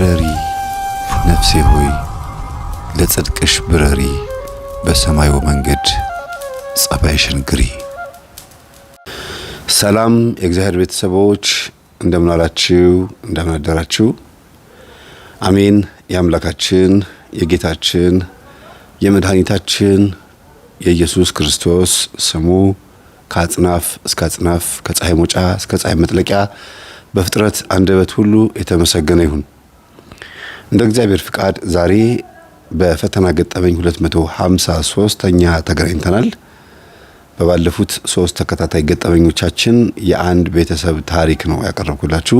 ብረሪ ነፍሴ ሆይ ለጽድቅሽ ብረሪ፣ በሰማዩ መንገድ ጸባይሽን ግሪ። ሰላም የእግዚአብሔር ቤተሰቦች፣ እንደምን አላችሁ? እንደምን አደራችሁ? አሜን። የአምላካችን የጌታችን የመድኃኒታችን የኢየሱስ ክርስቶስ ስሙ ከአጽናፍ እስከ አጽናፍ፣ ከፀሐይ መውጫ እስከ ፀሐይ መጥለቂያ በፍጥረት አንደበት ሁሉ የተመሰገነ ይሁን። እንደ እግዚአብሔር ፍቃድ ዛሬ በፈተና ገጠመኝ 253ኛ ተገናኝተናል። በባለፉት ሶስት ተከታታይ ገጠመኞቻችን የአንድ ቤተሰብ ታሪክ ነው ያቀረብኩላችሁ።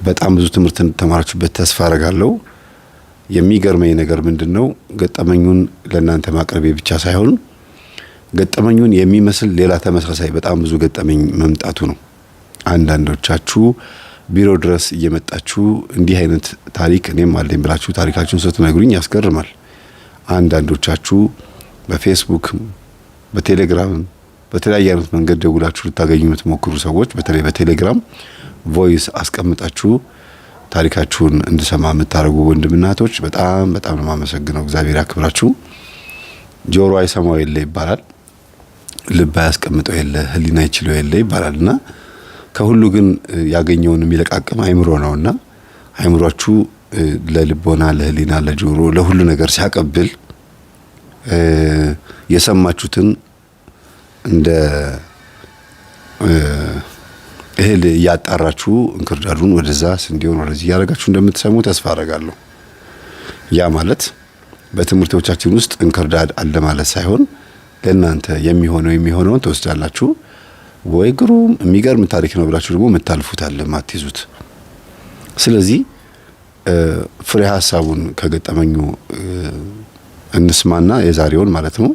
በጣም ብዙ ትምህርት እንድተማራችሁበት ተስፋ አረጋለሁ። የሚገርመኝ ነገር ምንድን ነው? ገጠመኙን ለእናንተ ማቅረቤ ብቻ ሳይሆን ገጠመኙን የሚመስል ሌላ ተመሳሳይ በጣም ብዙ ገጠመኝ መምጣቱ ነው። አንዳንዶቻችሁ ቢሮ ድረስ እየመጣችሁ እንዲህ አይነት ታሪክ እኔም አለኝ ብላችሁ ታሪካችሁን ስትነግሩኝ ያስገርማል። አንዳንዶቻችሁ በፌስቡክም በቴሌግራምም በተለያየ አይነት መንገድ ደውላችሁ ልታገኙ የምትሞክሩ ሰዎች፣ በተለይ በቴሌግራም voice አስቀምጣችሁ ታሪካችሁን እንድሰማ የምታደርጉ ወንድምና እህቶች በጣም በጣም ነው የማመሰግነው። እግዚአብሔር ያክብራችሁ። ጆሮ አይሰማው የለ ይባላል፣ ልብ አያስቀምጠው የለ፣ ሕሊና ይችለው የለ ይባላል እና ከሁሉ ግን ያገኘውን የሚለቃቅም አይምሮ ነውና አይምሯችሁ ለልቦና፣ ለሕሊና፣ ለጆሮ፣ ለሁሉ ነገር ሲያቀብል የሰማችሁትን እንደ እህል እያጣራችሁ እንክርዳዱን ወደዛ ስንዴውን ወደዚህ እያደረጋችሁ እንደምትሰሙ ተስፋ አደርጋለሁ። ያ ማለት በትምህርቶቻችን ውስጥ እንክርዳድ አለ ማለት ሳይሆን ለእናንተ የሚሆነው የሚሆነውን ትወስዳላችሁ። ወይ ግሩም የሚገርም ታሪክ ነው ብላችሁ ደግሞ የምታልፉት አለ ማትይዙት። ስለዚህ ፍሬ ሀሳቡን ከገጠመኙ እንስማና የዛሬውን ማለት ነው።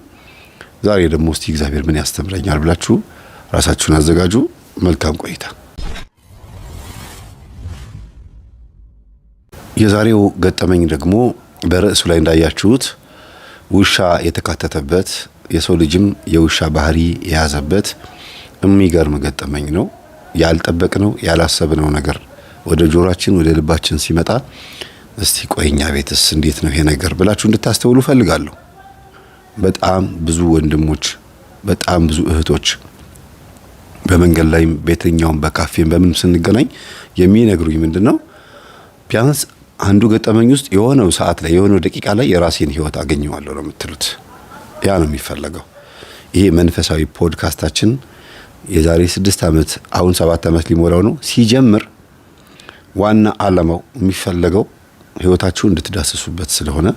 ዛሬ ደግሞ እስቲ እግዚአብሔር ምን ያስተምረኛል ብላችሁ ራሳችሁን አዘጋጁ። መልካም ቆይታ። የዛሬው ገጠመኝ ደግሞ በርዕሱ ላይ እንዳያችሁት ውሻ የተካተተበት፣ የሰው ልጅም የውሻ ባህሪ የያዘበት የሚገርም ገጠመኝ ነው። ያልጠበቅነው ያላሰብነው ነገር ወደ ጆሯችን ወደ ልባችን ሲመጣ እስቲ ቆይኛ ቤትስ እንዴት ነው ይሄ ነገር ብላችሁ እንድታስተውሉ እፈልጋለሁ። በጣም ብዙ ወንድሞች፣ በጣም ብዙ እህቶች በመንገድ ላይም በየትኛውም በካፌም በምንም ስንገናኝ የሚነግሩኝ ምንድን ነው፣ ቢያንስ አንዱ ገጠመኝ ውስጥ የሆነው ሰዓት ላይ የሆነው ደቂቃ ላይ የራሴን ህይወት አገኘዋለሁ ነው የምትሉት። ያ ነው የሚፈለገው። ይሄ መንፈሳዊ ፖድካስታችን የዛሬ 6 ዓመት፣ አሁን 7 ዓመት ሊሞላው ነው፣ ሲጀምር ዋና ዓላማው የሚፈለገው ህይወታችሁ እንድትዳስሱበት ስለሆነ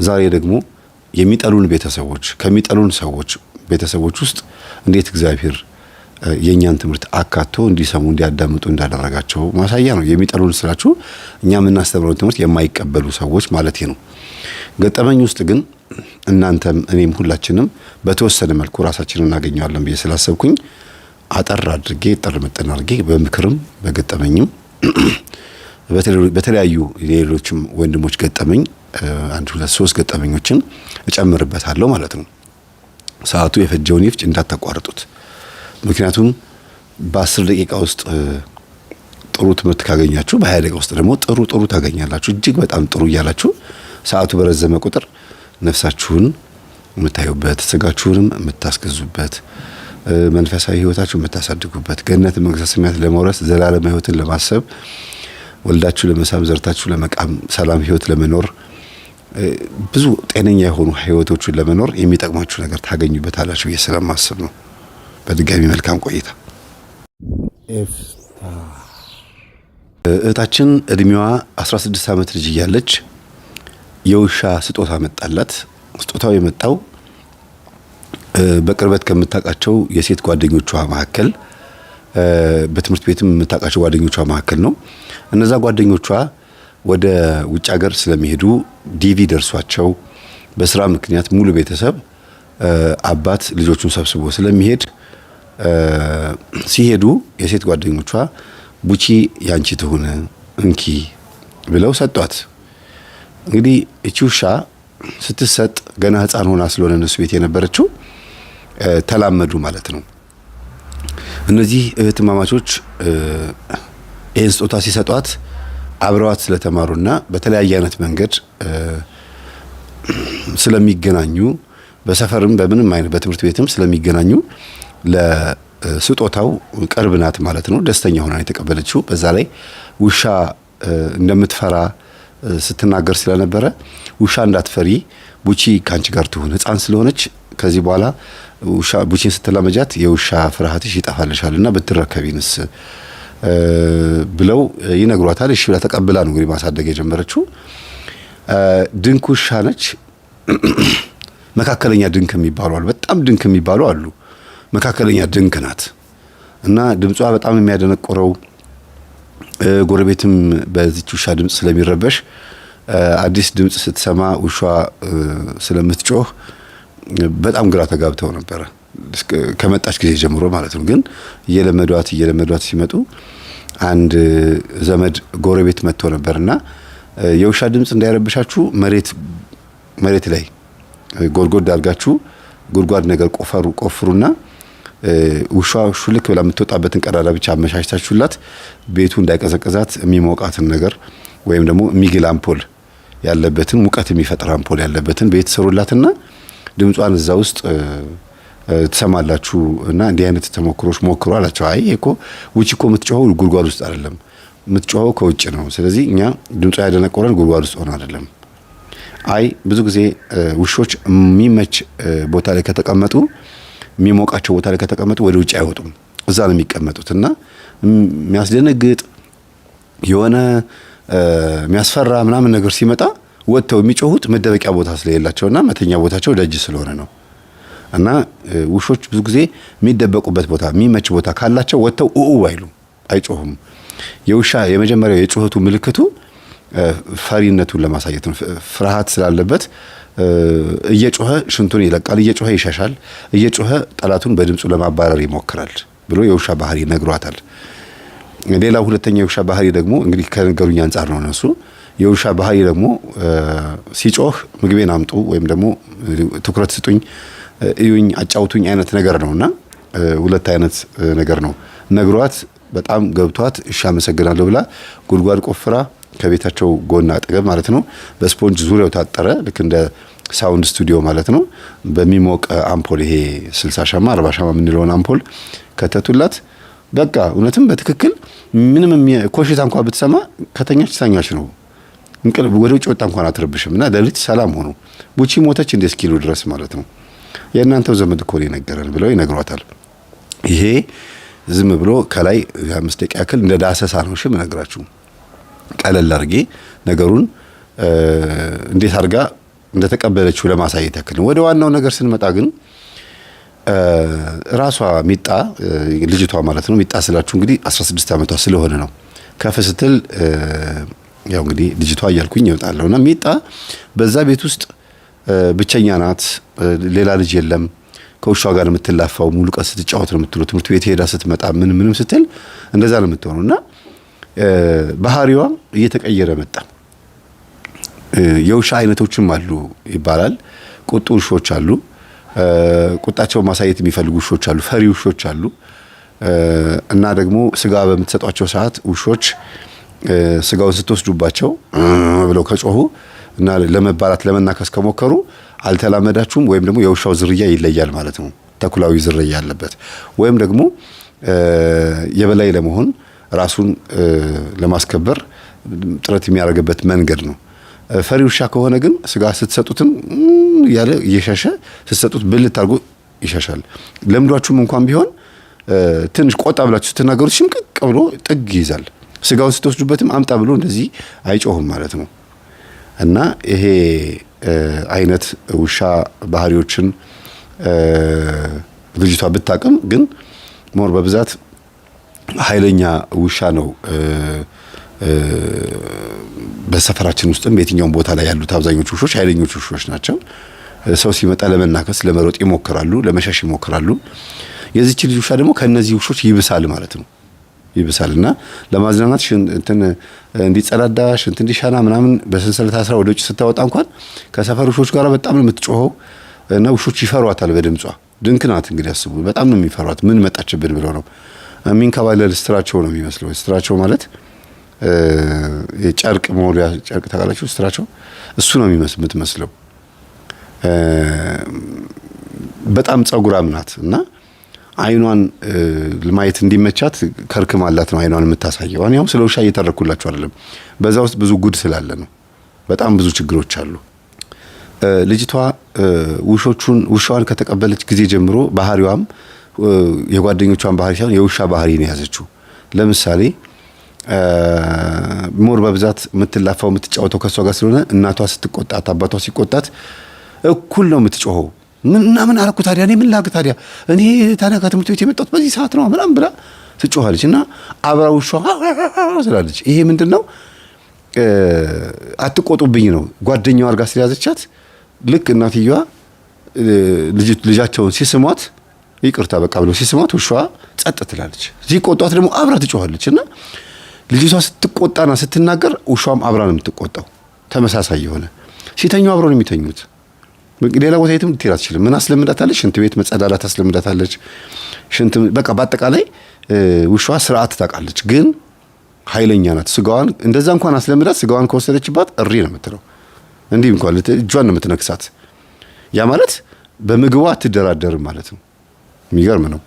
ዛሬ ደግሞ የሚጠሉን ቤተሰቦች፣ ከሚጠሉን ሰዎች ቤተሰቦች ውስጥ እንዴት እግዚአብሔር የእኛን ትምህርት አካቶ እንዲሰሙ እንዲያዳምጡ እንዳደረጋቸው ማሳያ ነው። የሚጠሉን ስላችሁ እኛ የምናስተምረውን ትምህርት የማይቀበሉ ሰዎች ማለት ነው። ገጠመኝ ውስጥ ግን እናንተም እኔም ሁላችንም በተወሰነ መልኩ ራሳችንን እናገኘዋለን ብዬ ስላሰብኩኝ አጠር አድርጌ ጥር ምጥን አድርጌ በምክርም በገጠመኝም በተለያዩ ሌሎችም ወንድሞች ገጠመኝ አንድ ሁለት ሶስት ገጠመኞችን እጨምርበታለሁ ማለት ነው። ሰዓቱ የፈጀውን ይፍጭ፣ እንዳታቋርጡት። ምክንያቱም በ10 ደቂቃ ውስጥ ጥሩ ትምህርት ካገኛችሁ በ20 ደቂቃ ውስጥ ደግሞ ጥሩ ጥሩ ታገኛላችሁ። እጅግ በጣም ጥሩ እያላችሁ ሰዓቱ በረዘመ ቁጥር ነፍሳችሁን የምታዩበት፣ ስጋችሁንም የምታስገዙበት፣ መንፈሳዊ ሕይወታችሁ የምታሳድጉበት፣ ገነት መንግስተ ሰማያት ለመውረስ፣ ዘላለም ሕይወትን ለማሰብ፣ ወልዳችሁ ለመሳም፣ ዘርታችሁ ለመቃም፣ ሰላም ሕይወት ለመኖር፣ ብዙ ጤነኛ የሆኑ ሕይወቶችን ለመኖር የሚጠቅማችሁ ነገር ታገኙበታላችሁ ብዬ ስለማስብ ነው። በድጋሚ መልካም ቆይታ። እህታችን እድሜዋ 16 ዓመት ልጅ እያለች የውሻ ስጦታ መጣላት። ስጦታው የመጣው በቅርበት ከምታውቃቸው የሴት ጓደኞቿ መካከል፣ በትምህርት ቤትም የምታውቃቸው ጓደኞቿ መካከል ነው። እነዛ ጓደኞቿ ወደ ውጭ ሀገር ስለሚሄዱ ዲቪ ደርሷቸው በስራ ምክንያት ሙሉ ቤተሰብ አባት ልጆቹን ሰብስቦ ስለሚሄድ ሲሄዱ የሴት ጓደኞቿ ቡቺ ያንቺ ትሁን እንኪ ብለው ሰጧት። እንግዲህ እቺ ውሻ ስትሰጥ ገና ሕፃን ሆና ስለሆነ እነሱ ቤት የነበረችው ተላመዱ ማለት ነው። እነዚህ እህትማማቾች ይህን ስጦታ ሲሰጧት አብረዋት ስለተማሩና በተለያየ አይነት መንገድ ስለሚገናኙ፣ በሰፈርም በምንም አይነት በትምህርት ቤትም ስለሚገናኙ ለስጦታው ቅርብ ናት ማለት ነው። ደስተኛ ሆና የተቀበለችው። በዛ ላይ ውሻ እንደምትፈራ ስትናገር ስለነበረ ውሻ እንዳትፈሪ፣ ቡቺ ከአንቺ ጋር ትሁን፣ ሕፃን ስለሆነች ከዚህ በኋላ ውሻ ቡቺን ስትላመጃት የውሻ ፍርሃትሽ ይጠፋልሻል እና ብትረከቢንስ ብለው ይነግሯታል። እሺ ብላ ተቀብላ ነው እንግዲህ ማሳደግ የጀመረችው። ድንክ ውሻ ነች። መካከለኛ ድንክ የሚባሉ አሉ። በጣም ድንክ የሚባሉ አሉ። መካከለኛ ድንክ ናት እና ድምጿ በጣም የሚያደነቆረው፣ ጎረቤትም በዚች ውሻ ድምፅ ስለሚረበሽ፣ አዲስ ድምፅ ስትሰማ ውሿ ስለምትጮህ በጣም ግራ ተጋብተው ነበረ ከመጣች ጊዜ ጀምሮ ማለት ነው። ግን እየለመዷት እየለመዷት ሲመጡ አንድ ዘመድ ጎረቤት መጥቶ ነበርና የውሻ ድምፅ እንዳይረብሻችሁ መሬት መሬት ላይ ጎድጎድ አድርጋችሁ ጉድጓድ ነገር ቆፈሩ ቆፍሩና ውሻ ሹልክ ብላ የምትወጣበትን ቀዳዳ ብቻ አመቻችታችሁላት ቤቱ እንዳይቀዘቅዛት የሚሞቃትን ነገር ወይም ደግሞ የሚግል አምፖል ያለበትን፣ ሙቀት የሚፈጥር አምፖል ያለበትን ቤት ሰሩላትና ድምጿን እዛ ውስጥ ትሰማላችሁ እና እንዲህ አይነት ተሞክሮች ሞክሩ አላቸው። አይ እኮ ውጭ እኮ የምትጮኸው ጉድጓድ ውስጥ አይደለም፣ የምትጮኸው ከውጭ ነው። ስለዚህ እኛ ድምጿ ያደነቆረን ጉድጓድ ውስጥ ሆነ አይደለም። አይ ብዙ ጊዜ ውሾች የሚመች ቦታ ላይ ከተቀመጡ፣ የሚሞቃቸው ቦታ ላይ ከተቀመጡ ወደ ውጭ አይወጡም፣ እዛ ነው የሚቀመጡት እና የሚያስደነግጥ የሆነ የሚያስፈራ ምናምን ነገር ሲመጣ ወጥተው የሚጮሁት መደበቂያ ቦታ ስለሌላቸውና መተኛ ቦታቸው ደጅ ስለሆነ ነው። እና ውሾች ብዙ ጊዜ የሚደበቁበት ቦታ፣ የሚመች ቦታ ካላቸው ወጥተው ኡኡ አይሉም፣ አይጮሁም። የውሻ የመጀመሪያው የጩኸቱ ምልክቱ ፈሪነቱን ለማሳየት ነው። ፍርሃት ስላለበት እየጮኸ ሽንቱን ይለቃል፣ እየጮኸ ይሸሻል፣ እየጮኸ ጠላቱን በድምፁ ለማባረር ይሞክራል ብሎ የውሻ ባህሪ ነግሯታል። ሌላው ሁለተኛ የውሻ ባህሪ ደግሞ እንግዲህ ከነገሩኝ አንጻር ነው እነሱ፣ የውሻ ባህሪ ደግሞ ሲጮህ ምግቤን አምጡ ወይም ደግሞ ትኩረት ስጡኝ፣ እዩኝ፣ አጫውቱኝ አይነት ነገር ነውና ሁለት አይነት ነገር ነው ነግሯት በጣም ገብቷት እሺ አመሰግናለሁ ብላ ጉድጓድ ቆፍራ ከቤታቸው ጎን አጠገብ ማለት ነው በስፖንጅ ዙሪያው ታጠረ፣ ልክ እንደ sound studio ማለት ነው። በሚሞቅ አምፖል፣ ይሄ 60 ሻማ 40 ሻማ የምንለውን አምፖል ከተቱላት። በቃ እውነትም በትክክል ምንም ኮሽታ እንኳን ብትሰማ ከተኛች ተኛች ነው። እንቅልፍ ወደ ውጭ ወጣ እንኳን አትረብሽም እና ሌሊት ሰላም ሆኖ ቡቺ ሞተች እንደ እስኪሉ ድረስ ማለት ነው። የእናንተው ዘመድ እኮ ነው የነገረን ብለው ይነግሯታል። ይሄ ዝም ብሎ ከላይ 5 ደቂቃ ያክል እንደ ዳሰሳ ነው እሺ የምነግራችሁ። ቀለል አድርጌ ነገሩን እንዴት አድርጋ እንደተቀበለችው ለማሳየት ያክል ነው። ወደ ዋናው ነገር ስንመጣ ግን ራሷ ሚጣ፣ ልጅቷ ማለት ነው። ሚጣ ስላችሁ እንግዲህ 16 ዓመቷ ስለሆነ ነው። ከፍ ስትል ያው እንግዲህ ልጅቷ እያልኩኝ ይወጣለሁ እና ሚጣ በዛ ቤት ውስጥ ብቸኛ ናት። ሌላ ልጅ የለም። ከውሻ ጋር የምትላፋው፣ ሙሉ ቀን ስትጫወት ነው የምትውለው። ትምህርት ቤት ሄዳ ስትመጣ ምን ምንም ስትል እንደዛ ነው የምትሆነው እና ባህሪዋ እየተቀየረ መጣ። የውሻ አይነቶችም አሉ ይባላል። ቁጡ ውሾች አሉ። ቁጣቸውን ማሳየት የሚፈልጉ ውሾች አሉ። ፈሪ ውሾች አሉ። እና ደግሞ ስጋ በምትሰጧቸው ሰዓት ውሾች ስጋውን ስትወስዱባቸው ብለው ከጮሁ እና ለመባላት ለመናከስ ከሞከሩ አልተላመዳችሁም ወይም ደግሞ የውሻው ዝርያ ይለያል ማለት ነው። ተኩላዊ ዝርያ አለበት ወይም ደግሞ የበላይ ለመሆን ራሱን ለማስከበር ጥረት የሚያደርግበት መንገድ ነው። ፈሪ ውሻ ከሆነ ግን ስጋ ስትሰጡትም እያለ እየሸሸ፣ ስትሰጡት ብልት አድርጎ ይሸሻል። ለምዷችሁም እንኳን ቢሆን ትንሽ ቆጣ ብላችሁ ስትናገሩት ሽምቅቅ ብሎ ጥግ ይይዛል። ስጋውን ስትወስዱበትም አምጣ ብሎ እንደዚህ አይጮህም ማለት ነው። እና ይሄ አይነት ውሻ ባህሪዎችን ልጅቷ ብታቅም ግን more በብዛት ኃይለኛ ውሻ ነው። በሰፈራችን ውስጥም በየትኛውም ቦታ ላይ ያሉት አብዛኞቹ ውሾች ኃይለኞች ውሾች ናቸው። ሰው ሲመጣ ለመናከስ ለመሮጥ ይሞክራሉ፣ ለመሸሽ ይሞክራሉ። የዚች ልጅ ውሻ ደግሞ ከነዚህ ውሾች ይብሳል ማለት ነው። ይብሳል እና ለማዝናናት እንትን እንዲጸዳዳ፣ ሽንት እንዲሻና ምናምን በሰንሰለት አስራ ወደ ውጭ ስታወጣ እንኳን ከሰፈር ውሾች ጋር በጣም ነው የምትጮኸው እና ውሾች ይፈሯታል በድምጿ። ድንክ ናት እንግዲህ አስቡ። በጣም ነው የሚፈሯት። ምን መጣችብን ብለው ነው። የሚንከባለል ስትራቸው ነው የሚመስለው። ስትራቸው ማለት ጨርቅ መወልወያ ጨርቅ ታውቃላችሁ፣ ስትራቸው እሱ ነው የምትመስለው። በጣም ጸጉራም ናት እና አይኗን ለማየት እንዲመቻት ከርክማላት ነው አይኗን የምታሳየው። እኔ አሁን ስለ ውሻ እየተረኩላችሁ አይደለም፣ በዛ ውስጥ ብዙ ጉድ ስላለ ነው። በጣም ብዙ ችግሮች አሉ። ልጅቷ ውሾቹን ውሻዋን ከተቀበለች ጊዜ ጀምሮ ባህሪዋም የጓደኞቿን ባህሪ ሳይሆን የውሻ ባህሪ ነው የያዘችው። ለምሳሌ more በብዛት የምትላፋው የምትጫወተው ከእሷ ጋር ስለሆነ እናቷ ስትቆጣት፣ አባቷ ሲቆጣት እኩል ነው የምትጮኸው። እና ምን አደረኩ ታዲያ? እኔ ምን ላድርግ ታዲያ? እኔ ታዲያ ከትምህርት ቤት የመጣሁት በዚህ ሰዓት ነው ምናምን ብላ ትጮኻለች። እና አብራ ውሻ ስላለች ይሄ ምንድን ነው? አትቆጡብኝ ነው። ጓደኛዋ አድርጋ ስለያዘቻት ልክ እናትየዋ ልጃቸውን ሲስሟት ይቅርታ በቃ ብለው ሲስሟት ውሻዋ ጸጥ ትላለች። ሲቆጧት ደግሞ አብራ ትጮኻለች። እና ልጅቷ ስትቆጣና ስትናገር ውሻዋም አብራ ነው የምትቆጣው። ተመሳሳይ የሆነ ሲተኙ አብረው ነው የሚተኙት። ሌላ ቦታ የትም ልትሄድ አትችልም። ምን አስለምዳታለች? ሽንት ቤት መጸዳዳት አስለምዳታለች። ሽንት በቃ በአጠቃላይ ውሻዋ ስርዓት ታውቃለች፣ ግን ኃይለኛ ናት። ስጋዋን እንደዛ እንኳን አስለምዳት ስጋዋን ከወሰደችባት እሪ ነው የምትለው። እንዲህ እንኳን እጇን ነው የምትነክሳት። ያ ማለት በምግቧ አትደራደርም ማለት ነው። የሚገርም ነው።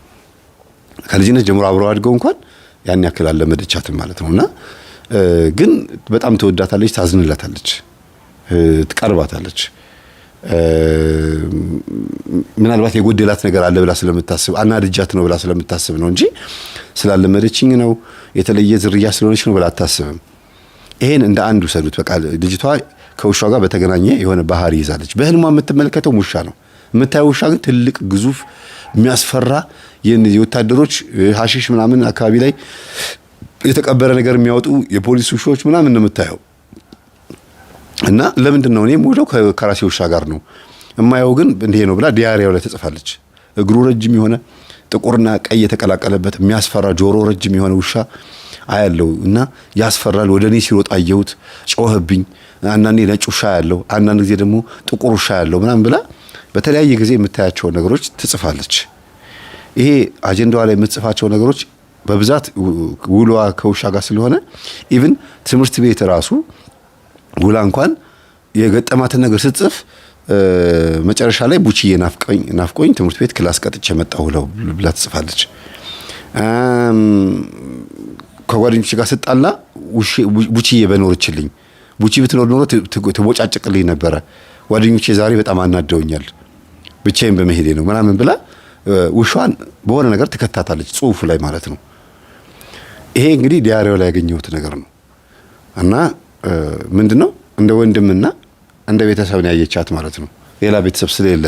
ከልጅነት ጀምሮ አብረው አድገው እንኳን ያን ያክል አለመደቻትም ማለት ነው። እና ግን በጣም ትወዳታለች፣ ታዝንላታለች፣ ትቀርባታለች። ምናልባት የጎደላት ነገር አለ ብላ ስለምታስብ አናድጃት ነው ብላ ስለምታስብ ነው እንጂ ስላለመደችኝ ነው የተለየ ዝርያ ስለሆነች ነው ብላ አታስብም። ይሄን እንደ አንድ ውሰዱት። በቃ ልጅቷ ከውሻ ጋር በተገናኘ የሆነ ባህሪ ይዛለች። በህልሟ የምትመለከተው ውሻ ነው። የምታየው ውሻ ግን ትልቅ ግዙፍ የሚያስፈራ የወታደሮች ሀሺሽ ምናምን አካባቢ ላይ የተቀበረ ነገር የሚያወጡ የፖሊስ ውሾች ምናምን ነው የምታየው። እና ለምንድን ነው እኔ የምውለው ከራሴ ውሻ ጋር ነው የማየው፣ ግን እንዲህ ነው ብላ diary ው ላይ ትጽፋለች። እግሩ ረጅም የሆነ ጥቁርና ቀይ የተቀላቀለበት የሚያስፈራ ጆሮ ረጅም የሆነ ውሻ አያለው እና ያስፈራል። ወደ እኔ ሲሮጥ አየሁት፣ ጮኸብኝ። አንዳንዴ ነጭ ውሻ ያለው፣ አንዳንድ ጊዜ ደግሞ ጥቁር ውሻ ያለው ምናምን ብላ በተለያየ ጊዜ የምታያቸውን ነገሮች ትጽፋለች። ይሄ አጀንዳዋ ላይ የምትጽፋቸው ነገሮች በብዛት ውሏ ከውሻ ጋር ስለሆነ even ትምህርት ቤት ራሱ ውላ እንኳን የገጠማትን ነገር ስትጽፍ መጨረሻ ላይ ቡችዬ ናፍቆኝ ትምህርት ቤት class ቀጥቼ መጣሁ ብላ ትጽፋለች። ከጓደኞች ጋር ስጣላ ቡችዬ በኖረችልኝ፣ ቡቺ ብትኖር ኖሮ ትቦጫጭቅልኝ ነበረ፣ ጓደኞቼ ዛሬ በጣም አናደውኛል፣ ብቻዬን በመሄዴ ነው ምናምን ብላ ውሿን በሆነ ነገር ትከታታለች፣ ጽሁፉ ላይ ማለት ነው። ይሄ እንግዲህ diary ው ላይ ያገኘሁት ነገር ነው። እና ምንድነው እንደ ወንድምና እንደ ቤተሰብ ነው ያየቻት ማለት ነው። ሌላ ቤተሰብ ስለሌለ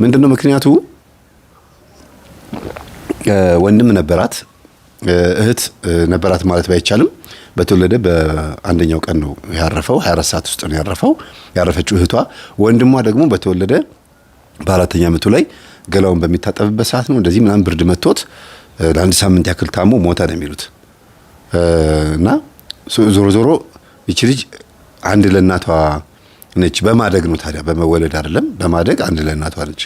ምንድነው ምክንያቱ? ወንድም ነበራት፣ እህት ነበራት ማለት ባይቻልም በተወለደ በአንደኛው ቀን ነው ያረፈው። 24 ሰዓት ውስጥ ነው ያረፈው ያረፈችው እህቷ። ወንድሟ ደግሞ በተወለደ በአራተኛ ዓመቱ ላይ ገላውን በሚታጠብበት ሰዓት ነው እንደዚህ ምናምን ብርድ መጥቶት ለአንድ ሳምንት ያክል ታሞ ሞተ ነው የሚሉት። እና ዞሮ ዞሮ ይቺ ልጅ አንድ ለእናቷ ነች። በማደግ ነው ታዲያ፣ በመወለድ አይደለም፣ በማደግ አንድ ለእናቷ ነች።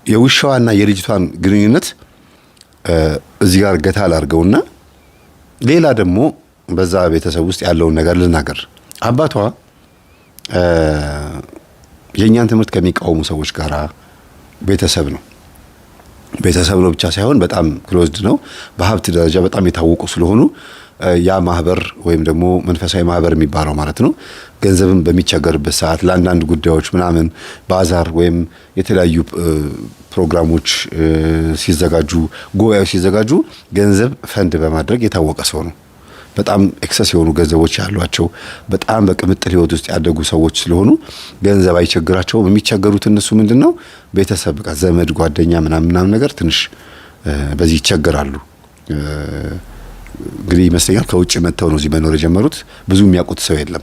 የውሻዋና የልጅቷን ግንኙነት እዚህ ጋር ገታ ላድርገውና ሌላ ደግሞ በዛ ቤተሰብ ውስጥ ያለውን ነገር ልናገር። አባቷ የእኛን ትምህርት ከሚቃወሙ ሰዎች ጋር ቤተሰብ ነው። ቤተሰብ ነው ብቻ ሳይሆን በጣም closed ነው። በሀብት ደረጃ በጣም የታወቁ ስለሆኑ ያ ማህበር ወይም ደግሞ መንፈሳዊ ማህበር የሚባለው ማለት ነው፣ ገንዘብን በሚቸገርበት ሰዓት ለአንዳንድ ጉዳዮች ምናምን ባዛር ወይም የተለያዩ ፕሮግራሞች ሲዘጋጁ፣ ጉባኤዎች ሲዘጋጁ ገንዘብ ፈንድ በማድረግ የታወቀ ሰው ነው። በጣም excess የሆኑ ገንዘቦች ያሏቸው በጣም በቅምጥል ህይወት ውስጥ ያደጉ ሰዎች ስለሆኑ ገንዘብ አይቸግራቸውም። የሚቸገሩት እነሱ ምንድነው ቤተሰብ በቃ ዘመድ ጓደኛ ምናምን ምናምን ነገር ትንሽ በዚህ ይቸገራሉ። እንግዲህ ይመስለኛል ከውጭ መጥተው ነው እዚህ መኖር የጀመሩት። ብዙ የሚያውቁት ሰው የለም።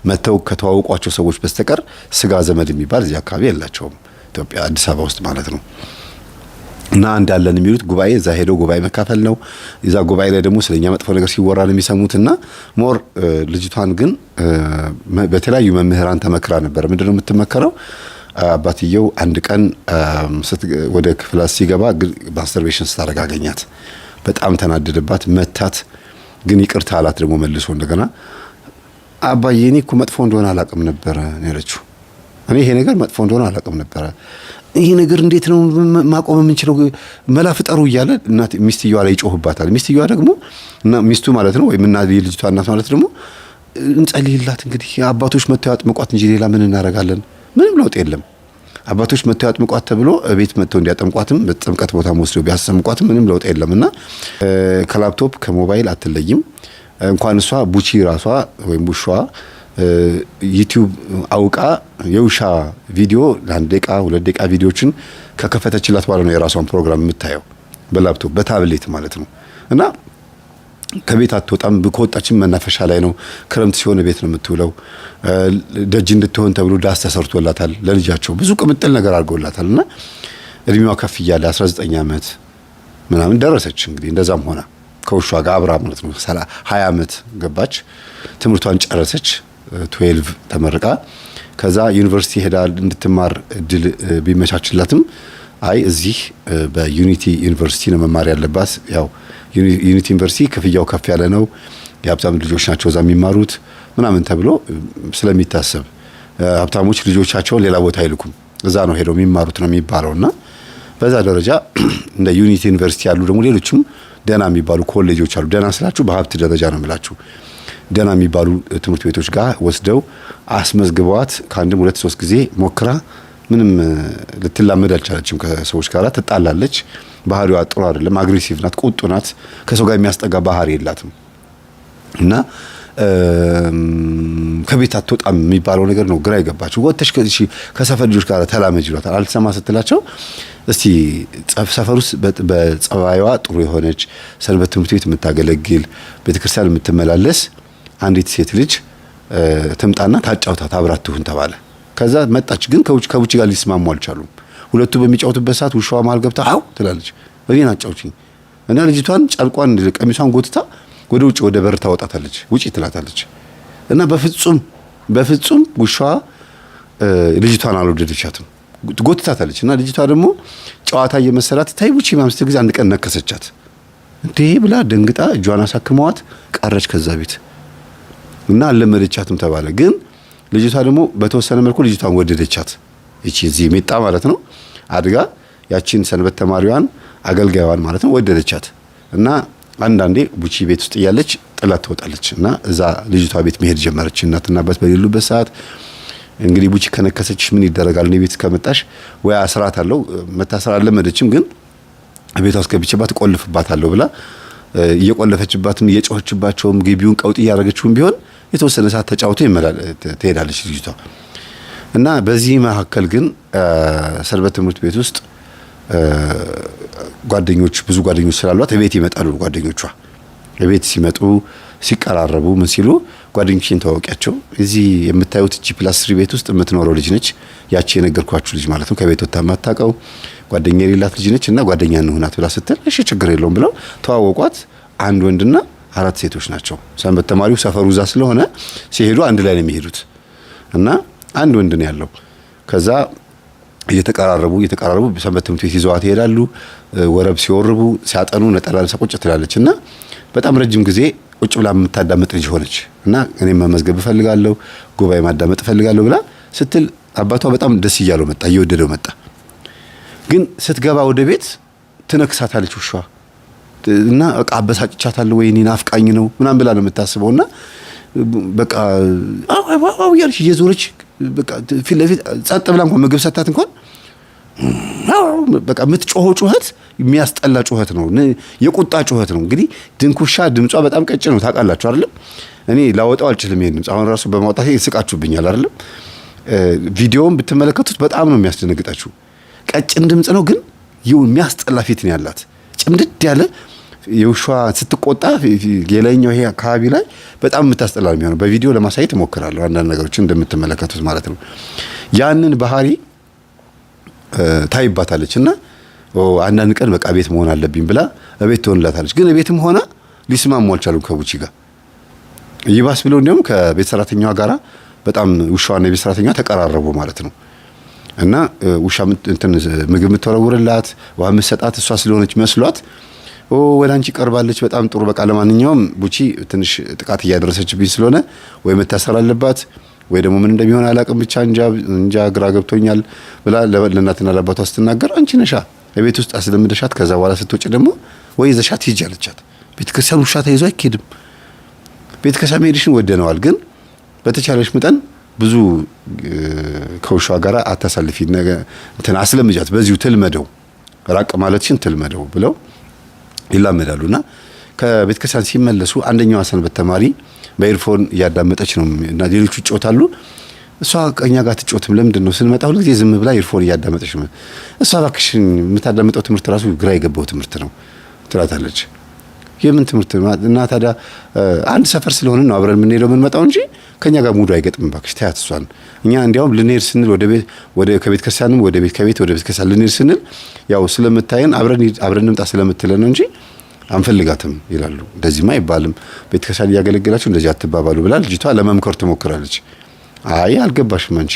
መጥተው ከተዋወቋቸው ሰዎች በስተቀር ስጋ ዘመድ የሚባል እዚህ አካባቢ የላቸውም። ኢትዮጵያ አዲስ አበባ ውስጥ ማለት ነው። እና እንዳለን የሚሉት ጉባኤ እዛ ሄደው ጉባኤ መካፈል ነው። እዛ ጉባኤ ላይ ደግሞ ስለኛ መጥፎ ነገር ሲወራ ነው የሚሰሙት። እና more ልጅቷን ግን በተለያዩ መምህራን ተመክራ ነበር። ምንድነው የምትመከረው? አባትየው አንድ ቀን ወደ ክፍላ ሲገባ masturbation ስታደርግ አገኛት። በጣም ተናደደባት፣ መታት። ግን ይቅርታ አላት ደግሞ መልሶ እንደገና። አባዬ እኔ እኮ መጥፎ እንደሆነ አላቅም ነበረ ያለችው። እኔ ይሄ ነገር መጥፎ እንደሆነ አላቅም ነበረ። ይሄ ነገር እንዴት ነው ማቆም የምንችለው? መላ ፍጠሩ እያለ እናት ሚስትየዋ ላይ ይጮህባታል። ሚስትየዋ ደግሞ እና ሚስቱ ማለት ነው ወይም እና የልጅቷ እናት ማለት ደግሞ እንጸልይላት እንግዲህ አባቶች መጥተው ያጥምቋት እንጂ ሌላ ምን እናደርጋለን? ምንም ለውጥ የለም። አባቶች መጥተው ያጥምቋት ተብሎ ቤት መጥተው እንዲያጠምቋትም በጥምቀት ቦታ ወስደው ቢያሰምቋትም ምንም ለውጥ የለም እና ከላፕቶፕ ከሞባይል አትለይም። እንኳን እሷ ቡቺ ራሷ ወይም ቡሿ ዩቲዩብ አውቃ የውሻ ቪዲዮ ለ1 ደቂቃ 2 ደቂቃ ቪዲዮችን ከከፈተችላት በኋላ ነው የራሷን ፕሮግራም የምታየው በ laptop በ tablet ማለት ነው። እና ከቤት አትወጣም። ከወጣችን መናፈሻ ላይ ነው። ክረምት ሲሆን ቤት ነው የምትውለው። ደጅ እንድትሆን ተብሎ ዳስ ተሰርቶላታል። ለልጃቸው ብዙ ቅምጥል ነገር አድርገውላታል። እና እድሜዋ ከፍ እያለ 19 ዓመት ምናምን ደረሰች። እንግዲህ እንደዛም ሆና ከውሿ ጋር አብራ ማለት ነው 20 ዓመት ገባች። ትምህርቷን ጨረሰች። 12 ተመርቃ ከዛ ዩኒቨርሲቲ ሄዳ እንድትማር እድል ቢመቻችላትም አይ እዚህ በዩኒቲ ዩኒቨርሲቲ ነው መማር ያለባት። ያው ዩኒቲ ዩኒቨርሲቲ ክፍያው ከፍ ያለ ነው፣ የሀብታም ልጆች ናቸው እዛ የሚማሩት ምናምን ተብሎ ስለሚታሰብ ሀብታሞች ልጆቻቸውን ሌላ ቦታ አይልኩም፣ እዛ ነው ሄደው የሚማሩት ነው የሚባለው። እና በዛ ደረጃ እንደ ዩኒቲ ዩኒቨርሲቲ ያሉ ደግሞ ሌሎችም ደህና የሚባሉ ኮሌጆች አሉ። ደህና ስላችሁ በሀብት ደረጃ ነው የምላችሁ። ደህና የሚባሉ ትምህርት ቤቶች ጋር ወስደው አስመዝግበዋት ከአንድም ሁለት ሶስት ጊዜ ሞክራ ምንም ልትላመድ አልቻለችም። ከሰዎች ጋር ትጣላለች። ባህሪዋ ጥሩ አይደለም። Aggressive ናት፣ ቁጡ ናት። ከሰው ጋር የሚያስጠጋ ባህሪ የላትም እና ከቤት አትወጣም የሚባለው ነገር ነው ግራ የገባቸው። ወጥተሽ ከሰፈር ልጆች ጋር ተላመጅ ይሏታል። አልሰማ ስትላቸው እስቲ ሰፈር ውስጥ በጸባይዋ ጥሩ የሆነች፣ ሰንበት ትምህርት ቤት የምታገለግል፣ ቤተክርስቲያን የምትመላለስ አንዲት ሴት ልጅ ትምጣና ታጫውታት፣ አብራት ትሁን ተባለ። ከዛ መጣች። ግን ከውጭ ጋር ሊስማሙ አልቻሉም። ሁለቱ በሚጫወቱበት ሰዓት ውሻዋ መሀል ገብታ አው ትላለች፣ እኔን አጫውችኝ እና ልጅቷን ጨርቋን ቀሚሷን ጎትታ ወደ ውጭ ወደ በር ታወጣታለች። ውጪ ትላታለች። እና በፍጹም በፍጹም ውሻዋ ልጅቷን አልወደደቻትም፣ ጎትታታለች። እና ልጅቷ ደግሞ ጨዋታ እየመሰላት ታይ ውጪ ምናምን ስትል ጊዜ አንድ ቀን ነከሰቻት። እንዴ ብላ ደንግጣ እጇን አሳክመዋት ቀረች ከዛ ቤት እና አልለመደቻትም ተባለ። ግን ልጅቷ ደግሞ በተወሰነ መልኩ ልጅቷን ወደደቻት። ይቺ እዚህ ሜጣ ማለት ነው አድጋ ያቺን ሰንበት ተማሪዋን አገልጋይዋን ማለት ነው ወደደቻት። እና አንዳንዴ ቡቺ ቤት ውስጥ እያለች ጥላት ትወጣለች እና እዛ ልጅቷ ቤት መሄድ ጀመረች። እናትና አባት በሌሉበት ሰዓት እንግዲህ ቡቺ ከነከሰች ምን ይደረጋል? እኔ ቤት ከመጣሽ ወይ አስራት አለው መታሰር አልለመደችም፣ ግን ቤቷ አስገብቼባት እቆልፍባታለሁ ብላ እየቆለፈችባትም እየጮኸችባቸውም ግቢውን ቀውጥ እያደረገችውም ቢሆን የተወሰነ ሰዓት ተጫውቶ ትሄዳለች ልጅቷ። እና በዚህ መካከል ግን ሰንበት ትምህርት ቤት ውስጥ ጓደኞች ብዙ ጓደኞች ስላሏት እቤት ይመጣሉ ጓደኞቿ። እቤት ሲመጡ ሲቀራረቡ ምን ሲሉ ጓደኞቼን ተዋወቂያቸው፣ እዚህ የምታዩት G+3 ቤት ውስጥ የምትኖረው ልጅ ነች። ያቺ የነገርኳችሁ ልጅ ማለት ነው። ከቤት ወጥታ የማታውቀው ጓደኛ የሌላት ልጅ ነች እና ጓደኛ እንሁናት ብላ ስትል እሺ ችግር የለውም ብለው ተዋወቋት። አንድ ወንድና አራት ሴቶች ናቸው። ሰንበት ተማሪው ሰፈሩ እዛ ስለሆነ ሲሄዱ አንድ ላይ ነው የሚሄዱት እና አንድ ወንድ ነው ያለው። ከዛ እየተቀራረቡ እየተቀራረቡ ሰንበት ትምህርት ቤት ይዘዋት ይሄዳሉ። ወረብ ሲወርቡ ሲያጠኑ ነጠላ ለብሳ ቁጭ ትላለች እና በጣም ረጅም ጊዜ ቁጭ ብላ የምታዳምጥ ልጅ ሆነች እና እኔም መመዝገብ እፈልጋለሁ፣ ጉባኤ ማዳመጥ እፈልጋለሁ ብላ ስትል አባቷ በጣም ደስ እያለው መጣ፣ እየወደደው መጣ። ግን ስትገባ ወደ ቤት ትነክሳታለች ውሻዋ እና በቃ አበሳጭቻታለሁ ወይ እኔን አፍቃኝ ነው ምናምን ብላ ነው የምታስበው እና በቃ አው አው እያለች እየዞረች በቃ ፊት ለፊት ጸጥ ብላ እንኳን ምግብ ሰታት እንኳን በቃ የምትጮኸው ጩኸት የሚያስጠላ ጩኸት ነው፣ የቁጣ ጩኸት ነው። እንግዲህ ድንኩሻ ድምጿ በጣም ቀጭን ነው ታውቃላችሁ አይደለም? እኔ ላወጣው አልችልም ይሄን ድምፅ። አሁን ራሱ በማውጣት ይስቃችሁብኛል አይደለም? ቪዲዮውን ብትመለከቱት በጣም ነው የሚያስደነግጣችሁ። ቀጭን ድምፅ ነው፣ ግን የሚያስጠላ ፊት ነው ያላት። ጭምድድ ያለ የውሿ ስትቆጣ የላይኛው ይሄ አካባቢ ላይ በጣም የምታስጠላ ነው የሚሆነው። በቪዲዮ ለማሳየት እሞክራለሁ አንዳንድ ነገሮችን እንደምትመለከቱት ማለት ነው። ያንን ባህሪ ታይባታለች እና አንዳንድ ቀን በቃ ቤት መሆን አለብኝ ብላ እቤት ትሆንላታለች። ግን ቤትም ሆና ሊስማሙ አልቻሉም ከቡቺ ጋር። ይባስ ብለው እንዲያውም ከቤት ሰራተኛዋ ጋራ በጣም ውሻዋና የቤት ሰራተኛዋ ተቀራረቡ ማለት ነው። እና ውሻ እንትን ምግብ የምትወረውርላት ውሃ የምትሰጣት እሷ ስለሆነች መስሏት ወደ አንቺ ቀርባለች፣ በጣም ጥሩ። በቃ ለማንኛውም ቡቺ ትንሽ ጥቃት እያደረሰችብኝ ስለሆነ ወይ መታሰር አለባት ወይ ደግሞ ምን እንደሚሆን አላቅም፣ ብቻ እንጃ ግራ ገብቶኛል ብላ ለእናትና ለአባቷ ስትናገር አንቺ ነሻ በቤት ውስጥ አስለምደሻት፣ ከዛ በኋላ ስትወጪ ደግሞ ወይ ይዘሻት ሂጂ አለቻት። ቤተክርስቲያን ውሻ ተይዞ አይኬድም። ቤተክርስቲያን መሄድሽን ወደነዋል፣ ግን በተቻለሽ መጠን ብዙ ከውሻ ጋር አታሳልፊ፣ እንትን አስለምጃት፣ በዚሁ ትልመደው፣ ራቅ ማለትሽን ትልመደው ብለው ይላመዳሉና ከቤተ ክርስቲያን ሲመለሱ አንደኛዋ ሰንበት ተማሪ በ earphone እያዳመጠች ነው እና ሌሎቹ ይጮታሉ። እሷ ከኛ ጋር ትጮትም። ለምንድን ነው ስንመጣ ሁሉ ጊዜ ዝም ብላ earphone እያዳመጠች ነው? እሷ እባክሽን የምታዳምጠው ትምህርት ራሱ ግራ የገባው ትምህርት ነው ትላታለች። የምን ትምህርት እና ታዲያ አንድ ሰፈር ስለሆነ ነው አብረን የምንሄደው የምንመጣው እንጂ ከኛ ጋር mood ኡ አይገጥምም። እባክሽ ተያት እሷን። እኛ እንዲያውም ልንሄድ ስንል ወደ ቤት ወደ ከቤተ ክርስቲያንም ወደ ቤት ከቤት ወደ ቤተ ክርስቲያን ልንሄድ ስንል ያው ስለምታየን አብረን አብረን እንምጣ ስለምትለን ነው እንጂ አንፈልጋትም ይላሉ። እንደዚህማ አይባልም፣ ቤተ ክርስቲያን እያገለገላችሁ እንደዚህ አትባባሉ ብላ ልጅቷ ለመምከር ትሞክራለች። አይ አልገባሽም አንቺ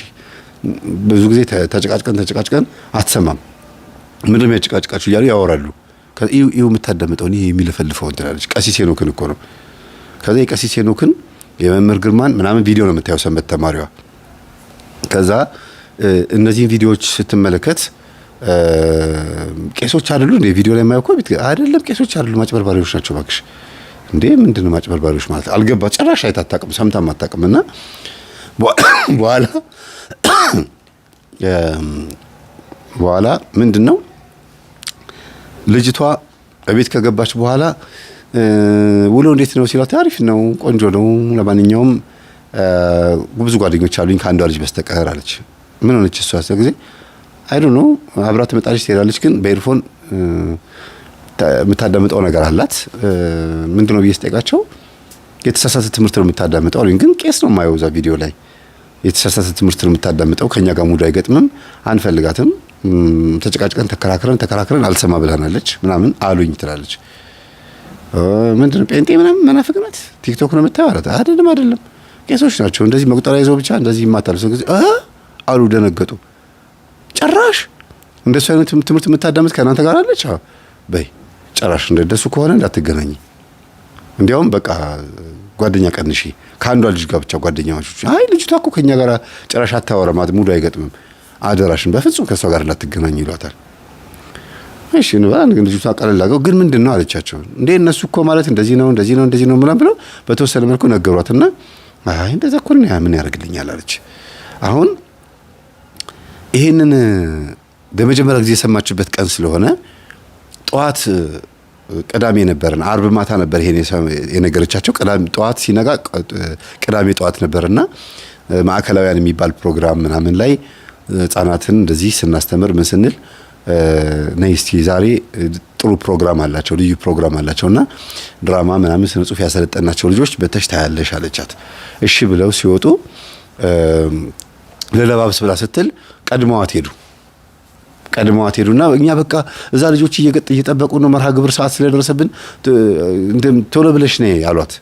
ብዙ ጊዜ ተጨቃጭቀን ተጨቃጭቀን አትሰማም፣ ምንድን ነው የሚያጨቃጭቃችሁ እያሉ ያወራሉ። ይኸው የምታዳምጠውን ይሄ የሚለፈልፈውን ትላለች። ቀሲስ ሄኖክን እኮ ነው። ከዛ የቀሲስ ሄኖክን የመምህር ግርማን ምናምን ቪዲዮ ነው የምታየው ሰንበት ተማሪዋ። ከዛ እነዚህን ቪዲዮዎች ስትመለከት ቄሶች አይደሉ እንዴ ቪዲዮ ላይ የማየው እኮ አይደለም፣ ቄሶች አይደሉ ማጭበርባሪዎች ናቸው። እባክሽ እንዴ ምንድነው ማጭበርባሪዎች ማለት አልገባ ጭራሽ አይታ አታውቅም፣ ሰምታም አታውቅም። እና በኋላ በኋላ ምንድነው ልጅቷ እቤት ከገባች በኋላ ውሎ እንዴት ነው ሲላት፣ አሪፍ ነው፣ ቆንጆ ነው፣ ለማንኛውም ብዙ ጓደኞች አሉኝ ከአንዷ ልጅ በስተቀር አለች። ምን ሆነች እሷ ጊዜ I don't know አብራ ትመጣለች ትሄዳለች፣ ግን በ earphone የምታዳምጠው ነገር አላት። ምንድነው ብዬ ስጠይቃቸው የተሳሳተ ትምህርት ነው የምታዳምጠው አሉኝ። ግን ቄስ ነው የማየው እዛ ቪዲዮ ላይ የተሳሳተ ትምህርት ነው የምታዳምጠው፣ ከኛ ጋር mood አይገጥምም፣ አንፈልጋትም፣ ተጨቃጭቀን ተከራክረን ተከራክረን አልሰማ ብላናለች ምናምን አሉኝ ትላለች። ምንድነው ጴንጤ ምናምን መናፍቅ ናት፣ ቲክቶክ ነው የምታየው አላት። አይደለም አይደለም፣ ቄሶች ናቸው እንደዚህ መቁጠሪያ ይዘው ብቻ እንደዚህ ይማታሉ። ሰው ጊዜ አሉ፣ ደነገጡ። ጭራሽ እንደሱ አይነት ትምህርት የምታዳምጥ ከእናንተ ጋር አለች? በይ ጭራሽ እንደሱ ከሆነ እንዳትገናኝ፣ እንዲያውም በቃ ጓደኛ ቀንሺ፣ ከአንዷ ልጅ ጋር ብቻ ጓደኛ። አይ ልጅቷ እኮ ከኛ ጋር ጭራሽ አታወራም፣ mood ኡ አይገጥምም፣ አደራሽን በፍጹም ከእሷ ጋር እንዳትገናኝ ይሏታል። እሺ እንበል ግን ልጅቷ ቀለል አድርገው ግን ምንድን ነው አለቻቸው። እንዴ እነሱ እኮ ማለት እንደዚህ ነው እንደዚህ ነው እንደዚህ ነው ምናምን ብለው በተወሰነ መልኩ ነገሯትና አይ እንደዛ እኮ ነው ምን ያደርግልኛል አለች። አሁን ይሄንን በመጀመሪያ ጊዜ የሰማችበት ቀን ስለሆነ ጠዋት ቅዳሜ ነበርን፣ አርብ ማታ ነበር ይሄን የነገረቻቸው። ቅዳሜ ጠዋት ሲነጋ ቅዳሜ ጠዋት ነበርና ማዕከላውያን የሚባል ፕሮግራም ምናምን ላይ ህጻናትን እንደዚህ ስናስተምር ምን ስንል ነይ እስቲ ዛሬ ጥሩ ፕሮግራም አላቸው፣ ልዩ ፕሮግራም አላቸውና ድራማ ምናምን ስነ ጽሁፍ ያሰለጠናቸው ልጆች በተሽ ታያለሽ አለቻት። እሺ ብለው ሲወጡ ለለባብስ ብላ ስትል ቀድመዋት ሄዱ። ቀድመዋት ሄዱና እኛ በቃ እዛ ልጆች እየጠበቁ ነው፣ መርሃ ግብር ሰዓት ስለደረሰብን ቶሎ ብለሽ ነይ አሏት።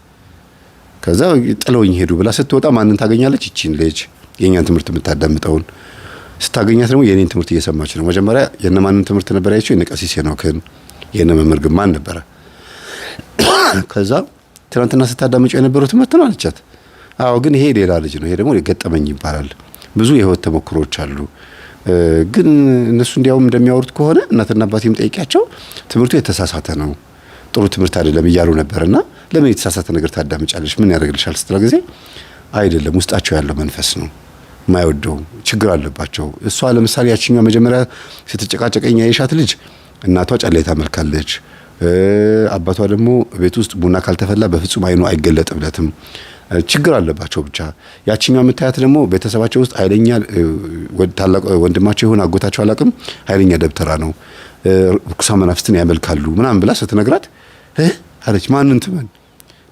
ከዛ ጥለውኝ ሄዱ ብላ ስትወጣ ማንን ታገኛለች? ይቺን ልጅ የእኛን ትምህርት የምታዳምጠውን ስታገኛት ደግሞ የኔን ትምህርት እየሰማች ነው። መጀመሪያ የነማንን ትምህርት ነበር ያየችው? የነ ቀሲስ ሄኖክን የነ መምህር ግርማን ነበረ። ከዛ ትናንትና ስታዳምጪው የነበረው ትምህርት ነው አለቻት። አዎ፣ ግን ይሄ ሌላ ልጅ ነው፣ ይሄ ደግሞ ገጠመኝ ይባላል። ብዙ የህይወት ተሞክሮች አሉ። ግን እነሱ እንዲያውም እንደሚያወሩት ከሆነ እናትና አባቴም ጠይቂያቸው ትምህርቱ የተሳሳተ ነው፣ ጥሩ ትምህርት አይደለም እያሉ ነበርና ለምን የተሳሳተ ነገር ታዳምጫለሽ? ምን ያደርግልሻል? ስትላ ጊዜ አይደለም ውስጣቸው ያለው መንፈስ ነው የማይወደው ችግር አለባቸው። እሷ ለምሳሌ ያችኛዋ መጀመሪያ ስትጨቃጨቀኝ ያየሻት ልጅ እናቷ ጨሌ ታመልካለች። አባቷ ደግሞ ቤት ውስጥ ቡና ካልተፈላ በፍጹም አይኑ አይገለጥለትም። ችግር አለባቸው ብቻ። ያችኛው የምታያት ደግሞ ቤተሰባቸው ውስጥ ኃይለኛ ታላቅ ወንድማቸው ይሁን አጎታቸው አላቅም፣ ኃይለኛ ደብተራ ነው፣ ርኩሳን መናፍስትን ያመልካሉ ምናምን ብላ ስትነግራት አለች። ማንን ትመን?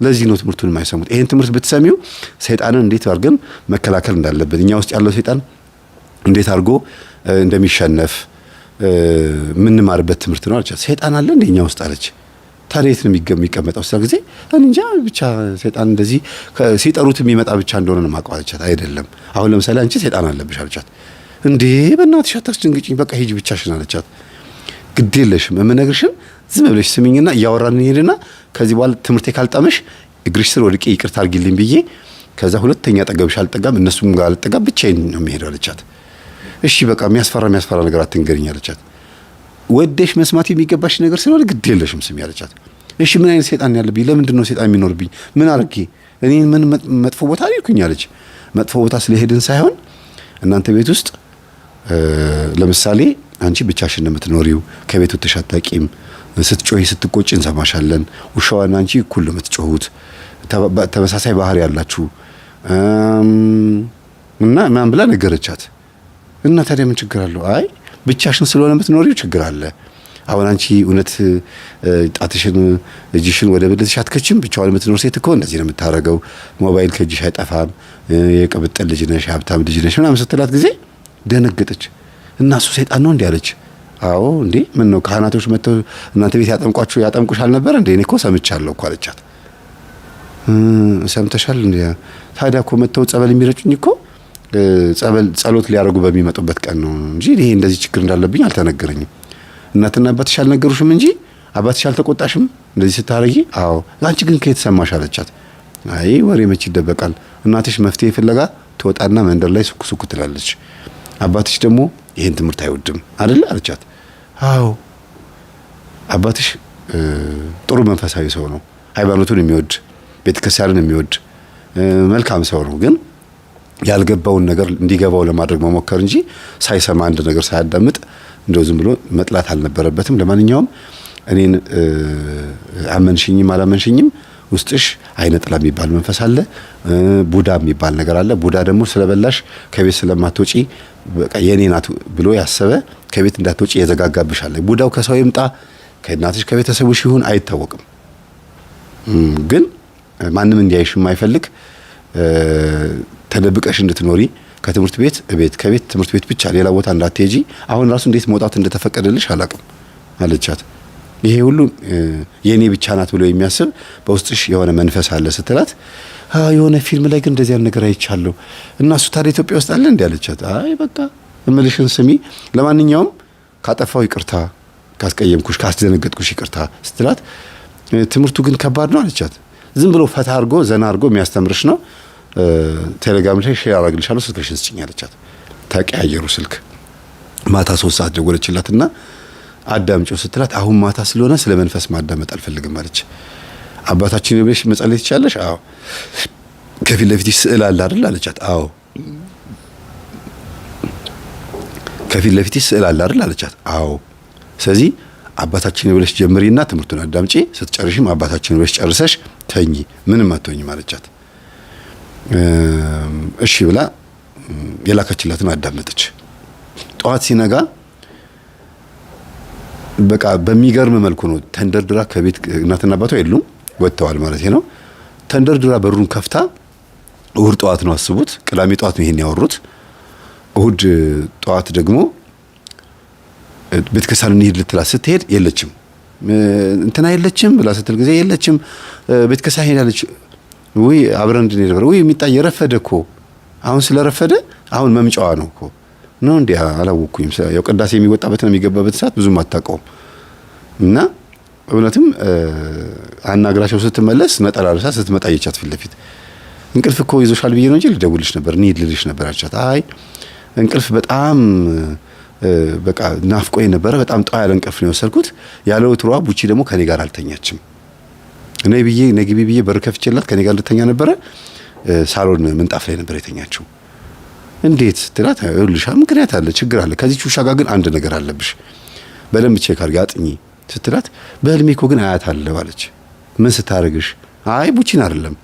ለዚህ ነው ትምህርቱን የማይሰሙት። ይሄን ትምህርት ብትሰሚው ሰይጣንን እንዴት አድርገን መከላከል እንዳለብን፣ እኛ ውስጥ ያለው ሰይጣን እንዴት አድርጎ እንደሚሸነፍ የምንማርበት ትምህርት ነው አለቻት። ሰይጣን አለ እንደ እኛ ውስጥ አለች። ታዲያ የት ነው የሚቀመጠው? ስለ ጊዜ እንጃ ብቻ ሰይጣን እንደዚህ ሲጠሩት የሚመጣ ብቻ እንደሆነ ነው የማውቀው አለቻት። አይደለም አሁን ለምሳሌ አንቺ ሰይጣን አለብሽ አለቻት። እንዴ በእናትሽ አታስደንግጭኝ፣ በቃ ሂጂ ብቻሽን አለቻት። ግድ የለሽም የምነግርሽን ዝም ብለሽ ስሚኝና እያወራን እንሄድና ከዚህ በኋላ ትምህርቴ ካልጣመሽ እግርሽ ስር ወድቄ ይቅርታ አድርጊልኝ ብዬ ከዛ ሁለተኛ አጠገብሽ አልጠጋም፣ እነሱም ጋር አልጠጋም፣ ብቻዬን ነው የምሄደው አለቻት። እሺ በቃ የሚያስፈራ የሚያስፈራ ነገር አትንገሪኝ አለቻት። ወደሽ መስማት የሚገባሽ ነገር ስለሆነ ግድ የለሽም ስሚ አለቻት። እሺ ምን አይነት ሰይጣን ያለብኝ? ለምንድን ነው ሰይጣን የሚኖርብኝ? ምን አድርጌ እኔ ምን መጥፎ ቦታ አልሄድኩኝ አለች። መጥፎ ቦታ ስለሄድን ሳይሆን እናንተ ቤት ውስጥ ለምሳሌ አንቺ ብቻሽን ነው የምትኖሪው፣ ከቤት ወጥተሽ አታውቂም። ስትጮሂ ስትቆጪ እንሰማሻለን። ውሻዋና አንቺ እኩል ነው የምትጮሁት፣ ተመሳሳይ ባህሪ ያላችሁ እና ምናምን ብላ ነገረቻት። እና ታዲያ ምን ችግር አለው? አይ ብቻሽን ስለሆነ የምትኖሪው ችግር አለ። አሁን አንቺ እውነት ጣትሽን እጅሽን ወደ ብልትሽ አትከችም። ብቻዋን የምትኖር ሴት እኮ እንደዚህ ነው የምታደርገው። ሞባይል ከእጅሽ አይጠፋም። የቅብጥል ልጅ ነሽ፣ የሀብታም ልጅ ነሽ ምናምን ስትላት ጊዜ ደነገጠች። እና እሱ ሰይጣን ነው እንዲህ አለች። አዎ እንዴ ምን ነው ካህናቶች መጥተው እናንተ ቤት ያጠምቋችሁ ያጠምቁሽ አልነበረ እንዴ? እኔ እኮ ሰምቻለሁ እኮ አለቻት። ሰምተሻል እንዴ? ታዲያ እኮ መጥተው ጸበል የሚረጩኝ እኮ ጸበል ጸሎት ሊያደርጉ በሚመጡበት ቀን ነው እንጂ ይሄ እንደዚህ ችግር እንዳለብኝ አልተነገረኝም። እናትና አባትሽ አልነገሩሽም እንጂ አባትሽ አልተቆጣሽም እንደዚህ ስታረጊ? አዎ። አንቺ ግን ከየት ሰማሽ አለቻት። አይ ወሬ መች ይደበቃል። እናትሽ መፍትሄ ፍለጋ ትወጣና መንደር ላይ ሱኩ ሱኩ ትላለች። አባትሽ ደግሞ ይሄን ትምህርት አይወድም አይደለ አለቻት። አዎ አባትሽ ጥሩ መንፈሳዊ ሰው ነው። ሃይማኖቱን የሚወድ ቤተክርስቲያንን የሚወድ መልካም ሰው ነው። ግን ያልገባውን ነገር እንዲገባው ለማድረግ መሞከር እንጂ ሳይሰማ አንድ ነገር ሳያዳምጥ እንደው ዝም ብሎ መጥላት አልነበረበትም። ለማንኛውም እኔን አመንሽኝም አላመንሽኝም ውስጥሽ አይነ ጥላ የሚባል መንፈስ አለ፣ ቡዳ የሚባል ነገር አለ። ቡዳ ደግሞ ስለበላሽ ከቤት ስለማትወጪ በቃ የኔ ናት ብሎ ያሰበ ከቤት እንዳትወጪ የዘጋጋብሽ አለ። ቡዳው ከሰው ይምጣ ከእናትሽ ከቤተሰቡሽ ይሁን አይታወቅም። ግን ማንም እንዲያይሽ የማይፈልግ ተደብቀሽ እንድትኖሪ ከትምህርት ቤት ቤት ከቤት ትምህርት ቤት ብቻ ሌላ ቦታ እንዳትሄጂ፣ አሁን ራሱ እንዴት መውጣት እንደተፈቀደልሽ አላቅም አለቻት። ይሄ ሁሉ የኔ ብቻ ናት ብሎ የሚያስብ በውስጥሽ የሆነ መንፈስ አለ ስትላት፣ የሆነ ፊልም ላይ ግን እንደዚህ ነገር አይቻለሁ እና እሱ ታዲያ ኢትዮጵያ ውስጥ አለ እንዲ አለቻት። አይ በቃ እምልሽን ስሚ፣ ለማንኛውም ካጠፋው ይቅርታ፣ ካስቀየምኩሽ፣ ካስደነገጥኩሽ ይቅርታ ስትላት፣ ትምህርቱ ግን ከባድ ነው አለቻት። ዝም ብሎ ፈታ አድርጎ ዘና አድርጎ የሚያስተምርሽ ነው። ቴሌግራም ላይ share አደርግልሻለሁ፣ ስልክሽን ስጭኝ አለቻት። ተቀያየሩ ስልክ። ማታ 3 ሰዓት ደወለችላትና አዳምጪው ስትላት አሁን ማታ ስለሆነ ስለ መንፈስ ማዳመጥ አልፈልግም አለች። አባታችን ብለሽ መጸለይ ትችያለሽ? አዎ። ከፊት ለፊትሽ ስዕል አለ አይደል አለቻት። አዎ። ከፊት ለፊትሽ ስዕል አለ አይደል አለቻት። አዎ። ስለዚህ አባታችን ብለሽ ጀምሪና ትምህርቱን አዳምጪ፣ ስትጨርሽም አባታችን ብለሽ ጨርሰሽ ተኚ፣ ምንም አትሆኝም አለቻት። እሺ ብላ የላከችላትን አዳመጠች። ጠዋት ሲነጋ በቃ በሚገርም መልኩ ነው ተንደርድራ ከቤት እናትና አባቷ የሉም ወጥተዋል ማለት ነው። ተንደርድራ በሩን ከፍታ እሁድ ጠዋት ነው አስቡት። ቅዳሜ ጠዋት ነው ይሄን ያወሩት። እሁድ ጠዋት ደግሞ ቤተክርስቲያን እንሂድ ልትላት ስትሄድ የለችም፣ እንትና የለችም ብላ ስትል ጊዜ የለችም፣ ቤተክርስቲያን ሄዳለች። ውይ አብረን እንድንሄድ ነበር። ውይ የሚጣ የረፈደ እኮ አሁን ስለረፈደ አሁን መምጫዋ ነው እኮ ነው እንዴ? አላወቅኩኝም። ያው ቅዳሴ የሚወጣበት ነው የሚገባበት ሰዓት ብዙም አታውቀውም። እና እውነትም አናግራቸው ስትመለስ ነጠላ ለብሳ ስትመጣ አየቻት ፊት ለፊት። እንቅልፍ እኮ ይዞሻል ብዬ ነው እንጂ ልደውልሽ ነበር እንሂድ ልልሽ ነበር አለቻት። አይ እንቅልፍ በጣም በቃ ናፍቆኝ ነበረ። በጣም ጠዋ ያለ እንቅልፍ ነው የወሰድኩት። ያለ ወትሯ ቡቺ ደግሞ ከኔ ጋር አልተኛችም። እኔ ብዬ ነግቢ ብዬ በር ከፍቼላት ከኔ ጋር ልተኛ ነበረ። ሳሎን ምንጣፍ ላይ ነበር የተኛችው። እንዴት ስትላት ይኸውልሽ ምክንያት አለ፣ ችግር አለ። ከዚች ውሻ ጋር ግን አንድ ነገር አለብሽ፣ በደንብ check አድርጊ አጥኚ ስትላት በህልሜ እኮ ግን አያት አለው አለች። ምን ስታደርግሽ? አይ ቡቺን አይደለም፣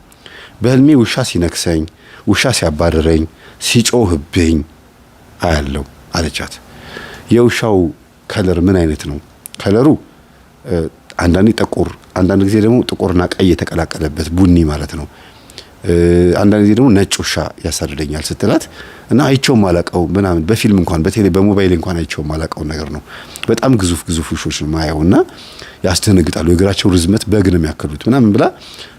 በህልሜ ውሻ ሲነክሰኝ፣ ውሻ ሲያባርረኝ፣ ሲጮህብኝ አያለው አለቻት። የውሻው color ምን አይነት ነው? color ኡ አንዳንዴ ጥቁር፣ አንዳንድ ጊዜ ደግሞ ጥቁርና ቀይ የተቀላቀለበት ቡኒ ማለት ነው። አንዳንድ ጊዜ ደግሞ ነጭ ውሻ ያሳድደኛል ስትላት እና አይቼውም አላቀው ምናምን በፊልም እንኳን በቴሌ በሞባይል እንኳን አይቼውም አላቀው ነገር ነው። በጣም ግዙፍ ግዙፍ ውሾች ነው ማየው እና ያስደነግጣሉ። የእግራቸው ርዝመት በግ ነው የሚያክሉት ምናምን ብላ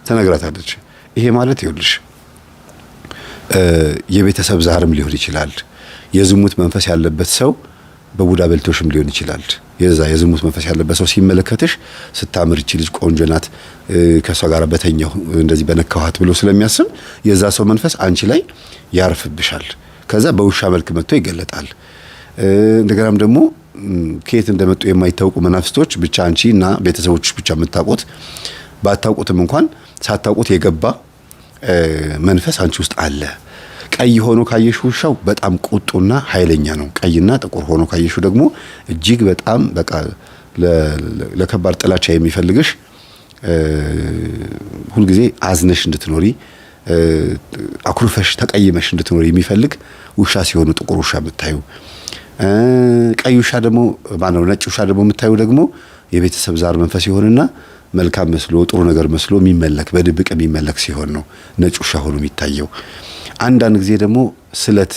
ተነግራታለች። ይሄ ማለት ይኸውልሽ የቤተሰብ ዛርም ሊሆን ይችላል። የዝሙት መንፈስ ያለበት ሰው በቡዳ በልቶሽም ሊሆን ይችላል። የዛ የዝሙት መንፈስ ያለበት ሰው ሲመለከትሽ ስታምር፣ ይቺ ልጅ ቆንጆ ናት፣ ከሷ ጋር በተኛሁ፣ እንደዚህ በነካኋት ብሎ ስለሚያስብ የዛ ሰው መንፈስ አንቺ ላይ ያርፍብሻል። ከዛ በውሻ መልክ መጥቶ ይገለጣል። እንደገናም ደግሞ ከየት እንደመጡ የማይታወቁ መናፍስቶች ብቻ አንቺ እና ቤተሰቦችሽ ብቻ የምታውቁት፣ ባታውቁትም እንኳን ሳታውቁት የገባ መንፈስ አንቺ ውስጥ አለ። ቀይ ሆኖ ካየሽ ውሻው በጣም ቁጡና ኃይለኛ ነው። ቀይና ጥቁር ሆኖ ካየሽው ደግሞ እጅግ በጣም በቃ ለከባድ ጥላቻ የሚፈልግሽ፣ ሁልጊዜ አዝነሽ እንድትኖሪ፣ አኩርፈሽ ተቀይመሽ እንድትኖሪ የሚፈልግ ውሻ ሲሆኑ ጥቁር ውሻ የምታዩ፣ ቀይ ውሻ ደግሞ ማነው፣ ነጭ ውሻ ደግሞ የምታዩ ደግሞ የቤተሰብ ዛር መንፈስ ይሆንና መልካም መስሎ፣ ጥሩ ነገር መስሎ የሚመለክ፣ በድብቅ የሚመለክ ሲሆን ነው ነጭ ውሻ ሆኖ የሚታየው። አንዳንድ ጊዜ ደግሞ ስለት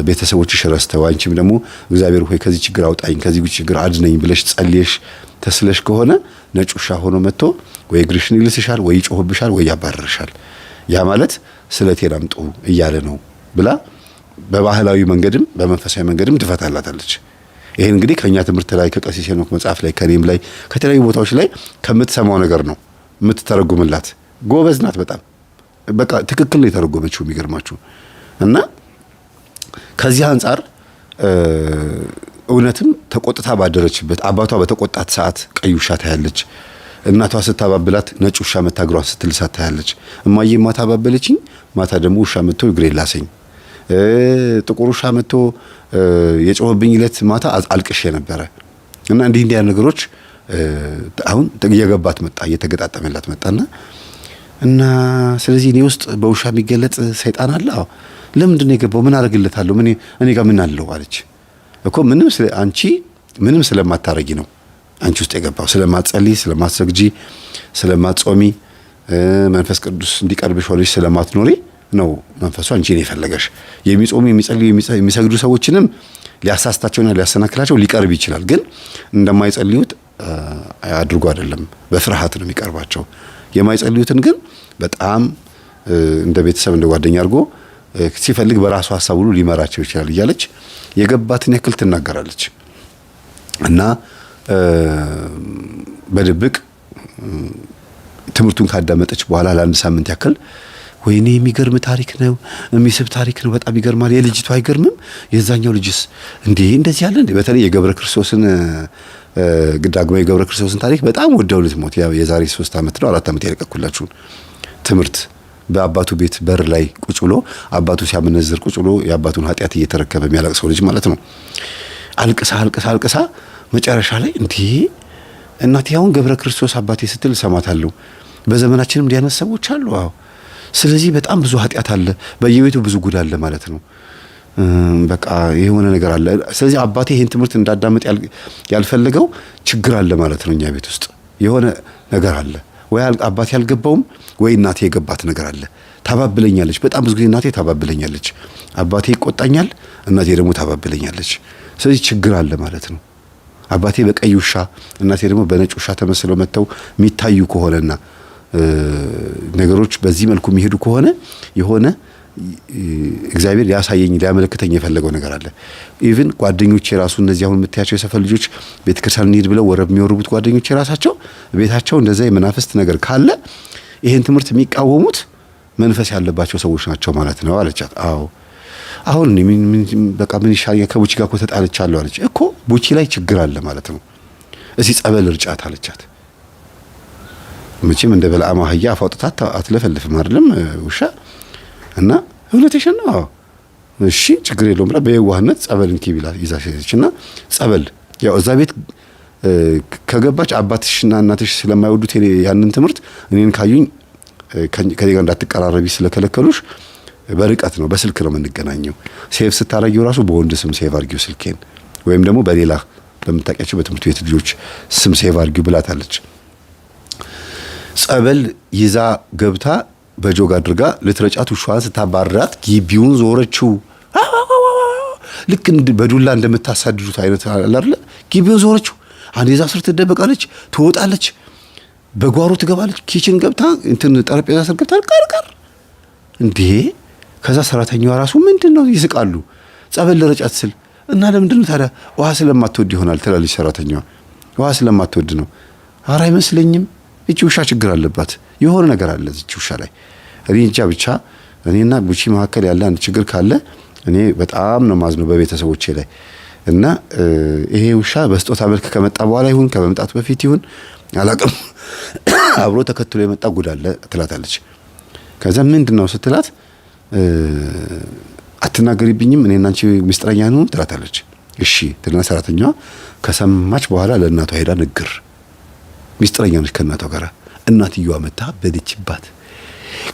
ቤተሰቦችሽ ረስተው አንቺም ደግሞ እግዚአብሔር ሆይ ከዚህ ችግር አውጣኝ፣ ከዚህ ችግር አድነኝ ብለሽ ጸልየሽ ተስለሽ ከሆነ ነጭ ውሻ ሆኖ መጥቶ ወይ እግርሽን ይልስሻል፣ ወይ ይጮህብሻል፣ ወይ ያባርርሻል። ያ ማለት ስለቴን አምጡ እያለ ነው ብላ በባህላዊ መንገድም በመንፈሳዊ መንገድም ትፈታላታለች። ይሄን እንግዲህ ከኛ ትምህርት ላይ፣ ከቀሲስ ሄኖክ መጽሐፍ ላይ፣ ከኔም ላይ፣ ከተለያዩ ቦታዎች ላይ ከምትሰማው ነገር ነው የምትተረጉምላት። ጎበዝ ናት በጣም፣ በቃ ትክክል ነው የተረጎመችው የሚገርማችሁ። እና ከዚህ አንጻር እውነትም ተቆጥታ ባደረችበት፣ አባቷ በተቆጣት ሰዓት ቀይ ውሻ ታያለች። እናቷ ስታባብላት ነጭ ውሻ መታ እግሯን ስትልሳት ታያለች። እማዬ ማታ አባበለችኝ፣ ማታ ደግሞ ውሻ መጥቶ እግሬን ላሰኝ። ጥቁር ውሻ መጥቶ የጮኸብኝ ዕለት ማታ አልቅሼ ነበረ። እና እንዲህ እንዲህ ያሉ ነገሮች አሁን እየገባት መጣ፣ እየተገጣጠመላት መጣና እና ስለዚህ እኔ ውስጥ በውሻ የሚገለጥ ሰይጣን አለ። አዎ። ለምንድን ነው የገባው? ምን አደርግለታለሁ? ምን እኔ ጋር ምን አለው አለች። እኮ ምንም አንቺ ምንም ስለማታረጊ ነው አንቺ ውስጥ የገባው። ስለማትጸልይ፣ ስለማትሰግጂ፣ ስለማትጾሚ፣ መንፈስ ቅዱስ እንዲቀርብሽ ሆነሽ ስለማትኖሪ ነው መንፈሱ አንቺን የፈለገሽ። የሚጾሙ፣ የሚጸልዩ፣ የሚሰግዱ ሰዎችንም ሊያሳስታቸውና ሊያሰናክላቸው ሊቀርብ ይችላል። ግን እንደማይጸልዩት አድርጎ አይደለም፣ በፍርሃት ነው የሚቀርባቸው። የማይጸልዩትን ግን በጣም እንደ ቤተሰብ፣ እንደ ጓደኛ አድርጎ ሲፈልግ በራሱ ሀሳብ ሁሉ ሊመራቸው ይችላል እያለች የገባትን ያክል ትናገራለች። እና በድብቅ ትምህርቱን ካዳመጠች በኋላ ለአንድ ሳምንት ያክል ወይኔ የሚገርም ታሪክ ነው፣ የሚስብ ታሪክ ነው፣ በጣም ይገርማል። የልጅቱ አይገርምም? የዛኛው ልጅስ እንዴ እንደዚህ ያለ እንዴ! በተለይ የገብረ ክርስቶስን፣ ዳግማዊ ገብረ ክርስቶስን ታሪክ በጣም ወደው ልትሞት፣ የዛሬ 3 ዓመት ነው 4 ዓመት የለቀኩላችሁን ትምህርት፣ በአባቱ ቤት በር ላይ ቁጭ ብሎ አባቱ ሲያመነዝር ቁጭ ብሎ የአባቱን ኃጢአት እየተረከበ የሚያለቅሰው ልጅ ማለት ነው። አልቅሳ አልቅሳ አልቅሳ መጨረሻ ላይ እንዴ እናቴ አሁን ገብረ ክርስቶስ አባቴ ስትል እሰማታለሁ። በዘመናችንም እንዲህ አይነት ሰዎች አሉ። አዎ። ስለዚህ በጣም ብዙ ኃጢአት አለ፣ በየቤቱ ብዙ ጉድ አለ ማለት ነው። በቃ የሆነ ነገር አለ። ስለዚህ አባቴ ይህን ትምህርት እንዳዳምጥ ያልፈለገው ችግር አለ ማለት ነው። እኛ ቤት ውስጥ የሆነ ነገር አለ፣ ወይ አባቴ ያልገባውም ወይ እናቴ የገባት ነገር አለ። ታባብለኛለች። በጣም ብዙ ጊዜ እናቴ ታባብለኛለች። አባቴ ይቆጣኛል፣ እናቴ ደግሞ ታባብለኛለች። ስለዚህ ችግር አለ ማለት ነው። አባቴ በቀይ ውሻ እናቴ ደግሞ በነጭ ውሻ ተመስለው መጥተው የሚታዩ ከሆነና ነገሮች በዚህ መልኩ የሚሄዱ ከሆነ የሆነ እግዚአብሔር ሊያሳየኝ፣ ሊያመለክተኝ የፈለገው ነገር አለ። Even ጓደኞቼ ራሱ፣ እነዚህ አሁን የምታያቸው የሰፈር ልጆች ቤተክርስቲያን እንሂድ ብለው ወረብ የሚወርቡት ጓደኞቼ ራሳቸው ቤታቸው እንደዛ የመናፍስት ነገር ካለ ይሄን ትምህርት የሚቃወሙት መንፈስ ያለባቸው ሰዎች ናቸው ማለት ነው አለቻት። አዎ፣ አሁን በቃ ምን ይሻለኛል? ከቡቺ ጋር እኮ ተጣልቻለሁ አለች። እኮ ቡቺ ላይ ችግር አለ ማለት ነው። እስኪ ጸበል እርጫት አለቻት። መቼም እንደ በለዓም አህያ አፍ አውጥታ አትለፈልፍም አይደለም ውሻ። እና እውነትሽን ነው፣ እሺ ችግር የለውም ብላ በየዋህነት ጸበል እንኪ ብላ ይዛ ሄደች። እና ጸበል ያው እዛ ቤት ከገባች አባትሽና እናትሽ ስለማይወዱት ያንን ትምህርት እኔን ካዩኝ ከኔ ጋር እንዳትቀራረቢ ስለከለከሉሽ በርቀት ነው፣ በስልክ ነው የምንገናኘው። Save ስታረጊው ራሱ በወንድ ስም save አርጊው ስልኬን፣ ወይም ደግሞ በሌላ በምታውቂያቸው በትምህርት ቤት ልጆች ስም save አርጊው ብላታለች። ጸበል ይዛ ገብታ በጆግ አድርጋ ልትረጫት ውሻዋን ስታባርራት ግቢውን ዞረችው። ልክ በዱላ እንደምታሳድዱት አይነት አለ አይደለ? ግቢውን ዞረችው። አንዴ ዛፍ ስር ትደበቃለች፣ ትወጣለች፣ በጓሮ ትገባለች። Kitchen ገብታ እንትን ጠረጴዛ ስር ገብታ ቀርቀር እንዴ። ከዛ ሰራተኛዋ ራሱ ምንድን ነው ይስቃሉ። ጸበል ልረጫት ስል እና ለምንድን ነው ታዲያ? ውሃ ስለማትወድ ይሆናል ትላለች ሰራተኛዋ። ውሃ ስለማትወድ ነው። ኧረ አይመስለኝም። እቺ ውሻ ችግር አለባት። የሆነ ነገር አለ እቺ ውሻ ላይ። እኔ እንጃ ብቻ እኔና ቡቺ መካከል ያለ አንድ ችግር ካለ እኔ በጣም ነው ማዝነው በቤተሰቦቼ ላይ። እና ይሄ ውሻ በስጦታ መልክ ከመጣ በኋላ ይሁን ከመምጣቱ በፊት ይሁን አላቅም፣ አብሮ ተከትሎ የመጣ ጉድ አለ ትላታለች። ከዛ ምንድን ነው ስትላት አትናገሪብኝም፣ እኔና አንቺ ምስጢረኛ ነን ትላታለች። እሺ ትልና ሰራተኛዋ ከሰማች በኋላ ለእናቷ ሄዳ ንግር። ምስጢረኛ ነች ከእናቷ ጋር። እናትየዋ መታ በልችባት።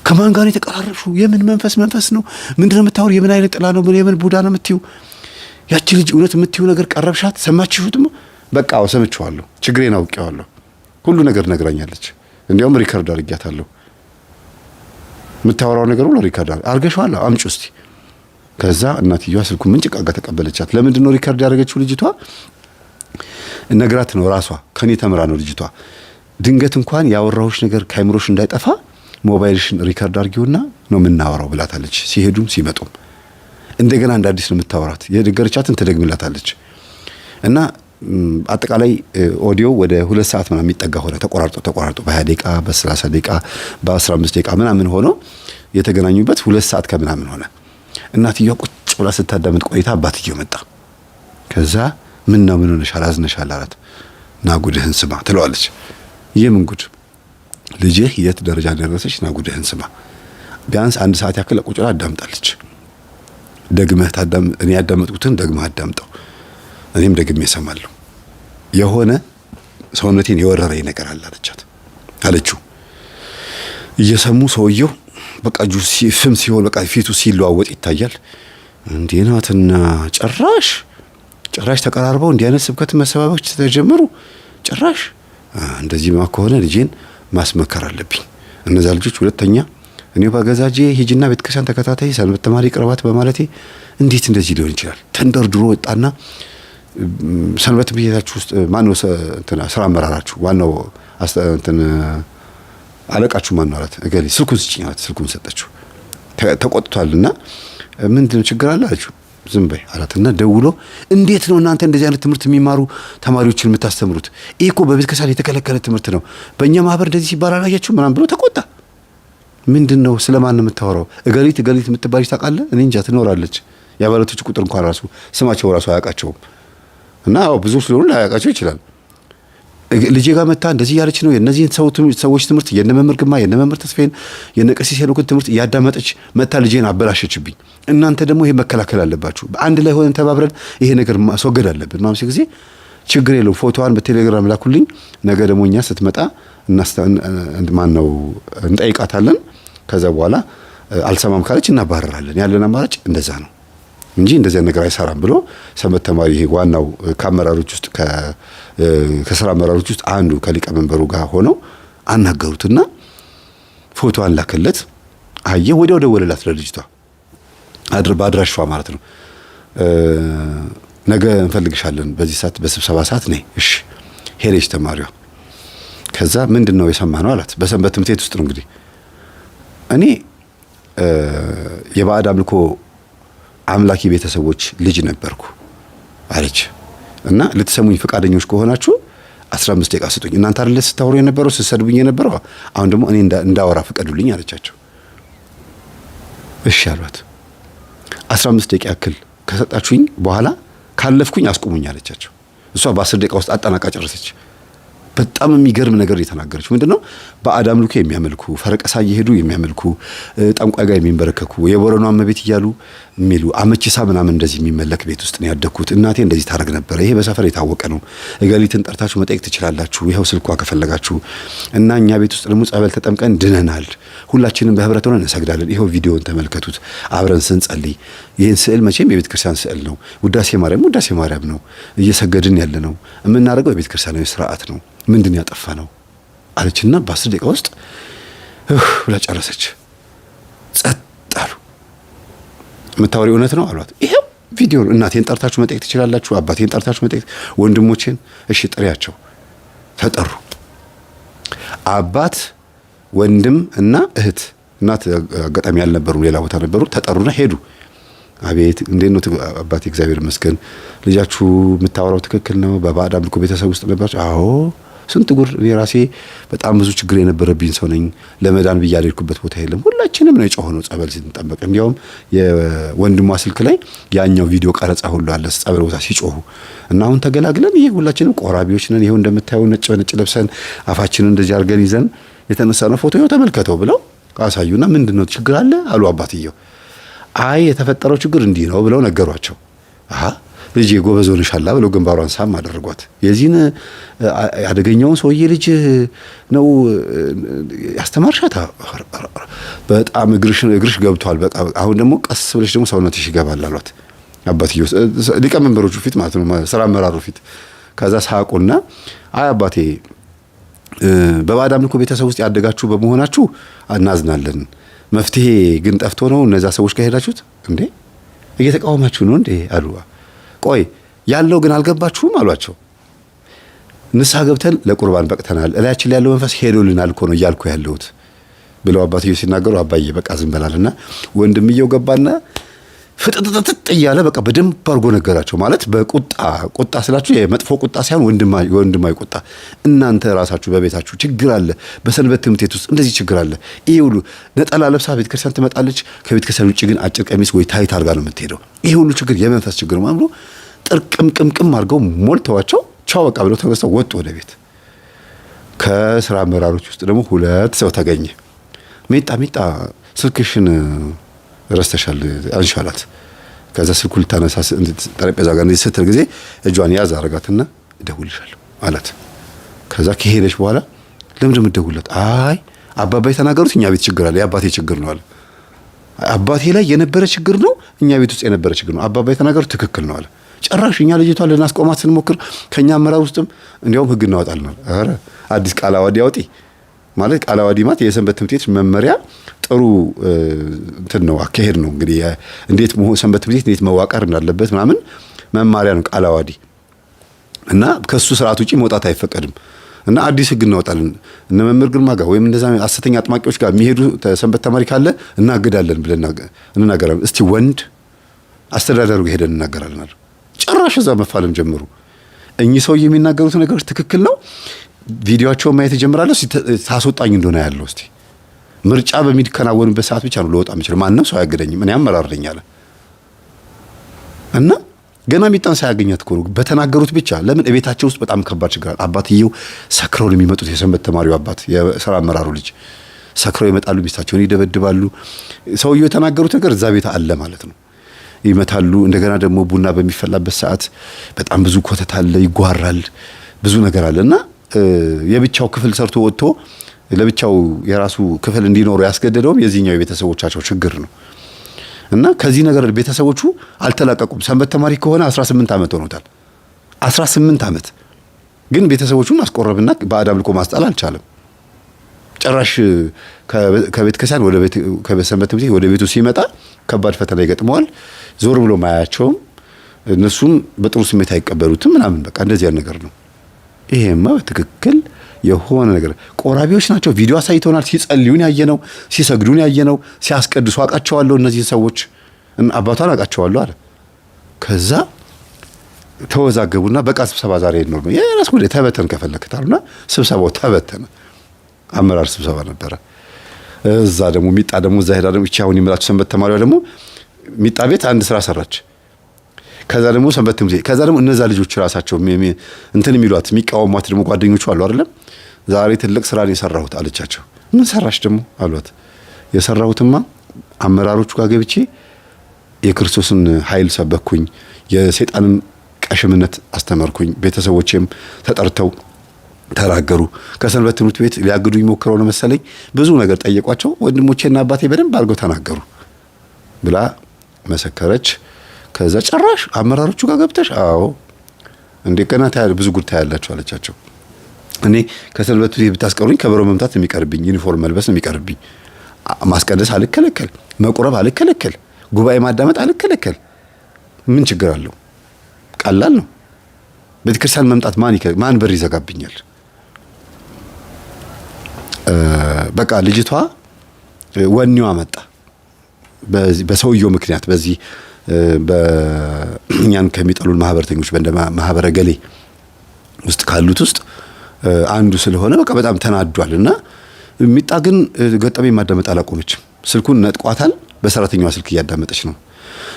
ከማን ጋር የተቀራረብሽው? የምን መንፈስ መንፈስ ነው? ምንድነው የምታወሪው? የምን አይነት ጥላ ነው? የምን ቡዳ ነው የምትይው? ያቺ ልጅ እውነት የምትይው ነገር ቀረብሻት? ሰማችሁትም? በቃ አዎ ሰምቼዋለሁ፣ ችግሬን አውቄዋለሁ፣ ሁሉ ነገር ነግራኛለች። እንዲያውም record አድርጊያታለሁ። የምታወራው ነገር ሁሉ record አድርገሽዋል? አምጪው እስቲ። ከዛ እናትየዋ ስልኩን ምንጭቅ አድርጋ ተቀበለቻት። ለምንድን ነው record ያደረገችው ልጅቷ? ነግራት ነው ራሷ፣ ከኔ ተምራ ነው ልጅቷ። ድንገት እንኳን ያወራሁሽ ነገር ከአይምሮሽ እንዳይጠፋ ሞባይልሽን record አድርጊውና ነው የምናወራው ብላታለች። ሲሄዱም ሲመጡም እንደገና እንደ አዲስ ነው የምታወራት። የነገረቻትን ትደግምላታለች። እና አጠቃላይ ኦዲዮ ወደ 2 ሰዓት ምናምን የሚጠጋ ሆነ። ተቆራርጦ ተቆራርጦ በ20 ደቂቃ፣ በ30 ደቂቃ፣ በ15 ደቂቃ ምናምን ሆኖ የተገናኙበት 2 ሰዓት ከምናምን ሆነ። እናትየዋ ቁጭ ብላ ስታዳምጥ ቆይታ አባትየው መጣ። ከዛ ምን ነው ምን ሆነሻል አዝነሻል አላት። ና ጉድህን ስማ ትለዋለች። የምን ጉድ? ልጅህ የት ደረጃ ደረሰች? ና ጉድህን ስማ። ቢያንስ 1 ሰዓት ያክል ቁጭ ብላ አዳምጣለች። ደግመህ ታዳም፣ እኔ ያዳመጥኩትን ደግመህ አዳምጠው፣ እኔም ደግሜ እሰማለሁ። የሆነ ሰውነቴን የወረረኝ ነገር አለ አለቻት አለችው። እየሰሙ ሰውየው በቃ እጁ ፍም ሲሆን በቃ ፊቱ ሲለዋወጥ ይታያል። እንዴ ናትና ጭራሽ ጭራሽ ተቀራርበው እንዲህ አይነት ስብከት መሰባበክ ተጀመሩ። ጭራሽ እንደዚህማ ከሆነ ልጄን ማስመከር አለብኝ። እነዛ ልጆች ሁለተኛ እኔ በገዛጄ ሂጂና ቤተክርስቲያን ተከታታይ ሰንበት ተማሪ ቅርባት በማለቴ እንዴት እንደዚህ ሊሆን ይችላል? ተንደርድሮ ወጣና ሰንበት ቤታችሁ ውስጥ ማነው እንትና ስራ አመራራችሁ ዋናው እንትን አለቃችሁ ማነው አላት። እገሌ። ስልኩን ስጭኝ አላት። ስልኩን ሰጠችው። ተቆጥቷልና ምንድነው ችግር አለ አለችው። ዝም በይ አላትና ደውሎ እንዴት ነው እናንተ እንደዚህ አይነት ትምህርት የሚማሩ ተማሪዎችን የምታስተምሩት? ይህ እኮ በቤተ ክርስቲያን የተከለከለ ትምህርት ነው። በእኛ ማህበር እንደዚህ ሲባል አላያችሁ ምናምን ብሎ ተቆጣ። ምንድን ነው ስለማን ነው የምታወራው? እገሊት እገሊት የምትባልሽ ታውቃለህ? እኔ እንጃ ትኖራለች። የአባላቶች ቁጥር እንኳን ራሱ ስማቸው ራሱ አያውቃቸውም። እና አዎ ብዙ ስለሆኑ ላያውቃቸው ይችላል። ልጄ ጋር መታ እንደዚህ እያለች ነው የእነዚህን ሰዎች ትምህርት የነ መምህር ግርማ የነ መምህር ተስፋዬን የነ ቀሲስ ሄኖክን ትምህርት እያዳመጠች መታ ልጄን አበላሸችብኝ። እናንተ ደግሞ ይሄ መከላከል አለባችሁ። በአንድ ላይ ሆነን ተባብረን ይሄ ነገር ማስወገድ አለብን። ማምሲ ጊዜ ችግር የለውም ፎቶዋን በቴሌግራም ላኩልኝ። ነገ ደግሞ እኛ ስትመጣ ማን ነው እንጠይቃታለን። ከዛ በኋላ አልሰማም ካለች እናባረራለን። ያለን አማራጭ እንደዛ ነው እንጂ እንደዚያ ነገር አይሰራም ብሎ ሰንበት ተማሪ ይሄ ዋናው ከአመራሮች ውስጥ ከስራ አመራሮች ውስጥ አንዱ ከሊቀመንበሩ ጋር ሆነው አናገሩትና ፎቶዋን ላከለት። አየ ወዲያው ደወለላት ለልጅቷ በአድራሿ ማለት ነው። ነገ እንፈልግሻለን በዚህ ሰዓት በስብሰባ ሰዓት ነይ። እሺ ሄደች ተማሪዋ። ከዛ ምንድን ነው የሰማነው አላት። በሰንበት ትምህርት ቤት ውስጥ ነው እንግዲህ። እኔ የባዕድ አምልኮ አምላኪ ቤተሰቦች ልጅ ነበርኩ አለች። እና ልትሰሙኝ ፈቃደኞች ከሆናችሁ 15 ደቂቃ ስጡኝ። እናንተ አይደለ ስታወሩ የነበረው ስትሰድቡኝ የነበረው፣ አሁን ደግሞ እኔ እንዳወራ ፍቀዱልኝ አለቻቸው። እሺ አሏት። 15 ደቂቃ ያክል ከሰጣችሁኝ በኋላ ካለፍኩኝ አስቁሙኝ አለቻቸው። እሷ በ10 ደቂቃ ውስጥ አጠናቃ ጨረሰች። በጣም የሚገርም ነገር የተናገረች ምንድነው? ባዕድ አምልኮ የሚያመልኩ ፈረቀሳ እየሄዱ የሚያመልኩ ጠንቋይ ጋር የሚንበረከኩ የቦረኗ እመቤት እያሉ የሚሉ አመቺሳ ምናምን እንደዚህ የሚመለክ ቤት ውስጥ ነው ያደግኩት። እናቴ እንደዚህ ታደርግ ነበረ። ይሄ በሰፈር የታወቀ ነው። እገሊትን ጠርታችሁ መጠየቅ ትችላላችሁ። ይኸው ስልኳ ከፈለጋችሁ። እና እኛ ቤት ውስጥ ደግሞ ጸበል ተጠምቀን ድነናል። ሁላችንም በህብረት ሆነን እንሰግዳለን። ይኸው ቪዲዮን ተመልከቱት አብረን ስንጸልይ። ይህን ስዕል መቼም የቤተ ክርስቲያን ስዕል ነው። ውዳሴ ማርያም ውዳሴ ማርያም ነው። እየሰገድን ያለ ነው። የምናደርገው የቤተ ክርስቲያናዊ ስርዓት ነው። ምንድን ያጠፋ ነው አለችና በ10 ደቂቃ ውስጥ ብላ ጨረሰች። ጸጥ አሉ። የምታወሪው እውነት ነው አሏት። ይሄው ቪዲዮ ነው። እናቴን ጠርታችሁ መጠየቅ ትችላላችሁ። አባቴን ጠርታችሁ መጠየቅ፣ ወንድሞቼን። እሺ ጥሪያቸው። ተጠሩ። አባት ወንድም እና እህት፣ እናት አጋጣሚ ያልነበሩ ሌላ ቦታ ነበሩ። ተጠሩና ሄዱ። አቤት፣ እንዴት ነው አባቴ? እግዚአብሔር ይመስገን። ልጃችሁ የምታወራው ትክክል ነው። በባዕድ አምልኮ ቤተሰብ ውስጥ ነበራችሁ? አዎ፣ ስንት ጉድ። እኔ ራሴ በጣም ብዙ ችግር የነበረብኝ ሰው ነኝ። ለመዳን ብዬ ያልሄድኩበት ቦታ የለም። ሁላችንም ነው የጮኸው ነው ጸበል ስንጠመቅ። እንዲያውም የወንድሟ ስልክ ላይ ያኛው ቪዲዮ ቀረጻ ሁሉ አለ ጸበል ቦታ ሲጮሁ እና አሁን ተገላግለን ይሄ ሁላችንም ቆራቢዎች ነን። ይሄው እንደምታየው ነጭ በነጭ ለብሰን አፋችንን እንደዚህ አድርገን ይዘን የተነሳ ነው ፎቶ፣ ይኸው ተመልከተው ብለው አሳዩና ምንድን ነው ችግር አለ አሉ አባትየው። አይ የተፈጠረው ችግር እንዲህ ነው ብለው ነገሯቸው። አሃ ልጄ ጎበዝ ሆነሻላ ብለው ግንባሯን ሳም አደረጓት። የዚህን አደገኛውን ሰውዬ ልጅ ነው ያስተማርሻት? በጣም እግርሽ ገብቷል። በቃ አሁን ደግሞ ቀስ ብለሽ ደግሞ ሰውነትሽ ይገባል አሏት። አባትየው ሊቀመንበሮቹ ፊት ማለት ነው፣ ስራ አመራሩ ፊት። ከዛ ሳቁና አይ አባቴ በባዕድ አምልኮ ቤተሰብ ውስጥ ያደጋችሁ በመሆናችሁ እናዝናለን። መፍትሄ ግን ጠፍቶ ነው እነዛ ሰዎች ጋር ሄዳችሁት እንዴ? እየተቃወማችሁ ነው እንዴ አሉ። ቆይ ያለው ግን አልገባችሁም አሏቸው። ንስሐ ገብተን ለቁርባን በቅተናል፣ እላያችን ላይ ያለው መንፈስ ሄዶልናል እኮ ነው እያልኩ ያለሁት ብለው አባትየው ሲናገሩ አባዬ በቃ ዝም በላልና ወንድምየው ገባና ፍጥጥጥጥ እያለ በቃ በደንብ አድርጎ ነገራቸው። ማለት በቁጣ ቁጣ ስላችሁ የመጥፎ ቁጣ ሳይሆን ወንድማዊ ቁጣ። እናንተ ራሳችሁ በቤታችሁ ችግር አለ፣ በሰንበት ትምህርት ቤት ውስጥ እንደዚህ ችግር አለ። ይሄ ሁሉ ነጠላ ለብሳ ቤተክርስቲያን ትመጣለች፣ ከቤተክርስቲያን ውጭ ግን አጭር ቀሚስ ወይ tight አድርጋ ነው የምትሄደው። ይሄ ሁሉ ችግር የመንፈስ ችግር ነው ብሎ ጥርቅምቅምቅም አድርገው ሞልተዋቸው ቻው በቃ ብለው ተነስተው ወጡ ወደ ቤት። ከስራ አመራሮች ውስጥ ደግሞ ሁለት ሰው ተገኘ። ሚጣ ሚጣ ስልክሽን ረስተሻል አንሺ አላት። ከዛ ስልኩ ልታነሳ ጠረጴዛ ጋር እንደዚህ ስትል ጊዜ እጇን ያዝ አረጋትና እደውልልሻለሁ አላት። ከዛ ከሄደች በኋላ ለምንድን ነው የምትደውልለት? አይ አባባ የተናገሩት እኛ ቤት ችግር አለ፣ የአባቴ ችግር ነው አለ። አባቴ ላይ የነበረ ችግር ነው፣ እኛ ቤት ውስጥ የነበረ ችግር ነው። አባባ የተናገሩት ትክክል ነው አለ። ጭራሽ እኛ ልጅቷን ልናስቆማት ስንሞክር ከኛ አመራር ውስጥም እንዲያውም ሕግ እናወጣለን አለ። ኧረ አዲስ ቃለ ዓዋዲ አውጪ ማለት ቃለ ዓዋዲ ማለት የሰንበት ትምህርት ቤት መመሪያ ጥሩ እንትን ነው አካሄድ ነው። እንግዲህ እንዴት ሰንበት ትምህርት ቤት እንዴት መዋቀር እንዳለበት ምናምን መማሪያ ነው ቃለ ዓዋዲ እና ከሱ ስርዓት ውጪ መውጣት አይፈቀድም። እና አዲስ ህግ እናወጣለን እነ መምህር ግርማ ጋር ወይም እንደዛ ሐሰተኛ አጥማቂዎች ጋር የሚሄዱ ሰንበት ተማሪ ካለ እናግዳለን ብለን እንናገራለን። እስቲ ወንድ አስተዳደሩ ጋር ሄደን እናገራለን አሉ። ጭራሽ እዛ መፋለም ጀመሩ። እኚህ ሰውዬ የሚናገሩት ነገሮች ትክክል ነው። ቪዲዮቸውን ማየት እጀምራለሁ። ታስወጣኝ እንደሆነ ያለው እስቲ ምርጫ በሚከናወንበት ሰዓት ብቻ ነው ለወጣ የምችለው። ማንም ሰው አያገደኝም፣ እኔ አመራር ነኝ አለ እና ገና ሚጣን ሳያገኛት እኮ ነው በተናገሩት ብቻ። ለምን እቤታቸው ውስጥ በጣም ከባድ ችግር አለ። አባትየው ሰክረው ነው የሚመጡት። የሰንበት ተማሪው አባት፣ የስራ አመራሩ ልጅ ሰክረው ይመጣሉ፣ ሚስታቸውን ይደበድባሉ። ሰውየው የተናገሩት ነገር እዛ ቤት አለ ማለት ነው። ይመታሉ። እንደገና ደግሞ ቡና በሚፈላበት ሰዓት በጣም ብዙ ኮተት አለ፣ ይጓራል፣ ብዙ ነገር አለ እና የብቻው ክፍል ሰርቶ ወጥቶ ለብቻው የራሱ ክፍል እንዲኖሩ ያስገደደውም የዚህኛው የቤተሰቦቻቸው ችግር ነው። እና ከዚህ ነገር ቤተሰቦቹ አልተላቀቁም። ሰንበት ተማሪ ከሆነ 18 ዓመት ሆኖታል። 18 ዓመት ግን ቤተሰቦቹን ማስቆረብና ባዕድ አምልኮ ማስጣል አልቻለም። ጭራሽ ከቤተ ክርስቲያን ወደ ቤተ ከሰንበት ትምህርት ወደ ቤቱ ሲመጣ ከባድ ፈተና ይገጥመዋል። ዞር ብሎ ማያቸውም፣ እነሱም በጥሩ ስሜት አይቀበሉትም ምናምን በቃ እንደዚህ ያለ ነገር ነው። ይሄማ በትክክል የሆነ ነገር ቆራቢዎች ናቸው። ቪዲዮ አሳይተውናል። ሲጸልዩን ያየነው፣ ሲሰግዱን ያየነው፣ ሲያስቀድሱ አውቃቸዋለሁ። እነዚህን ሰዎች አባቷን አውቃቸዋለሁ አለ። ከዛ ተወዛገቡና በቃ ስብሰባ ዛሬ ይኖር ነው የራስ ጉዳይ ተበተን ከፈለክ አሉና ስብሰባው ተበተነ። አመራር ስብሰባ ነበረ። እዛ ደግሞ ሚጣ ደግሞ እዛ ሄዳ ደግሞ እቺ አሁን የምላችሁ ሰንበት ተማሪዋ ደግሞ ሚጣ ቤት አንድ ስራ ሰራች። ከዛ ደግሞ ሰንበት ትምህርት ቤት ከዛ ደግሞ እነዛ ልጆች ራሳቸው እንትን የሚሏት የሚቃወሟት ደግሞ ጓደኞቹ አሉ አይደለም። ዛሬ ትልቅ ስራ ነው የሰራሁት አለቻቸው። ምን ሰራሽ ደግሞ አሏት። የሰራሁትማ አመራሮቹ ጋር ገብቼ የክርስቶስን ኃይል ሰበኩኝ፣ የሰይጣንን ቀሽምነት አስተማርኩኝ። ቤተሰቦቼም ተጠርተው ተናገሩ። ከሰንበት ትምህርት ቤት ሊያግዱኝ ሞክረው ነው መሰለኝ። ብዙ ነገር ጠየቋቸው። ወንድሞቼና አባቴ በደንብ አድርገው ተናገሩ ብላ መሰከረች። ከዛ ጭራሽ አመራሮቹ ጋር ገብተሽ አዎ እንዴ ገና ብዙ ጉድ ታያላችሁ አለቻቸው። እኔ ከሰንበት ቤት ብታስቀሩኝ ከበሮ መምታት የሚቀርብኝ፣ ዩኒፎርም መልበስ የሚቀርብኝ፣ ማስቀደስ አልከለከል፣ መቁረብ አልከለከል፣ ጉባኤ ማዳመጥ አልከለከል። ምን ችግር አለው? ቀላል ነው። ቤተክርስቲያን መምጣት ማን በር ይዘጋብኛል? በቃ ልጅቷ ወኔዋ መጣ። በሰውየው ምክንያት በዚህ በእኛን ከሚጠሉን ማህበርተኞች በእንደ ማህበረ ገሌ ውስጥ ካሉት ውስጥ አንዱ ስለሆነ በቃ በጣም ተናዷል። እና ሚጣ ግን ገጠመኝ ማዳመጥ አላቆመችም። ስልኩን ነጥቋታል። በሰራተኛዋ ስልክ እያዳመጠች ነው።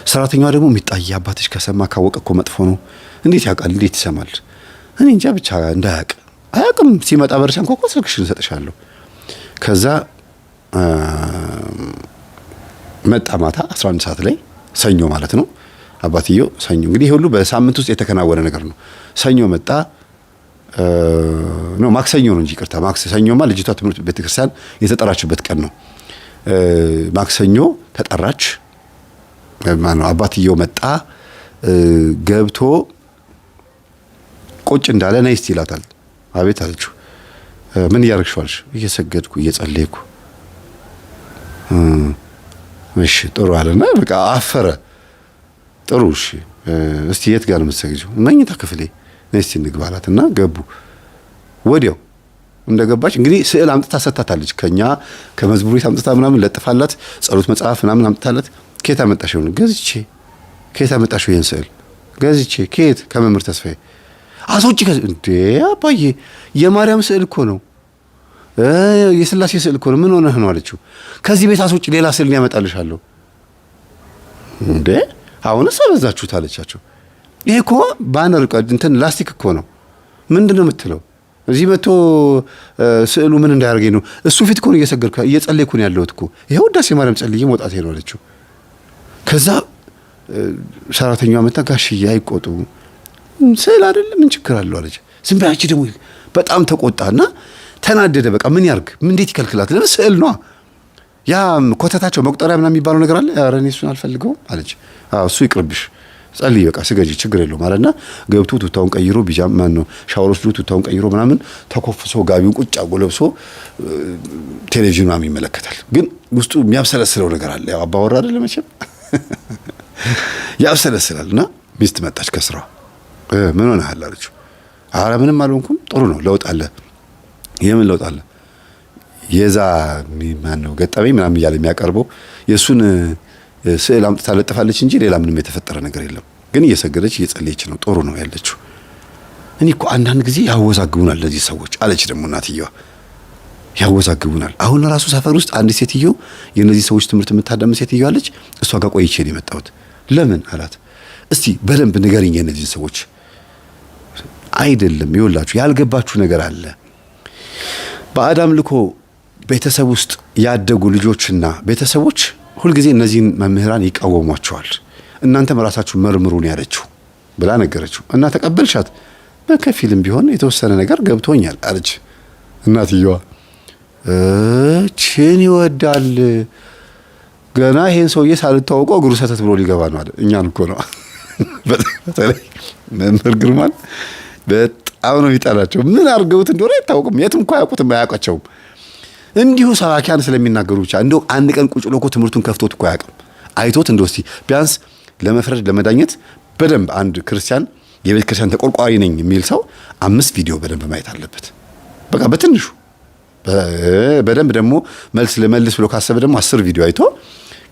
ሰራተኛዋ ደግሞ ሚጣዬ አባትሽ ከሰማ ካወቀ እኮ መጥፎ ነው። እንዴት ያውቃል? እንዴት ይሰማል? እኔ እንጃ ብቻ እንዳያውቅ አያውቅም። ሲመጣ በር ሲያንኳኳ ስልክሽን እሰጥሻለሁ። ከዛ መጣ ማታ 11 ሰዓት ላይ ሰኞ ማለት ነው። አባትየው ሰኞ እንግዲህ ይሄ ሁሉ በሳምንት ውስጥ የተከናወነ ነገር ነው። ሰኞ መጣ ነው ማክሰኞ ነው እንጂ ይቅርታ፣ ማክሰኞማ ልጅቷ ትምህርት ቤተክርስቲያን የተጠራችበት ቀን ነው። ማክሰኞ ተጠራች። ማነው አባትየው መጣ። ገብቶ ቁጭ እንዳለ ነይ እስቲ ይላታል። አቤት አለችው። ምን እያደረግሽ ዋልሽ? እየሰገድኩ እየጸለይኩ። እሺ ጥሩ አለና በቃ አፈረ። ጥሩ እሺ፣ እስቲ የት ጋር ነው የምትሰግጂው? መኝታ ክፍሌ። ነይ እስቲ እንግባ አላት እና ገቡ። ወዲያው እንደገባች እንግዲህ ስዕል አምጥታ ሰጥታታለች። ከኛ ከመዝሙር ቤት አምጥታ ምናምን ለጥፋላት፣ ጸሎት መጽሐፍ ምናምን አምጥታላት። ከየት አመጣሽው? ገዝቼ። ከየት አመጣሽው ይሄን ስዕል? ገዝቼ። ከየት? ከመምህር ተስፋዬ። አስወጪ። እንዴ አባዬ የማርያም ስዕል እኮ ነው፣ የስላሴ ስዕል እኮ ነው። ምን ሆነህ ነው አለችው። ከዚህ ቤት አስወጪ፣ ሌላ ስዕል ያመጣልሻለሁ። እንዴ አሁንስ አበዛችሁት አለቻቸው። ይሄ እኮ banner እንትን ላስቲክ እኮ ነው። ምንድን ነው የምትለው? እዚህ መጥቶ ስዕሉ ምን እንዳያደርገኝ ነው? እሱ ፊት እኮ ነው እየሰገድኩ እየጸለይኩ ነው ያለሁት እኮ። ይሄ ውዳሴ ማርያም ጸልዬ መውጣቴ ነው አለችው። ከዛ ሰራተኛዋ መታ ጋሽዬ አይቆጡ ስዕል አይደለም ምን ችግር አለው አለች። ዝም በይ አንቺ ደግሞ። በጣም ተቆጣና ተናደደ። በቃ ምን ያርግ? እንዴት ይከልክላት? ለምን ስዕል ነዋ። ያ ኮተታቸው መቁጠሪያ ምናምን የሚባለው ነገር አለ። ኧረ እኔ እሱን አልፈልገውም አለች። አዎ እሱ ይቅርብሽ፣ ጸልይ በቃ ስገጂ፣ ችግር የለውም አለና ገብቶ ቱታውን ቀይሮ ቢጃማ ማን ነው ሻወር ወስዶ ቱታውን ቀይሮ ምናምን ተኮፍሶ ጋቢውን ቁጭ አድርጎ ለብሶ ቴሌቪዥን ምናምን ይመለከታል። ግን ውስጡ የሚያብሰለስለው ነገር አለ። ያው አባወራ አይደለ መቼም ያብሰለስላል። እና ሚስት መጣች ከስራዋ። ምን ሆነሃል አለችው። ኧረ ምንም አልሆንኩም፣ ጥሩ ነው፣ ለውጥ አለ። የምን ለውጥ አለ? የዛ ማን ነው ገጠመኝ ምናምን እያለ የሚያቀርበው የእሱን ስዕል አምጥታ ለጥፋለች እንጂ ሌላ ምንም የተፈጠረ ነገር የለም። ግን እየሰገደች እየጸለየች ነው፣ ጥሩ ነው ያለችው። እኔ እኮ አንዳንድ ጊዜ ያወዛግቡናል እነዚህ ሰዎች አለች ደግሞ እናትየዋ። ያወዛግቡናል። አሁን ራሱ ሰፈር ውስጥ አንድ ሴትዮ የእነዚህ ሰዎች ትምህርት የምታዳምጥ ሴትዮ አለች። እሷ ጋር ቆይቼ ነው የመጣሁት። ለምን አላት። እስቲ በደንብ ንገሪኝ የእነዚህን ሰዎች። አይደለም ይኸውላችሁ፣ ያልገባችሁ ነገር አለ። ባዕድ አምልኮ ቤተሰብ ውስጥ ያደጉ ልጆችና ቤተሰቦች ሁልጊዜ እነዚህን መምህራን ይቃወሟቸዋል። እናንተም ራሳችሁ መርምሩን ያለችው ብላ ነገረችው እና ተቀበልሻት። በከፊልም ቢሆን የተወሰነ ነገር ገብቶኛል አለች እናትየዋ። ችን ይወዳል ገና ይሄን ሰውዬ ሳልታወቀው እግሩ ሰተት ብሎ ሊገባ ነው አለ። እኛን እኮ ነው በተለይ መምህር ግርማን በጣም ነው የሚጠላቸው። ምን አድርገውት እንደሆነ አይታወቅም። የትም እኮ አያውቁትም፣ አያውቃቸውም። እንዲሁ ሰባኪያን ስለሚናገሩ ብቻ እንደው አንድ ቀን ቁጭ ብሎ እኮ ትምህርቱን ከፍቶት እኮ አያውቅም። አይቶት እንደው እስቲ ቢያንስ ለመፍረድ ለመዳኘት በደንብ አንድ ክርስቲያን የቤተ ክርስቲያን ተቆርቋሪ ነኝ የሚል ሰው 5 ቪዲዮ በደንብ ማየት አለበት። በቃ በትንሹ በደንብ ደግሞ መልስ ለመልስ ብሎ ካሰበ ደግሞ 10 ቪዲዮ አይቶ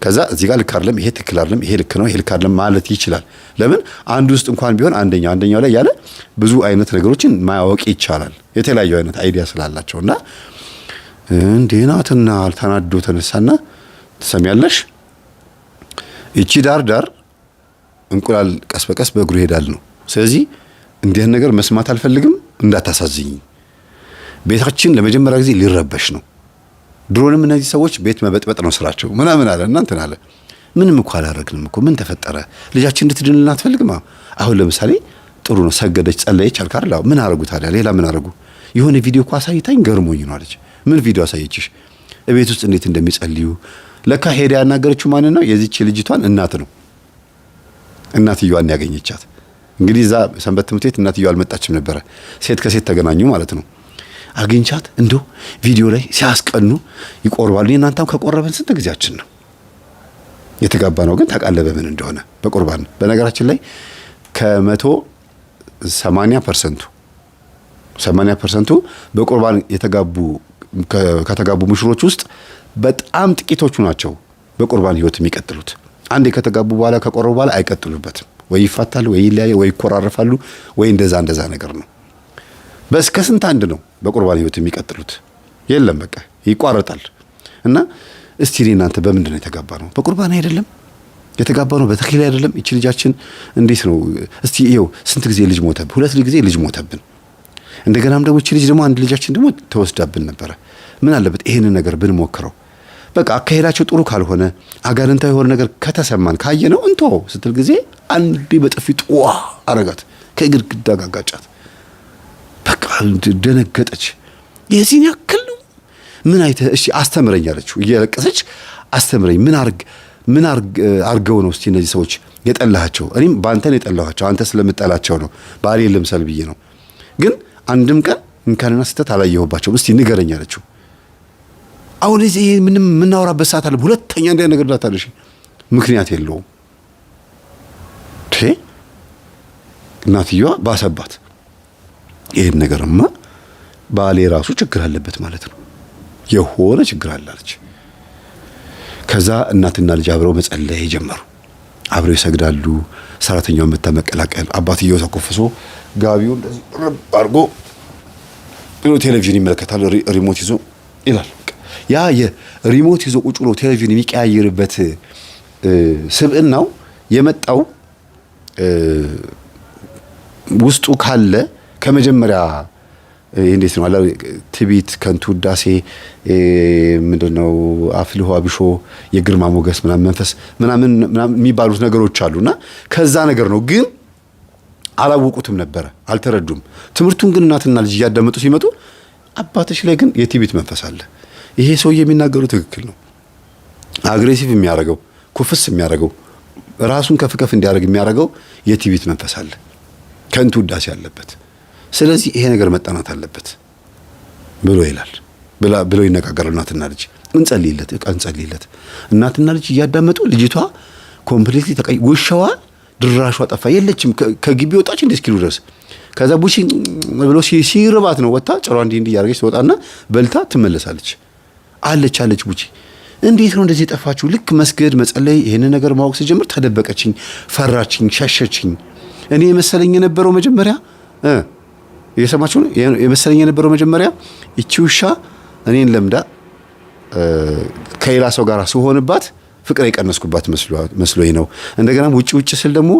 ከዛ እዚህ ጋር ልክ አይደለም፣ ይሄ ትክክል አይደለም፣ ይሄ ልክ ነው፣ ይሄ ልክ አይደለም ማለት ይችላል። ለምን አንድ ውስጥ እንኳን ቢሆን አንደኛው አንደኛው ላይ ያለ ብዙ አይነት ነገሮችን ማወቅ ይቻላል። የተለያዩ አይነት idea ስላላቸው እና እንዴ ናትና ተናዶ ተነሳና ትሰሚያለሽ፣ እቺ ዳር ዳር እንቁላል ቀስ በቀስ በእግሩ ይሄዳል ነው። ስለዚህ እንዲህ ነገር መስማት አልፈልግም፣ እንዳታሳዝኝ። ቤታችን ለመጀመሪያ ጊዜ ሊረበሽ ነው። ድሮንም እነዚህ ሰዎች ቤት መበጥበጥ ነው ስራቸው ምናምን አለ እና እንትን አለ። ምንም እኮ አላረግንም እኮ ምን ተፈጠረ? ልጃችን እንድትድንልን አትፈልግም? አሁን ለምሳሌ ጥሩ ነው፣ ሰገደች፣ ጸለየች አልክ አይደል? ምን አረጉ ታዲያ? ሌላ ምን አረጉ? የሆነ ቪዲዮ እኮ አሳይታኝ ገርሞኝ ነው አለች። ምን ቪዲዮ አሳየችሽ? እቤት ውስጥ እንዴት እንደሚጸልዩ። ለካ ሄዳ ያናገረችው ማንን ነው? የዚች ልጅቷን እናት ነው። እናትየዋን ያገኘቻት። እንግዲህ እዛ ሰንበት ትምህርት ቤት እናትየዋ አልመጣችም ነበረ። ሴት ከሴት ተገናኙ ማለት ነው። አግኝቻት እንደው ቪዲዮ ላይ ሲያስቀኑ ይቆርባሉ። እናንተም ከቆረበን ስንት ጊዜያችን ነው የተጋባ ነው። ግን ታውቃለህ በምን እንደሆነ በቁርባን። በነገራችን ላይ ከ180% 80%ቱ በቁርባን የተጋቡ ከተጋቡ ሙሽሮች ውስጥ በጣም ጥቂቶቹ ናቸው በቁርባን ህይወት የሚቀጥሉት። አንዴ ከተጋቡ በኋላ ከቆረቡ በኋላ አይቀጥሉበትም። ወይ ይፋታሉ፣ ወይ ይለያዩ፣ ወይ ይኮራረፋሉ፣ ወይ እንደዛ እንደዛ ነገር ነው። በስ ከስንት አንድ ነው በቁርባን ህይወት የሚቀጥሉት። የለም በቃ ይቋረጣል። እና እስቲ እኔ እናንተ በምንድን ነው የተጋባ ነው? በቁርባን አይደለም የተጋባ ነው፣ በተክሊል አይደለም። እቺ ልጃችን እንዴት ነው እስቲ ይኸው ስንት ጊዜ ልጅ ሞተብን፣ ሁለት ጊዜ ልጅ ሞተብን። እንደገናም ደግሞ እቺ ልጅ ደግሞ አንድ ልጃችን ደግሞ ተወስዳብን ነበረ። ምን አለበት ይሄንን ነገር ብንሞክረው? በቃ አካሄዳቸው ጥሩ ካልሆነ አጋንንታዊ የሆነ ነገር ከተሰማን ካየነው እንተወው ስትል ጊዜ አንዴ በጥፊ ጥዋ አረጋት፣ ከግድግዳ ጋር አጋጫት። በቃ ደነገጠች። የዚህን ያክል ነው? ምን አይተህ እሺ አስተምረኝ አለችው እየለቀሰች። አስተምረኝ፣ ምን አርግ ምን አርገው ነው እስቲ እነዚህ ሰዎች የጠላሃቸው? እኔም በአንተ ነው የጠላኋቸው፣ አንተ ስለምጠላቸው ነው፣ ባሌ ልምሰል ብዬ ነው። ግን አንድም ቀን እንከንና ስህተት አላየሁባቸውም። እስቲ ንገረኝ አለችው። አሁን እዚህ ይሄ ምንም የምናወራበት ሰዓት አለ። ሁለተኛ እንዲያ ነገር እንዳታለሽ፣ ምክንያት የለውም። እናትየዋ ባሰባት። ይሄን ነገርማ ባሌ ራሱ ችግር አለበት ማለት ነው፣ የሆነ ችግር አለ አለች። ከዛ እናትና ልጅ አብረው መጸለይ ጀመሩ። አብረው ይሰግዳሉ። ሰራተኛውን መታ መቀላቀል፣ አባትየው ተኮፍሶ ጋቢውን እንደዚህ ርብ አድርጎ ቴሌቪዥን ይመለከታል፣ remote ይዞ ይላል። ያ የ remote ይዞ ቁጭ ብሎ ቴሌቪዥን የሚቀያይርበት ስብዕናው የመጣው ውስጡ ካለ ከመጀመሪያ እንዴት ነው አላ ትቢት፣ ከንቱ ውዳሴ፣ ምንድነው አፍልሆ አብሾ፣ የግርማ ሞገስ ምናምን መንፈስ ምናምን ምናምን የሚባሉት ነገሮች አሉና ከዛ ነገር ነው። ግን አላወቁትም ነበረ፣ አልተረዱም። ትምህርቱን ግን እናትና ልጅ እያዳመጡ ሲመጡ አባትሽ ላይ ግን የትቢት መንፈስ አለ። ይሄ ሰውዬ የሚናገሩ ትክክል ነው። Aggressive የሚያደርገው፣ ኩፍስ የሚያደርገው፣ ራሱን ከፍ ከፍ እንዲያደርግ የሚያደርገው የትቢት መንፈስ አለ፣ ከንቱ ውዳሴ አለበት። ስለዚህ ይሄ ነገር መጠናት አለበት ብሎ ይላል ብሎ ይነጋገራሉ። እናትና ልጅ እንጸልይለት፣ እቃ እንጸልይለት። እናትና ልጅ እያዳመጡ ልጅቷ completely ተቀይ፣ ውሻዋ ድራሿ ጠፋ፣ የለችም፣ ከግቢ ወጣች እንደ እስኪሉ ድረስ። ከዛ ቡቺ ብሎ ሲርባት ነው ወጣ ጭሯ እንዲህ እንዲህ እያደረገች ትወጣና በልታ ትመለሳለች። አለች አለች ቡቺ፣ እንዴት ነው እንደዚህ የጠፋችሁ? ልክ መስገድ መጸለይ ይሄንን ነገር ማወቅ ስጀምር ተደበቀችኝ፣ ፈራችኝ፣ ሸሸችኝ። እኔ የመሰለኝ የነበረው መጀመሪያ፣ እየሰማችሁ ነው፣ የመሰለኝ የነበረው መጀመሪያ ይቺ ውሻ እኔን ለምዳ ከሌላ ሰው ጋር ስሆንባት ፍቅር የቀነስኩባት መስሎኝ ነው። እንደገናም ውጭ ውጭ ስል ደግሞ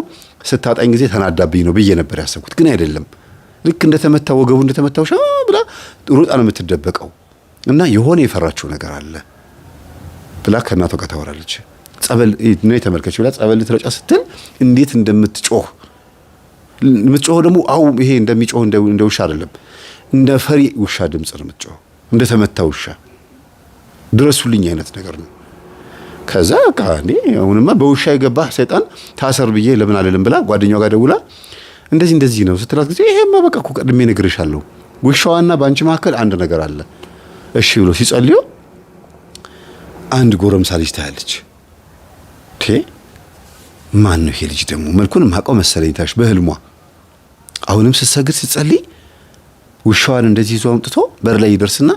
ስታጣኝ ጊዜ ተናዳብኝ ነው ብዬ ነበር ያሰብኩት፣ ግን አይደለም። ልክ እንደተመታ ወገቡ እንደተመታ ውሻ ብላ ሩጣ ነው የምትደበቀው እና የሆነ የፈራችው ነገር አለ ብላ ከእናቷ ጋር ታወራለች። ጸበል ነው የተመልከች ብላ ጸበል ልትረጫ ስትል እንዴት እንደምትጮህ፣ የምትጮኸው ደግሞ አው ይሄ እንደሚጮህ እንደ ውሻ አይደለም፣ እንደ ፈሪ ውሻ ድምጽ ነው የምትጮኸው፣ እንደተመታ ውሻ ድረሱልኝ አይነት ነገር ነው። ከዛ በቃ እንዴ አሁንማ በውሻ የገባህ ሰይጣን ታሰር ብዬ ለምን አልልም ብላ ጓደኛዋ ጋር ደውላ እንደዚህ እንደዚህ ነው ስትላት ጊዜ ይሄማ በቃ እኮ ቀድሜ እነግርሻለሁ፣ ውሻዋና በአንቺ መካከል አንድ ነገር አለ። እሺ ብሎ ሲጸልዩ አንድ ጎረምሳ ልጅ ታያለች። ማን ነው ይሄ ልጅ ደግሞ? መልኩን ማቀው መሰለኝ ታሽ በህልሟ። አሁንም ስትሰግድ ስትጸልይ ውሻዋን እንደዚህ ይዞ አምጥቶ በር ላይ ይደርስና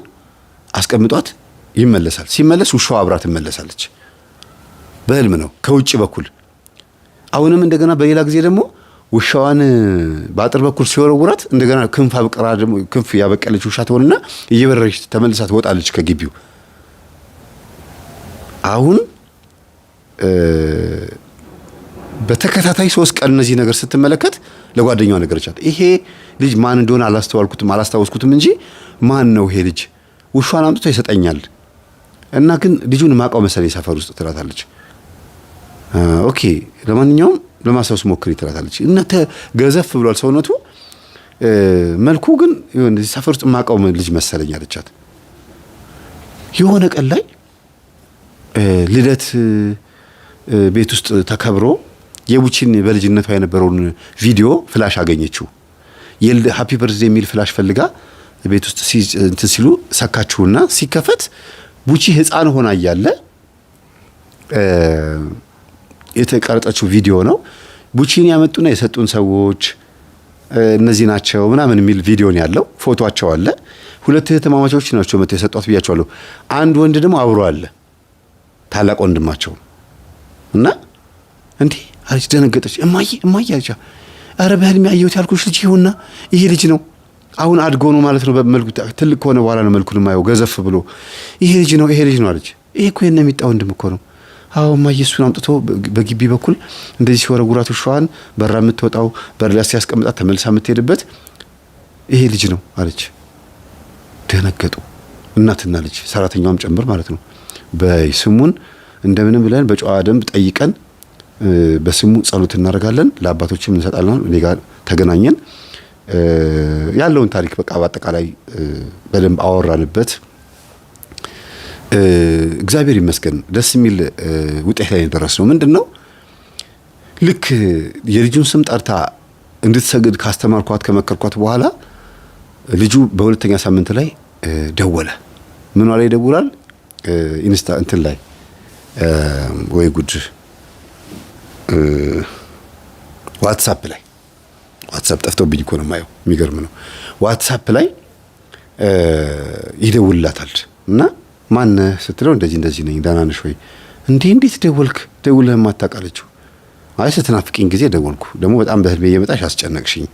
አስቀምጧት ይመለሳል። ሲመለስ ውሻዋ አብራ ትመለሳለች። በህልም ነው ከውጭ በኩል። አሁንም እንደገና በሌላ ጊዜ ደግሞ ውሻዋን በአጥር በኩል ሲወረውራት እንደገና ክንፍ አብቅራ ደግሞ ክንፍ ያበቀለች ውሻ ትሆንና እየበረረች ተመልሳ ትወጣለች ከግቢው። አሁን በተከታታይ 3 ቀን እነዚህ ነገር ስትመለከት ለጓደኛዋ ነገረቻት። ይሄ ልጅ ማን እንደሆነ አላስተዋልኩትም አላስታወስኩትም እንጂ ማን ነው ይሄ ልጅ? ውሻዋን አምጥቶ ይሰጠኛል እና ግን ልጁን ማውቀው መሰለኝ ሰፈር ውስጥ ትላታለች። Okay ለማንኛውም ለማስታወስ ሞክሪ ትላታለች። እና ገዘፍ ብሏል ሰውነቱ፣ መልኩ ግን የሆነ ሰፈር ውስጥ ማውቀው ልጅ መሰለኝ አለቻት። የሆነ ቀን ላይ ልደት ቤት ውስጥ ተከብሮ የቡቺን በልጅነቷ የነበረውን ቪዲዮ flash አገኘችው። Happy birthday የሚል flash ፈልጋ ቤት ውስጥ እንትን ሲሉ ሰካችሁና ሲከፈት ቡቺ ሕፃን ሆና እያለ የተቀረጸችው ቪዲዮ ነው። ቡቺን ያመጡና የሰጡን ሰዎች እነዚህ ናቸው ምናምን የሚል ቪዲዮ ነው ያለው። ፎቶአቸው አለ። ሁለት እህትማማቾች ናቸው መጥተው የሰጧት ብያቸዋለሁ። አንድ ወንድ ደግሞ አብሮ አለ፣ ታላቅ ወንድማቸው እና እንዴ አለች፣ ደነገጠች። እማዬ እማዬ አለች። ኧረ በህልሜ ያየሁት ያልኩሽ ልጅ ይሁንና ይሄ ልጅ ነው። አሁን አድጎ ነው ማለት ነው። በመልኩ ትልቅ ከሆነ በኋላ ነው መልኩን የማየው ገዘፍ ብሎ ይሄ ልጅ ነው፣ ይሄ ልጅ ነው አለች። ይሄ እኮ የነ ሚጣ ወንድም እኮ ነው። አዎ እማዬ፣ እሱን አምጥቶ በግቢ በኩል እንደዚህ ሲወረውራት ውሻዋን በራ የምትወጣው በር ላይ ሲያስቀምጣት ተመልሳ የምትሄድበት ይሄ ልጅ ነው አለች። ደነገጡ፣ እናትና ልጅ ሰራተኛዋም ጨምር ማለት ነው። በስሙን እንደምንም ብለን በጨዋ ደንብ ጠይቀን በስሙ ጸሎት እናደርጋለን፣ ለአባቶችም እንሰጣለን። እኔ ጋር ተገናኘን። ያለውን ታሪክ በቃ በአጠቃላይ በደንብ አወራንበት። እግዚአብሔር ይመስገን ደስ የሚል ውጤት ላይ የደረስነው ምንድን ነው? ልክ የልጁን ስም ጠርታ እንድትሰግድ ካስተማርኳት ከመከርኳት በኋላ ልጁ በሁለተኛ ሳምንት ላይ ደወለ። ምኗ ላይ ይደውላል? ኢንስታ እንትን ላይ ወይ ጉድ፣ ዋትሳፕ ላይ። ዋትሳፕ ጠፍቶብኝ እኮ ነው የማየው። የሚገርም ነው። ዋትሳፕ ላይ ይደውልላታል እና ማነህ ስትለው እንደዚህ እንደዚህ ነኝ፣ ደህና ነሽ ወይ? እንዴ እንዴት ደወልክ? ደውለህም አታውቅ አለችው። አይ ስትናፍቂኝ ጊዜ ደወልኩ። ደግሞ በጣም በህልሜ እየመጣሽ አስጨነቅሽኝ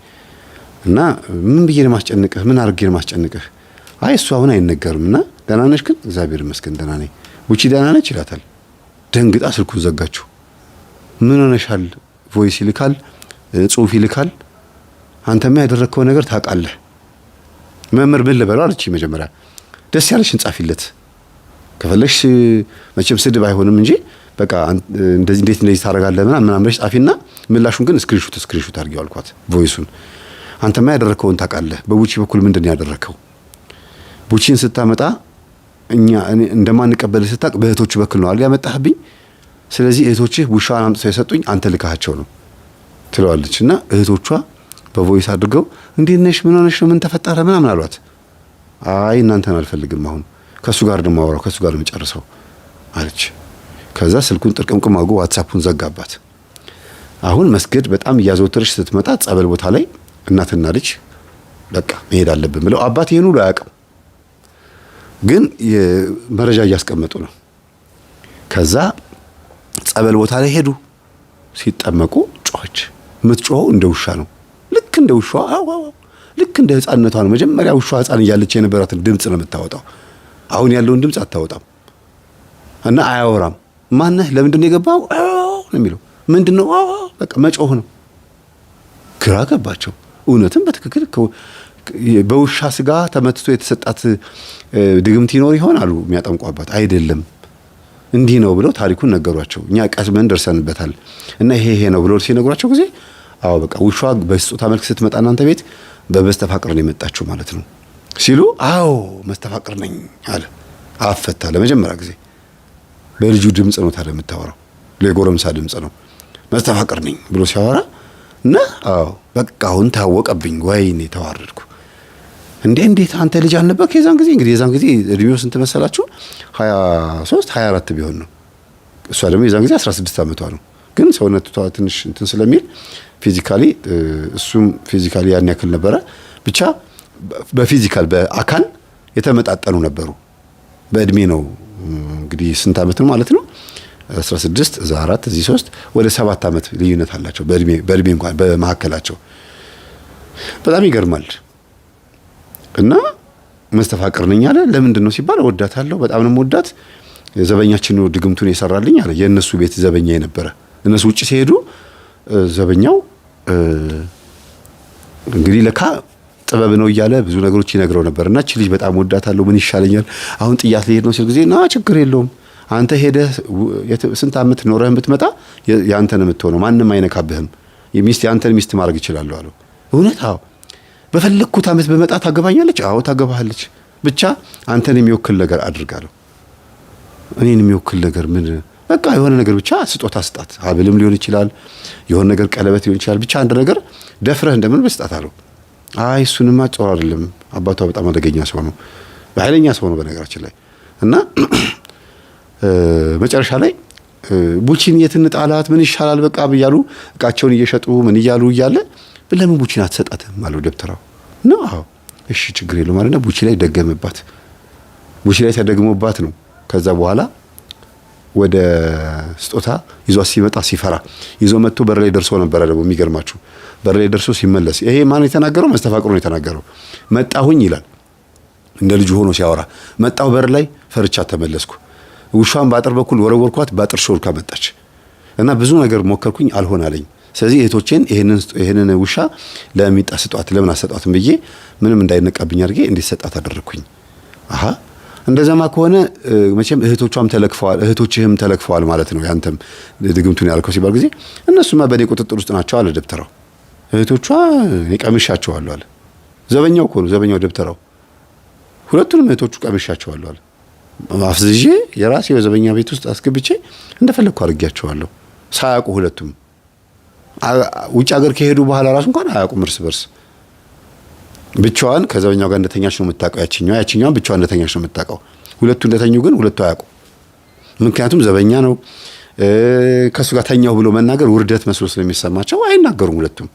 እና ምን ብዬ ነው ማስጨንቅህ? ምን አድርጌ ነው ማስጨንቅህ? አይ እሱ አሁን አይነገርም እና ደህና ነሽ ግን? እግዚአብሔር ይመስገን ደህና ነኝ። ቡቺ ደህና ነች ይላታል። ደንግጣ ስልኩን ዘጋችው። ምን ሆነሻል? voice ይልካል፣ ጽሁፍ ይልካል። አንተማ ያደረግከው ነገር ታውቃለህ። መምህር ምን ልበለው አለች። መጀመሪያ ደስ ያለሽን ጻፊለት ከፈለግሽ፣ መቼም ስድብ አይሆንም እንጂ በቃ እንደዚህ እንዴት እንደዚህ ታደርጋለህ ምናምን ምናምን ብለሽ ጻፊና ምላሹን ግን screenshot አድርጊው አልኳት፣ voice ኡን። አንተማ ያደረግከውን ታውቃለህ። በቡቺ በኩል ምንድን ነው ያደረግከው? ቡቺን ስታመጣ እኛ እንደማንቀበልህ ስታውቅ በእህቶቹ በኩል ነው አይደል ያመጣህብኝ? ስለዚህ እህቶችህ ውሻዋን አምጥተው የሰጡኝ አንተ ልካሃቸው ነው ትለዋለች። እና እህቶቿ በ voice አድርገው እንዴት ነሽ? ምን ሆነሽ ነው? ምን ተፈጠረ? ምናምን አሏት። አይ እናንተን አልፈልግም፣ አሁን ከእሱ ጋር ነው የማወራው፣ ከእሱ ጋር ነው የምጨርሰው አለች። ከዛ ስልኩን ጥርቅምቅም አድርጎ ዋትሳፑን ዘጋባት። አሁን መስገድ በጣም እያዘወተረች ስትመጣ ጸበል ቦታ ላይ እናትና ልጅ በቃ መሄድ አለብን ብለው፣ አባት ይሄን ሁሉ አያውቅም፣ ግን መረጃ እያስቀመጡ ነው። ከዛ ጸበል ቦታ ላይ ሄዱ። ሲጠመቁ ጮኸች። የምትጮኸው እንደ ውሻ ነው። ልክ እንደ ውሻ አው አው፣ ልክ እንደ ህፃንነቷ ነው። መጀመሪያ ውሻ ህፃን እያለች የነበራትን ድምፅ ነው የምታወጣው። አሁን ያለውን ድምፅ አታወጣም። እና አያወራም። ማነህ? ለምንድን ነው የገባው ነው የሚለው። ምንድን ነው? በቃ መጮህ ነው። ግራ ገባቸው። እውነትም በትክክል በውሻ ስጋ ተመትቶ የተሰጣት ድግምት ይኖር ይሆን አሉ የሚያጠምቁ አባት። አይደለም እንዲህ ነው ብለው ታሪኩን ነገሯቸው። እኛ ቀድመን ደርሰንበታል እና ይሄ ይሄ ነው ብለው ሲነግሯቸው ጊዜ አዎ በቃ ውሻ በስጦታ መልክ ስትመጣ እናንተ ቤት በመስተፋቅር ነው የመጣችው ማለት ነው ሲሉ፣ አዎ መስተፋቅር ነኝ አለ። አፈታ ለመጀመሪያ ጊዜ በልጁ ድምፅ ነው ታዲያ የምታወራው፣ የጎረምሳ ድምፅ ነው። መስተፋቅር ነኝ ብሎ ሲያወራ እና አዎ በቃ አሁን ታወቀብኝ፣ ወይኔ ተዋረድኩ። እንዴ እንዴት አንተ ልጅ አልነበርክ የዛን ጊዜ? እንግዲህ የዛን ጊዜ እድሜው ስንት መሰላችሁ? 23 24 ቢሆን ነው። እሷ ደግሞ የዛን ጊዜ 16 ዓመቷ ነው። ግን ሰውነቷ ትንሽ እንትን ስለሚል physically፣ እሱም physically ያን ያክል ነበረ። ብቻ በ physical በአካል የተመጣጠኑ ነበሩ። በእድሜ ነው እንግዲህ ስንት ዓመት ነው ማለት ነው? 16 እዛ 4 እዚህ 3፣ ወደ 7 ዓመት ልዩነት አላቸው በእድሜ እንኳን በመካከላቸው። በጣም ይገርማል። እና መስተፋቅር ነኝ አለ። ለምንድን ነው ሲባል እወዳታለሁ፣ በጣም ነው የምወዳት። ዘበኛችን ነው ድግምቱን የሰራልኝ አለ። የእነሱ ቤት ዘበኛ የነበረ፣ እነሱ ውጭ ሲሄዱ ዘበኛው እንግዲህ ለካ ጥበብ ነው እያለ ብዙ ነገሮች ይነግረው ነበር። እና እቺ ልጅ በጣም ወዳታለሁ፣ ምን ይሻለኛል አሁን ጥያት ሊሄድ ነው ሲል ጊዜ ና ችግር የለውም፣ አንተ ሄደህ ስንት ዓመት ኖረህ ብትመጣ ያንተን የምትሆነው ማንም አይነካብህም። ሚስት ያንተን ሚስት ማድረግ ይችላለሁ አለው። እውነት? አዎ። በፈለግኩት ዓመት በመጣ ታገባኛለች? አዎ ታገባሃለች። ብቻ አንተን የሚወክል ነገር አድርጋለሁ። እኔን የሚወክል ነገር ምን? በቃ የሆነ ነገር ብቻ ስጦታ ስጣት። ሀብልም ሊሆን ይችላል፣ የሆነ ነገር ቀለበት ሊሆን ይችላል። ብቻ አንድ ነገር ደፍረህ እንደምን በስጣት አለው። አይ እሱንማ ጥሩ አይደለም። አባቷ በጣም አደገኛ ሰው ነው፣ በኃይለኛ ሰው ነው በነገራችን ላይ። እና መጨረሻ ላይ ቡቺን የት እንጣላት፣ ምን ይሻላል በቃ እያሉ እቃቸውን እየሸጡ ምን እያሉ እያለ ለምን ቡቺን አትሰጣትም አለው ደብተራው። ነው አዎ እሺ ችግር የለውም አለና ቡቺ ላይ ደገመባት። ቡቺ ላይ ተደግሞባት ነው ከዛ በኋላ ወደ ስጦታ ይዟ ሲመጣ ሲፈራ ይዞ መጥቶ በር ላይ ደርሶ ነበረ። ደግሞ የሚገርማችሁ በር ላይ ደርሶ ሲመለስ ይሄ ማን የተናገረው? መስተፋቅሩ ነው የተናገረው። መጣሁኝ ይላል እንደ ልጁ ሆኖ ሲያወራ፣ መጣሁ በር ላይ ፈርቻ ተመለስኩ። ውሿን በአጥር በኩል ወረወርኳት፣ በአጥር ሾልካ መጣች እና ብዙ ነገር ሞከርኩኝ፣ አልሆን አለኝ። ስለዚህ እህቶቼን ይሄንን ውሻ ለሚጣ ስጧት፣ ለምን አሰጧትም ብዬ ምንም እንዳይነቃብኝ አድርጌ እንዲሰጣት አደረግኩኝ። አሃ እንደዛማ ከሆነ መቼም እህቶቿም ተለክፈዋል፣ እህቶችህም ተለክፈዋል ማለት ነው። ያንተም ድግምቱን ያልከው ሲባል ጊዜ እነሱማ በእኔ ቁጥጥር ውስጥ ናቸው አለ ደብተራው። እህቶቿ እኔ ቀምሻቸዋለሁ አለ። ዘበኛው እኮ ነው ዘበኛው ደብተራው። ሁለቱንም እህቶቹ ቀምሻቸዋለሁ አለ። አፍዝዤ የራሴ የዘበኛ ቤት ውስጥ አስገብቼ እንደፈለግኩ አድርጌያቸዋለሁ። ሳያውቁ ሁለቱም ውጭ ሀገር ከሄዱ በኋላ ራሱ እንኳን አያውቁም እርስ በርስ። ብቻዋን ከዘበኛው ጋር እንደተኛች ነው የምታውቀው። ያችኛዋን ብቻዋን እንደተኛች ነው የምታውቀው። ሁለቱ እንደተኙ ግን ሁለቱ አያውቁ። ምክንያቱም ዘበኛ ነው፣ ከእሱ ጋር ተኛሁ ብሎ መናገር ውርደት መስሎ ስለሚሰማቸው አይናገሩም ሁለቱም።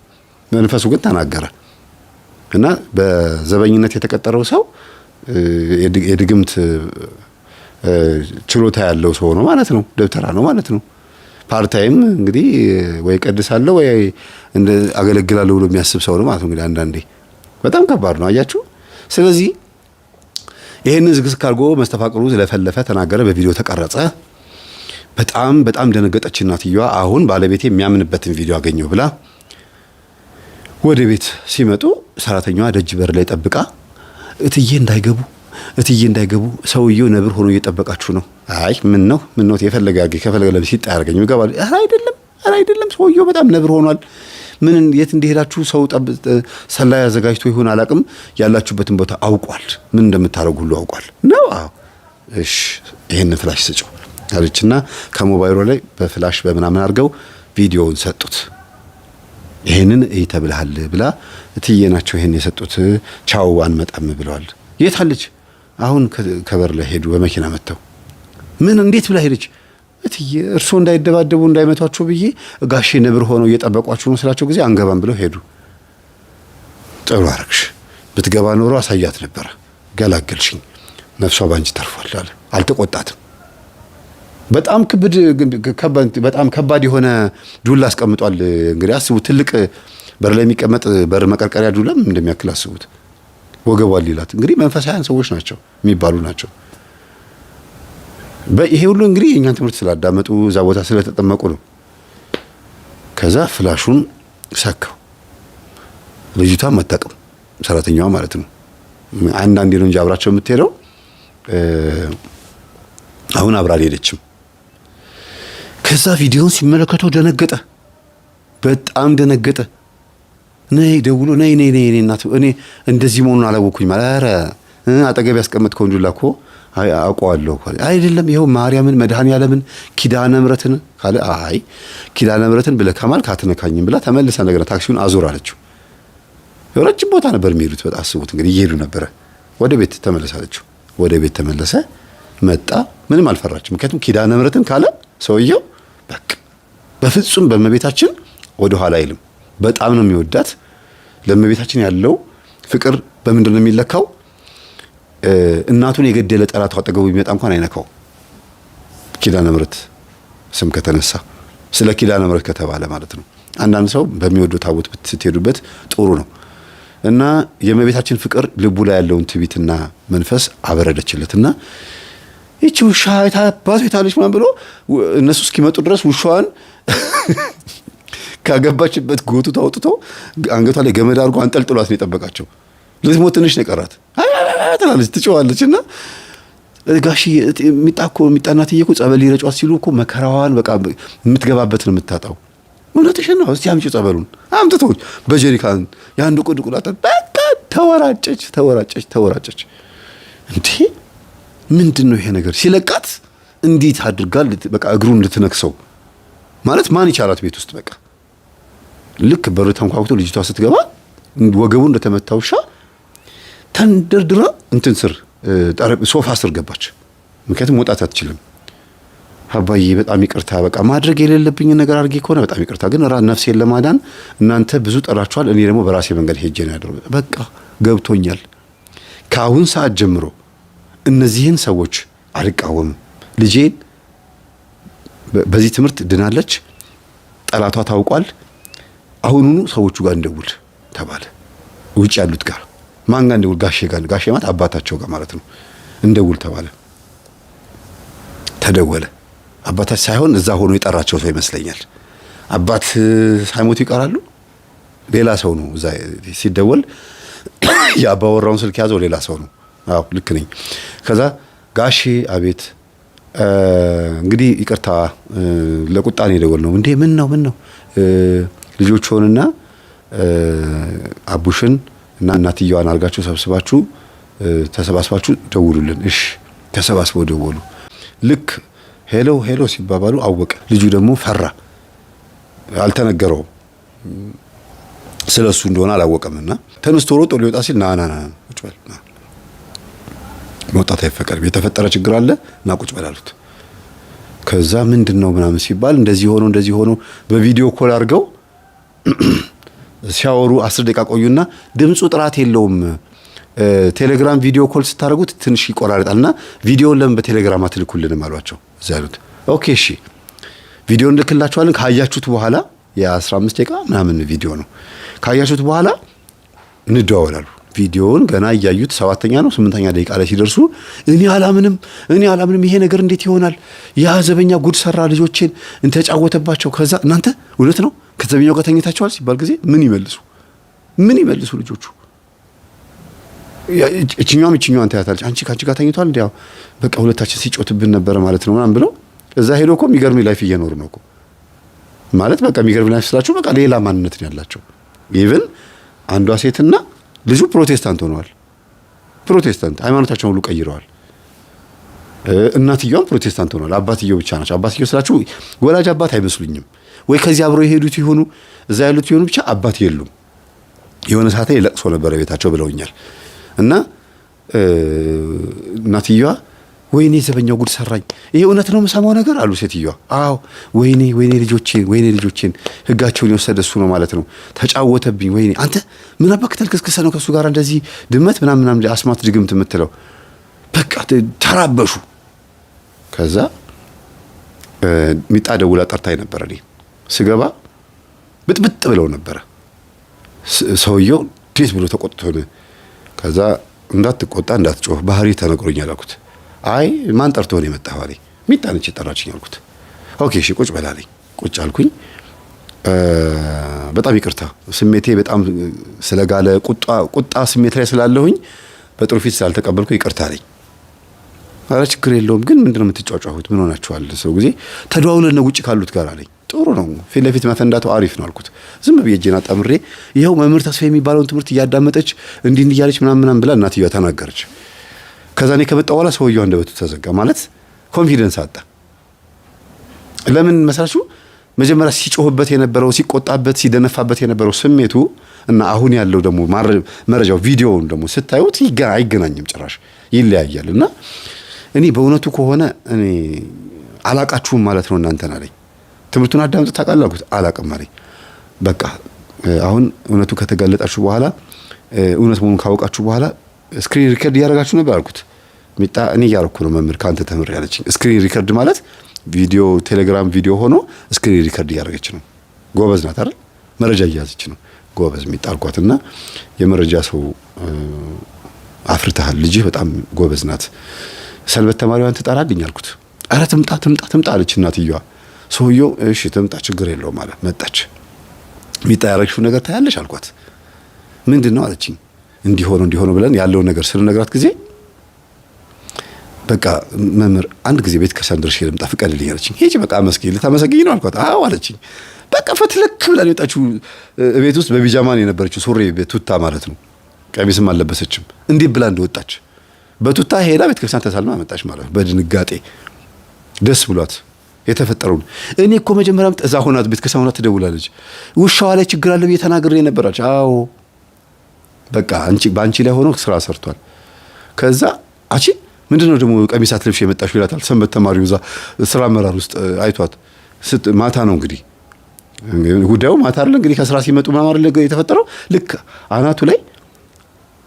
መንፈሱ ግን ተናገረ እና በዘበኝነት የተቀጠረው ሰው የድግምት ችሎታ ያለው ሰው ነው ማለት ነው። ደብተራ ነው ማለት ነው። Part time እንግዲህ ወይ ቀድሳለሁ ወይ አገለግላለሁ ብሎ የሚያስብ ሰው ነው ማለት ነው። እንግዲህ አንዳንዴ በጣም ከባድ ነው፣ አያችሁ። ስለዚህ ይሄንን ዝግዝግ አድርጎ መስተፋቅሩ ለፈለፈ፣ ተናገረ፣ በቪዲዮ ተቀረጸ። በጣም በጣም ደነገጠች እናትየዋ። አሁን ባለቤቴ የሚያምንበትን ቪዲዮ አገኘው ብላ ወደ ቤት ሲመጡ ሰራተኛዋ ደጅ በር ላይ ጠብቃ እትዬ እንዳይገቡ እትዬ እንዳይገቡ ሰውየው ነብር ሆኖ እየጠበቃችሁ ነው። አይ ምን ነው ምን ነው የፈለገ ያርገኝ፣ ከፈለገ ለብስ ይጣ ያርገኝ ይገባል። ኧረ አይደለም፣ ኧረ አይደለም፣ ሰውየው በጣም ነብር ሆኗል። ምን የት እንደሄዳችሁ ሰው ሰላይ አዘጋጅቶ ይሁን አላቅም፣ ያላችሁበትን ቦታ አውቋል። ምን እንደምታደርጉ ሁሉ አውቋል ነው። አዎ እሺ፣ ይሄን flash ስጭው አለችና ከሞባይሉ ላይ በ flash በምናምን አድርገው ቪዲዮውን ሰጡት። ይሄንን እይ ተብለሃል ብላ እትዬ ናቸው ይሄን የሰጡት። ቻው አንመጣም ብለዋል። የት አለች? አሁን ከበር ላይ ሄዱ በመኪና መጥተው። ምን እንዴት ብላ ሄደች? እትዬ እርስዎ እንዳይደባደቡ እንዳይመቷቸው ብዬ ጋሼ ነብር ሆነው እየጠበቋችሁ ነው ስላቸው ጊዜ አንገባም ብለው ሄዱ። ጥሩ አረግሽ፣ ብትገባ ኖሮ አሳያት ነበረ፣ ገላገልሽኝ፣ ነፍሷ ባንቺ ተርፏል አለ። አልተቆጣትም። በጣም ክብድ በጣም ከባድ የሆነ ዱላ አስቀምጧል። እንግዲህ አስቡት፣ ትልቅ በር ላይ የሚቀመጥ በር መቀርቀሪያ ዱላም እንደሚያክል አስቡት። ወገቧን ሊላት እንግዲህ መንፈሳውያን ሰዎች ናቸው የሚባሉ ናቸው። ይሄ ሁሉ እንግዲህ የእኛን ትምህርት ስላዳመጡ እዛ ቦታ ስለተጠመቁ ነው። ከዛ ፍላሹን ሰካው። ልጅቷም አታውቅም፣ ሰራተኛዋ ማለት ነው። አንዳንዴ ነው እንጂ አብራቸው የምትሄደው፣ አሁን አብራ አልሄደችም። ከዛ ቪዲዮን ሲመለከተው ደነገጠ፣ በጣም ደነገጠ። ነይ ደውሎ ነይ ነይ ነይ እናት እኔ እንደዚህ መሆኑን አላወኩኝ ማለት ኧረ አጠገብ ያስቀመጥከውን ዱላ እኮ አውቀዋለሁ እኮ አይደለም፣ ይኸው ማርያምን መድኃኔዓለምን ኪዳነ ምሕረትን ካለ አይ ኪዳነ ምሕረትን ብለህ ከማልክ አትነካኝም ብላ ተመልሳ እንደገና ታክሲውን አዙር አለችው። ረጅም ቦታ ነበር የሚሄዱት። በጣም አስቡት እንግዲህ እየሄዱ ነበረ። ወደ ቤት ተመለስ አለችው። ወደ ቤት ተመለሰ መጣ። ምንም አልፈራችም። ምክንያቱም ኪዳነ ምሕረትን ካለ ሰውየው በቃ በፍጹም በእመቤታችን ወደ ኋላ አይልም። በጣም ነው የሚወዳት። ለእመቤታችን ያለው ፍቅር በምንድን ነው የሚለካው? እናቱን የገደለ ጠላቱ አጠገቡ ቢመጣ እንኳን አይነካው። ኪዳነ ምሕረት ስም ከተነሳ ስለ ኪዳነ ምሕረት ከተባለ ማለት ነው። አንዳንድ ሰው በሚወደው ታቦት ስትሄዱበት ጥሩ ነው እና የእመቤታችን ፍቅር ልቡ ላይ ያለውን ትዕቢትና መንፈስ አበረደችለትና ይቺ ውሻ የታባቱ የታለች ምናምን ብሎ እነሱ እስኪመጡ ድረስ ውሻዋን ካገባችበት ጎቱ አውጥቶ አንገቷ ላይ ገመድ አድርጎ አንጠልጥሏት ነው የጠበቃቸው። ልትሞት ትንሽ ነው የቀራት ትላለች፣ ትጮዋለች። እና ጋሽዬ ሚጣ እኮ ሚጣ እናትዬ እኮ ጸበል ሊረጯት ሲሉ እኮ መከራዋን በቃ የምትገባበት ነው የምታጣው። እውነትሽን ነው። እስቲ አምጪው ጸበሉን። አምጥተው በጀሪካን የአንዱ ቁድ ቁላጠ በቃ ተወራጨች፣ ተወራጨች፣ ተወራጨች። እንዴ ምንድን ነው ይሄ ነገር? ሲለቃት እንዴት አድርጋ በቃ እግሩን ልትነክሰው ማለት ማን ይቻላት ቤት ውስጥ በቃ ልክ በሩ ተንኳኩቶ ልጅቷ ስትገባ ወገቡ እንደተመታ ውሻ ተንደርድራ እንትን ስር ሶፋ ስር ገባች። ምክንያቱም መውጣት አትችልም። አባዬ በጣም ይቅርታ፣ በቃ ማድረግ የሌለብኝ ነገር አድርጌ ከሆነ በጣም ይቅርታ፣ ግን ነፍሴን ለማዳን እናንተ ብዙ ጠራችኋል፣ እኔ ደግሞ በራሴ መንገድ ሄጄ ነው ያደረኩት። በቃ ገብቶኛል። ከአሁን ሰዓት ጀምሮ እነዚህን ሰዎች አልቃወምም። ልጄን በዚህ ትምህርት ድናለች፣ ጠላቷ ታውቋል። አሁኑኑ ሰዎቹ ጋር እንደውል ተባለ። ውጭ ያሉት ጋር ማን ጋር እንደውል? ጋሼ ጋር። ጋሼ ማለት አባታቸው ጋር ማለት ነው። እንደውል ተባለ። ተደወለ። አባታቸው ሳይሆን እዛ ሆኖ የጠራቸው ሰው ይመስለኛል። አባት ሳይሞቱ ይቀራሉ? ሌላ ሰው ነው። እዛ ሲደወል የአባወራውን ስልክ ያዘው ሌላ ሰው ነው። አዎ ልክ ነኝ። ከዛ ጋሼ አቤት፣ እንግዲህ ይቅርታ ለቁጣ ነው የደወልነው። እንዴ ምን ነው ምን ነው? ልጆችዎንና አቡሽን እና እናትየዋን አድርጋችሁ ሰብስባችሁ ተሰባስባችሁ ደውሉልን። እሺ ተሰባስበው ደወሉ። ልክ hello hello ሲባባሉ አወቀ። ልጁ ደግሞ ፈራ፣ አልተነገረውም ስለ እሱ እንደሆነ አላወቀምና ተነስቶ ሮጦ ሊወጣ ሲል ና ና ና ቁጭ በል፣ መውጣት አይፈቀድም፣ የተፈጠረ ችግር አለ ና ቁጭ በል አሉት። ከዛ ምንድን ነው ምናምን ሲባል እንደዚህ ሆኖ እንደዚህ ሆኖ በ video call አድርገው ሲያወሩ 10 ደቂቃ ቆዩና ድምፁ ጥራት የለውም፣ ቴሌግራም video call ስታደርጉት ትንሽ ይቆራረጣል እና ቪዲዮን ለምን በቴሌግራም አትልኩልንም አሏቸው። እዛ ያሉት okay እሺ ቪዲዮ እንልክላችኋለን፣ ካያችሁት በኋላ የ15 ደቂቃ ምናምን ቪዲዮ ነው፣ ካያችሁት በኋላ እንደዋወላሉ። ቪዲዮውን ገና እያዩት ሰባተኛ ነው ስምንተኛ ደቂቃ ላይ ሲደርሱ እኔ አላምንም፣ እኔ አላምንም፣ ይሄ ነገር እንዴት ይሆናል? ያ ዘበኛ ጉድ ሰራ፣ ልጆቼን እንተጫወተባቸው። ከዛ እናንተ እውነት ነው ከዘበኛው ጋር ተኝታችኋል ሲባል ጊዜ ምን ይመልሱ? ምን ይመልሱ ልጆቹ? እችኛዋም እችኛዋን ታያታለች። አንቺ ከአንቺ ጋር ተኝቷል እንዲ በቃ ሁለታችን ሲጮትብን ነበረ ማለት ነው ምናምን ብለው እዛ ሄዶ እኮ የሚገርም life እየኖሩ ነው እኮ ማለት። በቃ የሚገርም life ስላችሁ በቃ ሌላ ማንነት ነው ያላቸው። Even አንዷ ሴትና ልጁ ፕሮቴስታንት ሆነዋል። ፕሮቴስታንት ሃይማኖታቸውን ሁሉ ቀይረዋል። እናትየዋም ፕሮቴስታንት ሆነዋል። አባትየው ብቻ ናቸው። አባትየው ስላችሁ ወላጅ አባት አይመስሉኝም። ወይ ከዚህ አብረው የሄዱት ይሆኑ እዛ ያሉት ይሆኑ ብቻ አባት የሉም። የሆነ ሰዓት ላይ ለቅሶ ነበረ ቤታቸው ብለውኛል። እና እናትየዋ ወይኔ ዘበኛው ጉድ ሰራኝ፣ ይሄ እውነት ነው የምሰማው ነገር አሉ ሴትዮዋ። አዎ ወይኔ ወይኔ ልጆቼን ወይኔ ልጆቼን ህጋቸውን የወሰደ እሱ ነው ማለት ነው፣ ተጫወተብኝ። ወይኔ አንተ ምን አባክ ተልከስክሰህ ነው ከእሱ ጋር እንደዚህ ድመት ምናምን ምናምን አስማት ድግምት የምትለው? በቃ ተራበሹ። ከዛ ሚጣ ደውላ ጠርታኝ ነበረ። እኔ ስገባ ብጥብጥ ብለው ነበረ። ሰውየው እንዴት ብሎ ተቆጥቶ፣ ከዛ እንዳትቆጣ እንዳትጮህ ባህሪ ተነግሮኛል አልኩት። አይ ማን ጠርቶ ነው የመጣኸው አለኝ። ሚጣ ነች የጠራችኝ አልኩት። Okay እሺ ቁጭ በል አለኝ። ቁጭ አልኩኝ። በጣም ይቅርታ ስሜቴ በጣም ስለጋለ ቁጣ ስሜት ላይ ስላለሁኝ በጥሩ ፊት ስላልተቀበልኩ ይቅርታ አለኝ። ኧረ ችግር የለውም ግን ምንድነው የምትጫጫሁት? ምን ሆናችኋል? ሰው ጊዜ ተደዋውለን ነው ውጭ ካሉት ጋር አለኝ። ጥሩ ነው ፊት ለፊት መፈንዳቱ አሪፍ ነው አልኩት። ዝም ብዬ እጄን አጣምሬ ይኸው መምህር ተስፋ የሚባለውን ትምህርት እያዳመጠች እንዲህ እንዲህ እያለች ምናምን ምናምን ብላ እናትየዋ ተናገረች። ከዛ እኔ ከመጣሁ በኋላ ሰውየው አንደበቱ ተዘጋ። ማለት confidence አጣ። ለምን መሰላችሁ? መጀመሪያ ሲጮህበት የነበረው፣ ሲቆጣበት፣ ሲደነፋበት የነበረው ስሜቱ እና አሁን ያለው ደግሞ መረጃው ቪዲዮውን ደግሞ ስታዩት አይገናኝም፣ ጭራሽ ይለያያል። እና እኔ በእውነቱ ከሆነ እኔ አላቃችሁም ማለት ነው እናንተን አለኝ። ትምህርቱን አዳምጥ ታውቃለህ አልኩት። አላቅም አለኝ። በቃ አሁን እውነቱ ከተጋለጣችሁ በኋላ፣ እውነት መሆኑን ካወቃችሁ በኋላ screen record እያደረጋችሁ ነበር አልኩት። ሚጣ እኔ እያደረኩ ነው መምህር ከአንተ ተምሬ ያለችኝ። Screen record ማለት ቪዲዮ ቴሌግራም ቪዲዮ ሆኖ screen record እያደረገች ነው። ጎበዝ ናት አይደል? መረጃ እያያዘች ነው። ጎበዝ ሚጣ አልኳትና የመረጃ ሰው አፍርተሃል፣ ልጅህ በጣም ጎበዝ ናት። ሰንበት ተማሪዋን ትጠራልኝ አልኩት። ኧረ ትምጣ ትምጣ ትምጣ አለች እናትየዋ። ሰውየው እሺ ትምጣ ችግር የለውም አለ። መጣች። ሚጣ ያረግሽው ነገር ታያለሽ አልኳት። ምንድን ነው አለችኝ። እንዲህ ሆኖ እንዲህ ሆኖ ብለን ያለውን ነገር ስንነግራት ጊዜ በቃ መምህር አንድ ጊዜ ቤተ ክርስቲያን ደርሼ ልምጣ ፍቀድልኝ አለችኝ። ሂጂ በቃ አመስግኝ፣ ልታመሰግኝ ነው አልኳት። አዎ አለችኝ። በቃ ፈትለክ ብላ ነው የወጣችው። ቤት ውስጥ በቢጃማ ነው የነበረችው፣ ሱሪ ቱታ ማለት ነው። ቀሚስም አልለበሰችም። እንዴት ብላ እንደወጣች በቱታ ሄዳ ቤተ ክርስቲያን ተሳልማ መጣች ማለት ነው። በድንጋጤ ደስ ብሏት የተፈጠረውን እኔ እኮ መጀመሪያም እዛ ሆናት ቤተ ክርስቲያን ሆና ትደውላለች። ውሻዋ ላይ ችግር አለ ብዬ ተናግሬ ነበራች። አዎ በቃ አንቺ በአንቺ ላይ ሆኖ ስራ ሰርቷል። ከዛ አቺ ምንድነው ደግሞ ቀሚስ አትለብሽ የመጣሽው ይላታል። ሰንበት ተማሪው እዛ ስራ አመራር ውስጥ አይቷት፣ ማታ ነው እንግዲህ ጉዳዩ፣ ማታ አይደለ እንግዲህ ከስራ ሲመጡ ምናምን አይደለ የተፈጠረው። ልክ አናቱ ላይ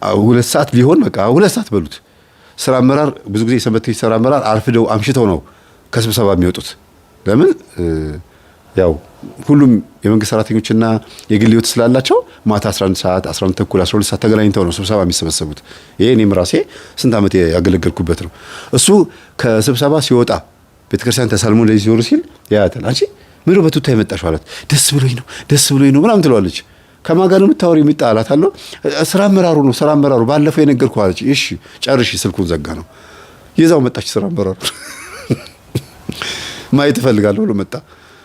2 ሰዓት ሊሆን በቃ 2 ሰዓት በሉት። ስራ አመራር ብዙ ጊዜ የሰንበት ስራ አመራር አርፍደው አምሽተው ነው ከስብሰባ የሚወጡት። ለምን ያው ሁሉም የመንግስት ሰራተኞችና የግል ህይወት ስላላቸው ማታ 11 ሰዓት፣ 11 ተኩል፣ 12 ሰዓት ተገናኝተው ነው ስብሰባ የሚሰበሰቡት። ይሄ እኔም ራሴ ስንት ዓመት ያገለገልኩበት ነው። እሱ ከስብሰባ ሲወጣ ቤተክርስቲያን ተሳልሞ እንደዚህ ሲወሩ ሲል ያያታል። አንቺ ምነው በቱታ የመጣሽው አላት። ደስ ብሎኝ ነው፣ ደስ ብሎኝ ነው ምናምን ትለዋለች። ከማን ጋር ነው የምታወሪው? የሚጣ አላታለሁ። ስራ አመራሩ ነው፣ ስራ አመራሩ ባለፈው የነገርኩህ አለች። እሺ ጨርሺ፣ ስልኩን ዘጋ ነው። ይዛው መጣች። ስራ አመራሩ ማየት እፈልጋለሁ ብሎ መጣ።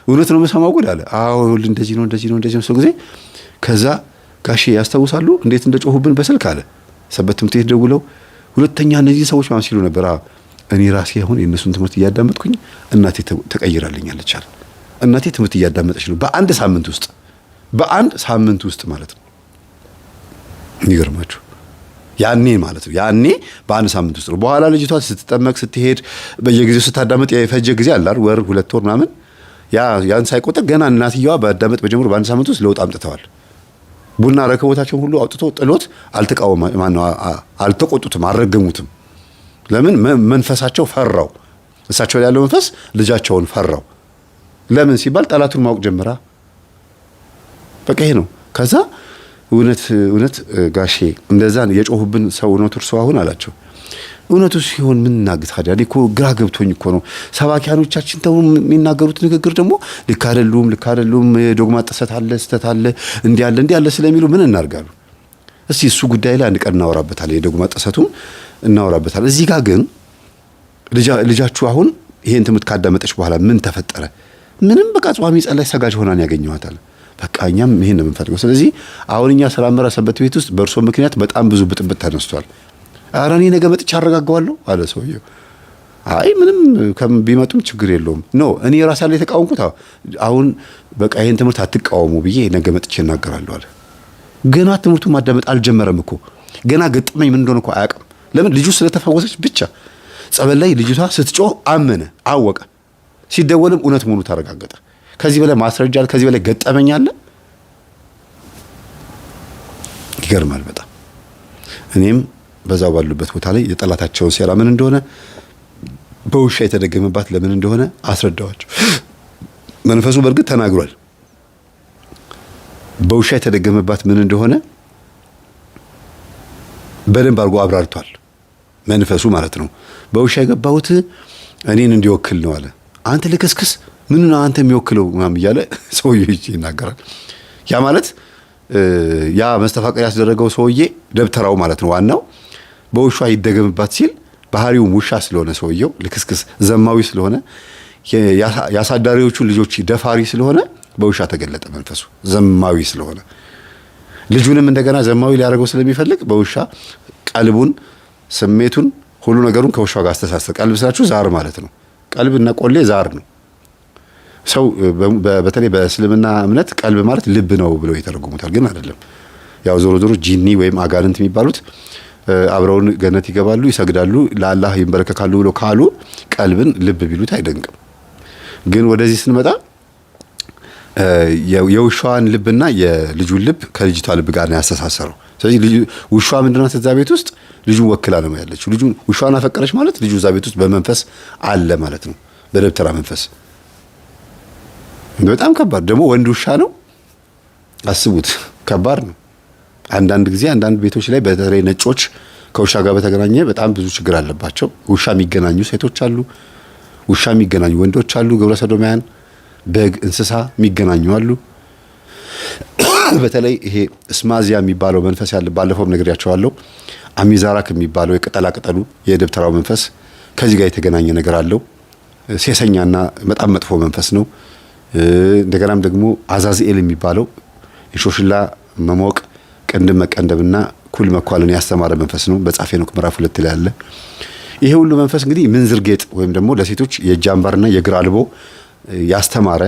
እውነት ነው የምሰማው ጉድ አለ። አዎ እንደዚህ ነው፣ እንደዚህ ነው፣ እንደዚህ ነው ሰው ጊዜ። ከዛ ጋሼ ያስታውሳሉ እንዴት እንደጮሁብን በስልክ አለ። ሰንበት ትምህርት ቤት ደውለው ሁለተኛ እነዚህ ሰዎች ማን ሲሉ ነበር። እኔ ራሴ አሁን የእነሱን ትምህርት እያዳመጥኩኝ እናቴ ተቀይራልኛለች አለ። እናቴ ትምህርት እያዳመጠች ነው በአንድ ሳምንት ውስጥ፣ በአንድ ሳምንት ውስጥ ማለት ነው። ይገርማችሁ ያኔ ማለት ነው። ያኔ በአንድ ሳምንት ውስጥ ነው። በኋላ ልጅቷ ስትጠመቅ ስትሄድ በየጊዜው ስታዳምጥ የፈጀ ጊዜ አለ አይደል? ወር 2 ወር ምናምን፣ ያን ሳይቆጥር ገና እናትየዋ ባዳመጥ በጀምሮ በአንድ ሳምንት ውስጥ ለውጥ አምጥተዋል። ቡና ረከቦታቸውን ሁሉ አውጥቶ ጥሎት አልተቃወማ ማነው አልተቆጡትም፣ አልረገሙትም። ለምን? መንፈሳቸው ፈራው። እሳቸው ላይ ያለው መንፈስ ልጃቸውን ፈራው። ለምን ሲባል ጠላቱን ማወቅ ጀምራ። በቃ ይሄ ነው። ከዛ እውነት እውነት ጋሼ እንደዛ የጮሁብን ሰው እውነቱ እርሶ አሁን አላቸው። እውነቱ ሲሆን ምን እናድርግ ታዲያ? እኔ እኮ ግራ ገብቶኝ እኮ ነው። ሰባኪያኖቻችን ተው የሚናገሩት ንግግር ደግሞ ልክ አይደሉም፣ ልክ አይደሉም፣ የዶግማ ጥሰት አለ፣ ስህተት አለ፣ እንዲህ አለ፣ እንዲህ አለ ስለሚሉ ምን እናርጋሉ? እስቲ እሱ ጉዳይ ላይ አንድ ቀን እናወራበታለን፣ የዶግማ ጥሰቱን እናወራበታለን። እዚህ ጋር ግን ልጃችሁ አሁን ይሄን ትምህርት ካዳመጠች በኋላ ምን ተፈጠረ? ምንም፣ በቃ ጿሚ ጸላይ ሰጋጅ ሆናን ያገኘዋታል። በቃ እኛም ይሄን ነው የምንፈልገው። ስለዚህ አሁን እኛ ስራ አመራር ሰንበት ቤት ውስጥ በእርሶ ምክንያት በጣም ብዙ ብጥብጥ ተነስቷል። ኧረ እኔ ነገ መጥቼ አረጋጋዋለሁ አለ ሰውየው። አይ ምንም ቢመጡም ችግር የለውም። No፣ እኔ ራሴ ያለ የተቃወምኩት አሁን በቃ ይሄን ትምህርት አትቃወሙ ብዬ ነገ መጥቼ እናገራለሁ አለ። ገና ትምህርቱን ማዳመጥ አልጀመረም እኮ፣ ገና ገጠመኝ ምን እንደሆነ እኮ አያውቅም። ለምን? ልጁ ስለተፈወሰች ብቻ። ጸበል ላይ ልጅቷ ስትጮህ አመነ፣ አወቀ። ሲደወልም እውነት መሆኑ ተረጋገጠ። ከዚህ በላይ ማስረጃ አለ? ከዚህ በላይ ገጠመኝ አለ? ይገርማል በጣም። እኔም በዛው ባሉበት ቦታ ላይ የጠላታቸውን ሴራ ምን እንደሆነ፣ በውሻ የተደገመባት ለምን እንደሆነ አስረዳዋቸው። መንፈሱ በእርግጥ ተናግሯል። በውሻ የተደገመባት ምን እንደሆነ በደንብ አድርጎ አብራርቷል። መንፈሱ ማለት ነው። በውሻ የገባሁት እኔን እንዲወክል ነው አለ። አንተ ልክስክስ፣ ምን ነው አንተ የሚወክለው ምናምን እያለ ሰውዬው ይናገራል። ያ ማለት ያ መስተፋቀር ያስደረገው ሰውዬ ደብተራው ማለት ነው። ዋናው በውሻ ይደገምባት ሲል ባህሪውም ውሻ ስለሆነ፣ ሰውየው ልክስክስ ዘማዊ ስለሆነ፣ የአሳዳሪዎቹ ልጆች ደፋሪ ስለሆነ በውሻ ተገለጠ መንፈሱ። ዘማዊ ስለሆነ ልጁንም እንደገና ዘማዊ ሊያደርገው ስለሚፈልግ በውሻ ቀልቡን፣ ስሜቱን፣ ሁሉ ነገሩን ከውሻው ጋር አስተሳሰር። ቀልብ ስላችሁ ዛር ማለት ነው። ቀልብና ቆሌ ዛር ነው። ሰው በተለይ በእስልምና እምነት ቀልብ ማለት ልብ ነው ብለው ይተረጉሙታል፣ ግን አይደለም። ያው ዞሮ ዞሮ ጂኒ ወይም አጋንንት የሚባሉት አብረውን ገነት ይገባሉ፣ ይሰግዳሉ፣ ለአላህ ይንበረከካሉ ብሎ ካሉ ቀልብን ልብ ቢሉት አይደንቅም። ግን ወደዚህ ስንመጣ የውሻዋን ልብና የልጁን ልብ ከልጅቷ ልብ ጋር ነው ያስተሳሰረው። ስለዚህ ውሻዋ ምንድናት? እዛ ቤት ውስጥ ልጁን ወክላ ነው ያለችው። ልጁ ውሻዋን አፈቀረች ማለት ልጁ እዛ ቤት ውስጥ በመንፈስ አለ ማለት ነው፣ በደብተራ መንፈስ። በጣም ከባድ ደግሞ ወንድ ውሻ ነው። አስቡት፣ ከባድ ነው። አንዳንድ ጊዜ አንዳንድ ቤቶች ላይ በተለይ ነጮች ከውሻ ጋር በተገናኘ በጣም ብዙ ችግር አለባቸው። ውሻ የሚገናኙ ሴቶች አሉ፣ ውሻ የሚገናኙ ወንዶች አሉ፣ ግብረ ሰዶማያን፣ በግ እንስሳ የሚገናኙ አሉ። በተለይ ይሄ እስማዚያ የሚባለው መንፈስ ያለ ባለፈውም ነግሬያቸዋለሁ። አሚዛራክ የሚባለው የቅጠላ ቅጠሉ የደብተራው መንፈስ ከዚህ ጋር የተገናኘ ነገር አለው። ሴሰኛና በጣም መጥፎ መንፈስ ነው። እንደገናም ደግሞ አዛዝኤል የሚባለው የሾሽላ መሞቅ፣ ቅንድብ መቀንደብና ኩል መኳልን ያስተማረ መንፈስ ነው። በመጽሐፈ ሄኖክ ምዕራፍ 2 ላይ ያለ ይሄ ሁሉ መንፈስ እንግዲህ ምንዝር ጌጥ ወይም ደግሞ ለሴቶች የእጅ አምባርና የእግር አልቦ ያስተማረ፣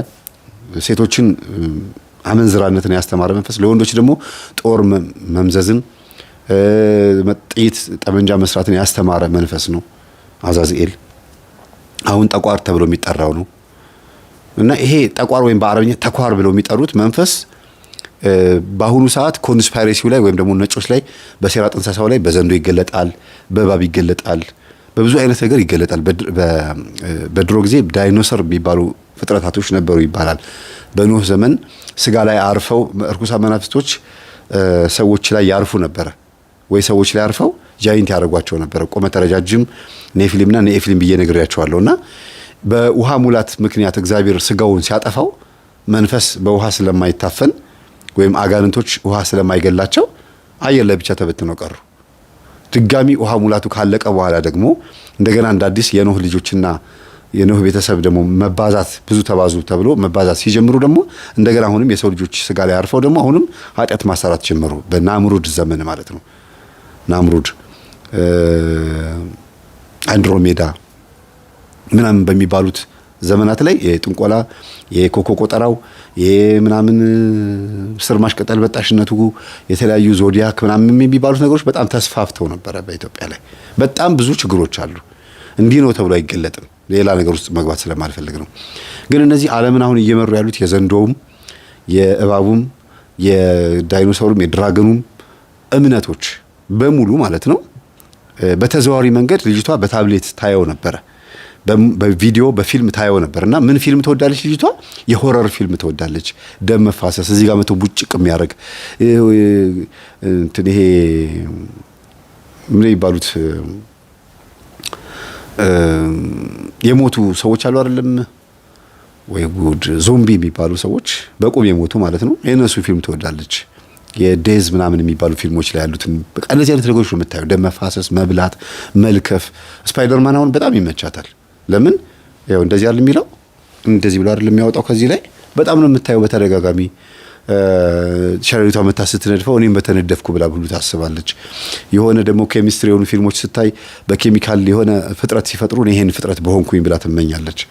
ሴቶችን አመንዝራነትን ያስተማረ መንፈስ፣ ለወንዶች ደግሞ ጦር መምዘዝን፣ ጥይት ጠመንጃ መስራትን ያስተማረ መንፈስ ነው አዛዝኤል። አሁን ጠቋር ተብሎ የሚጠራው ነው። እና ይሄ ጠቋር ወይም በአረብኛ ተኳር ብለው የሚጠሩት መንፈስ በአሁኑ ሰዓት conspiracy ው ላይ ወይም ደግሞ ነጮች ላይ በሴራ ጥንሰሳው ላይ በዘንዶ ይገለጣል፣ በእባብ ይገለጣል፣ በብዙ አይነት ነገር ይገለጣል። በድሮ ጊዜ ዳይኖሰር የሚባሉ ፍጥረታቶች ነበሩ ይባላል። በኖህ ዘመን ስጋ ላይ አርፈው እርኩሳን መናፍስቶች ሰዎች ላይ ያርፉ ነበረ ወይ ሰዎች ላይ አርፈው giant ያደርጓቸው ነበረ። ቁመተ ረጃጅም ኔፊሊምና ኔኤፍሊም ብዬ ነግሬያቸዋለሁ። እና በውሃ ሙላት ምክንያት እግዚአብሔር ስጋውን ሲያጠፋው መንፈስ በውሃ ስለማይታፈን ወይም አጋንንቶች ውሃ ስለማይገላቸው አየር ላይ ብቻ ተበትነው ቀሩ። ድጋሚ ውሃ ሙላቱ ካለቀ በኋላ ደግሞ እንደገና እንደ አዲስ የኖህ ልጆችና የኖህ ቤተሰብ ደግሞ መባዛት ብዙ ተባዙ ተብሎ መባዛት ሲጀምሩ ደግሞ እንደገና አሁንም የሰው ልጆች ስጋ ላይ አርፈው ደግሞ አሁንም ኃጢአት ማሰራት ጀመሩ። በናምሩድ ዘመን ማለት ነው። ናምሩድ፣ አንድሮሜዳ ምናምን በሚባሉት ዘመናት ላይ የጥንቆላ፣ የኮኮ ቆጠራው፣ የምናምን ስር ማሽቀጠል በጣሽነቱ፣ የተለያዩ ዞዲያክ ምናምን የሚባሉት ነገሮች በጣም ተስፋፍተው ነበረ በኢትዮጵያ ላይ። በጣም ብዙ ችግሮች አሉ። እንዲህ ነው ተብሎ አይገለጥም። ሌላ ነገር ውስጥ መግባት ስለማልፈልግ ነው። ግን እነዚህ ዓለምን አሁን እየመሩ ያሉት የዘንዶውም፣ የእባቡም፣ የዳይኖሰሩም፣ የድራገኑም እምነቶች በሙሉ ማለት ነው በተዘዋዋሪ መንገድ ልጅቷ በታብሌት ታየው ነበረ፣ በቪዲዮ በፊልም ታየው ነበር። እና ምን ፊልም ትወዳለች ልጅቷ? የ horror ፊልም ትወዳለች። ደም መፋሰስ፣ እዚህ ጋር መቶ ቡጭቅ የሚያደርግ እንትን፣ ይሄ ምን የሚባሉት የሞቱ ሰዎች አሉ አይደለም ወይ ጉድ፣ ዞምቢ የሚባሉ ሰዎች በቁም የሞቱ ማለት ነው። የእነሱ ፊልም ትወዳለች። የ death ምናምን የሚባሉ ፊልሞች ላይ ያሉትን በቃ እነዚህ አይነት ነገሮች ነው የምታየው። ደም መፋሰስ፣ መብላት፣ መልከፍ። ስፓይደርማን አሁን በጣም ይመቻታል። ለምን? ያው እንደዚህ አይደል የሚለው፣ እንደዚህ ብሎ አይደል የሚያወጣው፣ ከዚህ ላይ በጣም ነው የምታየው በተደጋጋሚ። ሸረሪቷ መታ ስትነድፈው እኔም በተነደፍኩ ብላ ብሉ ታስባለች። የሆነ ደግሞ ኬሚስትሪ የሆኑ ፊልሞች ስታይ በኬሚካል የሆነ ፍጥረት ሲፈጥሩ እኔ ይሄን ፍጥረት በሆንኩኝ ብላ ትመኛለች።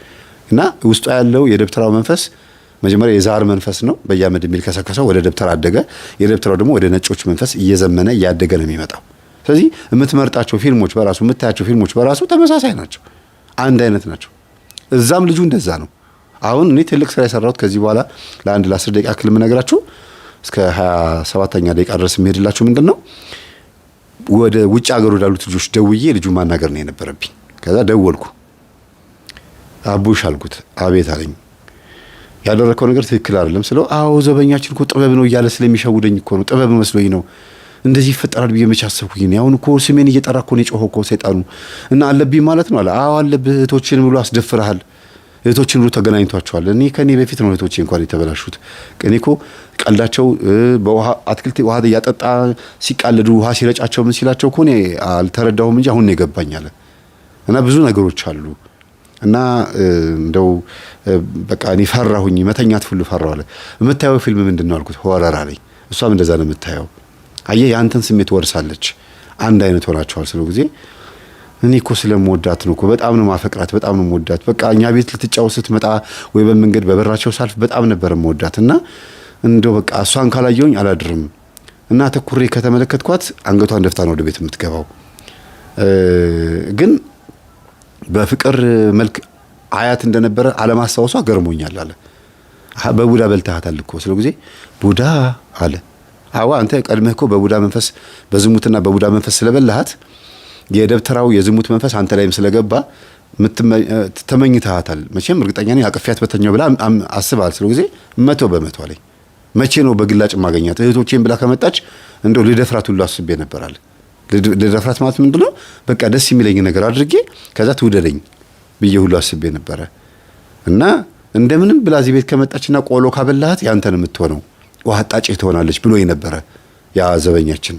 እና ውስጧ ያለው የደብተራው መንፈስ መጀመሪያ የዛር መንፈስ ነው በየአመድ የሚልከሰከሰው፣ ወደ ደብተራ አደገ። የደብተራው ደግሞ ወደ ነጮች መንፈስ እየዘመነ እያደገ ነው የሚመጣው። ስለዚህ የምትመርጣቸው ፊልሞች በራሱ፣ የምታያቸው ፊልሞች በራሱ ተመሳሳይ ናቸው፣ አንድ አይነት ናቸው። እዛም ልጁ እንደዛ ነው። አሁን እኔ ትልቅ ስራ የሰራሁት ከዚህ በኋላ ለአንድ ለ10 ደቂቃ ያክል የምነግራችሁ እስከ 27ኛ ደቂቃ ድረስ የሚሄድላችሁ ምንድን ነው፣ ወደ ውጭ ሀገር ወዳሉት ልጆች ደውዬ ልጁ ማናገር ነው የነበረብኝ። ከዛ ደወልኩ። አቡሽ አልኩት። አቤት አለኝ። ያደረከው ነገር ትክክል አይደለም ስለው፣ አዎ ዘበኛችን እኮ ጥበብ ነው እያለ ስለሚሸውደኝ እኮ ነው፣ ጥበብ መስሎኝ ነው፣ እንደዚህ ይፈጠራል ብዬ መች አሰብኩኝ። አሁን እኮ ስሜን እየጠራ እኮ ነው የጮኸው እኮ ሰይጣኑ፣ እና አለብኝ ማለት ነው አለ። አዎ አለብህ፣ እህቶችን ብሎ አስደፍረሃል። እህቶችን ብሎ ተገናኝቷቸዋል። እኔ ከኔ በፊት ነው እህቶቼ እንኳን የተበላሹት። እኔ እኮ ቀልዳቸው በውሃ አትክልት ውሃ እያጠጣ ሲቃለዱ ውሃ ሲረጫቸው ምን ሲላቸው እኮ እኔ አልተረዳሁም እንጂ አሁን ነው የገባኝ አለ። እና ብዙ ነገሮች አሉ እና እንደው በቃ እኔ ፈራሁኝ፣ መተኛት ሁሉ ፈራሁ አለ። የምታየው ፊልም ምንድን ነው አልኩት። Horror አለኝ። እሷም እንደዛ ነው የምታየው። አየህ የአንተን ስሜት ወርሳለች። አንድ አይነት ሆናችኋል ስለው ጊዜ እኔ እኮ ስለምወዳት ነው እኮ፣ በጣም ነው ማፈቅራት፣ በጣም ነው የምወዳት። በቃ እኛ ቤት ልትጫወት ስትመጣ ወይ በመንገድ በበራቸው ሳልፍ በጣም ነበር የምወዳት፣ እና እንደው በቃ እሷን ካላየሁኝ አላድርም፣ እና አተኩሬ ከተመለከትኳት አንገቷን ደፍታ ነው ወደ ቤት የምትገባው። ግን በፍቅር መልክ አያት እንደነበረ አለማስታወሷ ገርሞኛል አለ። በቡዳ በልተሃታል እኮ ስለው ጊዜ ቡዳ አለ። አዋ አንተ ቀድመህ እኮ በቡዳ መንፈስ፣ በዝሙትና በቡዳ መንፈስ ስለበላሃት የደብተራው የዝሙት መንፈስ አንተ ላይም ስለገባ ተመኝተሃታል። መቼም እርግጠኛ ነኝ አቅፊያት በተኛው ብላ አስበሃል ስለው ጊዜ 100% አለኝ። መቼ ነው በግላጭ ማገኛት? እህቶቼን ብላ ከመጣች እንደው ልደፍራት ሁሉ አስቤ ነበር አለ። ልደፍራት ማለት ምንድን ነው? በቃ ደስ የሚለኝ ነገር አድርጌ ከዛ ትውደደኝ ብዬ ሁሉ አስቤ ነበረ፣ እና እንደምንም ብላ እዚህ ቤት ከመጣችና ቆሎ ካበላሃት ያንተን የምትሆነው ውሃ አጣጭ ትሆናለች ብሎ ነበረ ያ ዘበኛችን።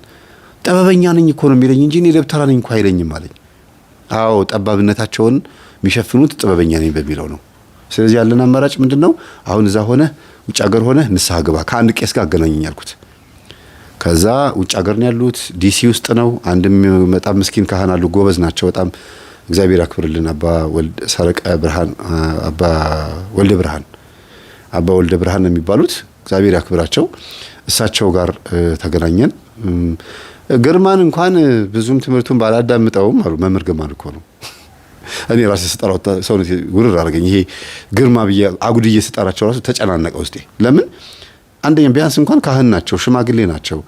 ጥበበኛ ነኝ እኮ ነው የሚለኝ እንጂ እኔ ደብተራ ነኝ እኮ አይለኝም አለኝ። አዎ ጠባብነታቸውን የሚሸፍኑት ጥበበኛ ነኝ በሚለው ነው። ስለዚህ ያለን አማራጭ ምንድን ነው? አሁን እዛ ሆነ ውጭ ሀገር ሆነ ንስሐ ግባ፣ ከአንድ ቄስ ጋር አገናኘኝ አልኩት። ከዛ ውጭ ሀገር ነው ያሉት፣ ዲሲ ውስጥ ነው። አንድም በጣም ምስኪን ካህን አሉ፣ ጎበዝ ናቸው በጣም፣ እግዚአብሔር ያክብርልን። አባ ወልድ ሰረቀ ብርሃን፣ አባ ወልደ ብርሃን፣ አባ ወልደ ብርሃን ነው የሚባሉት። እግዚአብሔር ያክብራቸው። እሳቸው ጋር ተገናኘን። ግርማን እንኳን ብዙም ትምህርቱን ባላዳምጠውም አሉ። መምህር ግርማን እኮ ነው፣ እኔ ራሴ ስጠራው ሰውነቴ ውርር አደረገኝ። ይሄ ግርማ ብዬ አጉድዬ ስጠራቸው ራሱ ተጨናነቀ ውስጤ። ለምን? አንደኛ ቢያንስ እንኳን ካህን ናቸው፣ ሽማግሌ ናቸው፣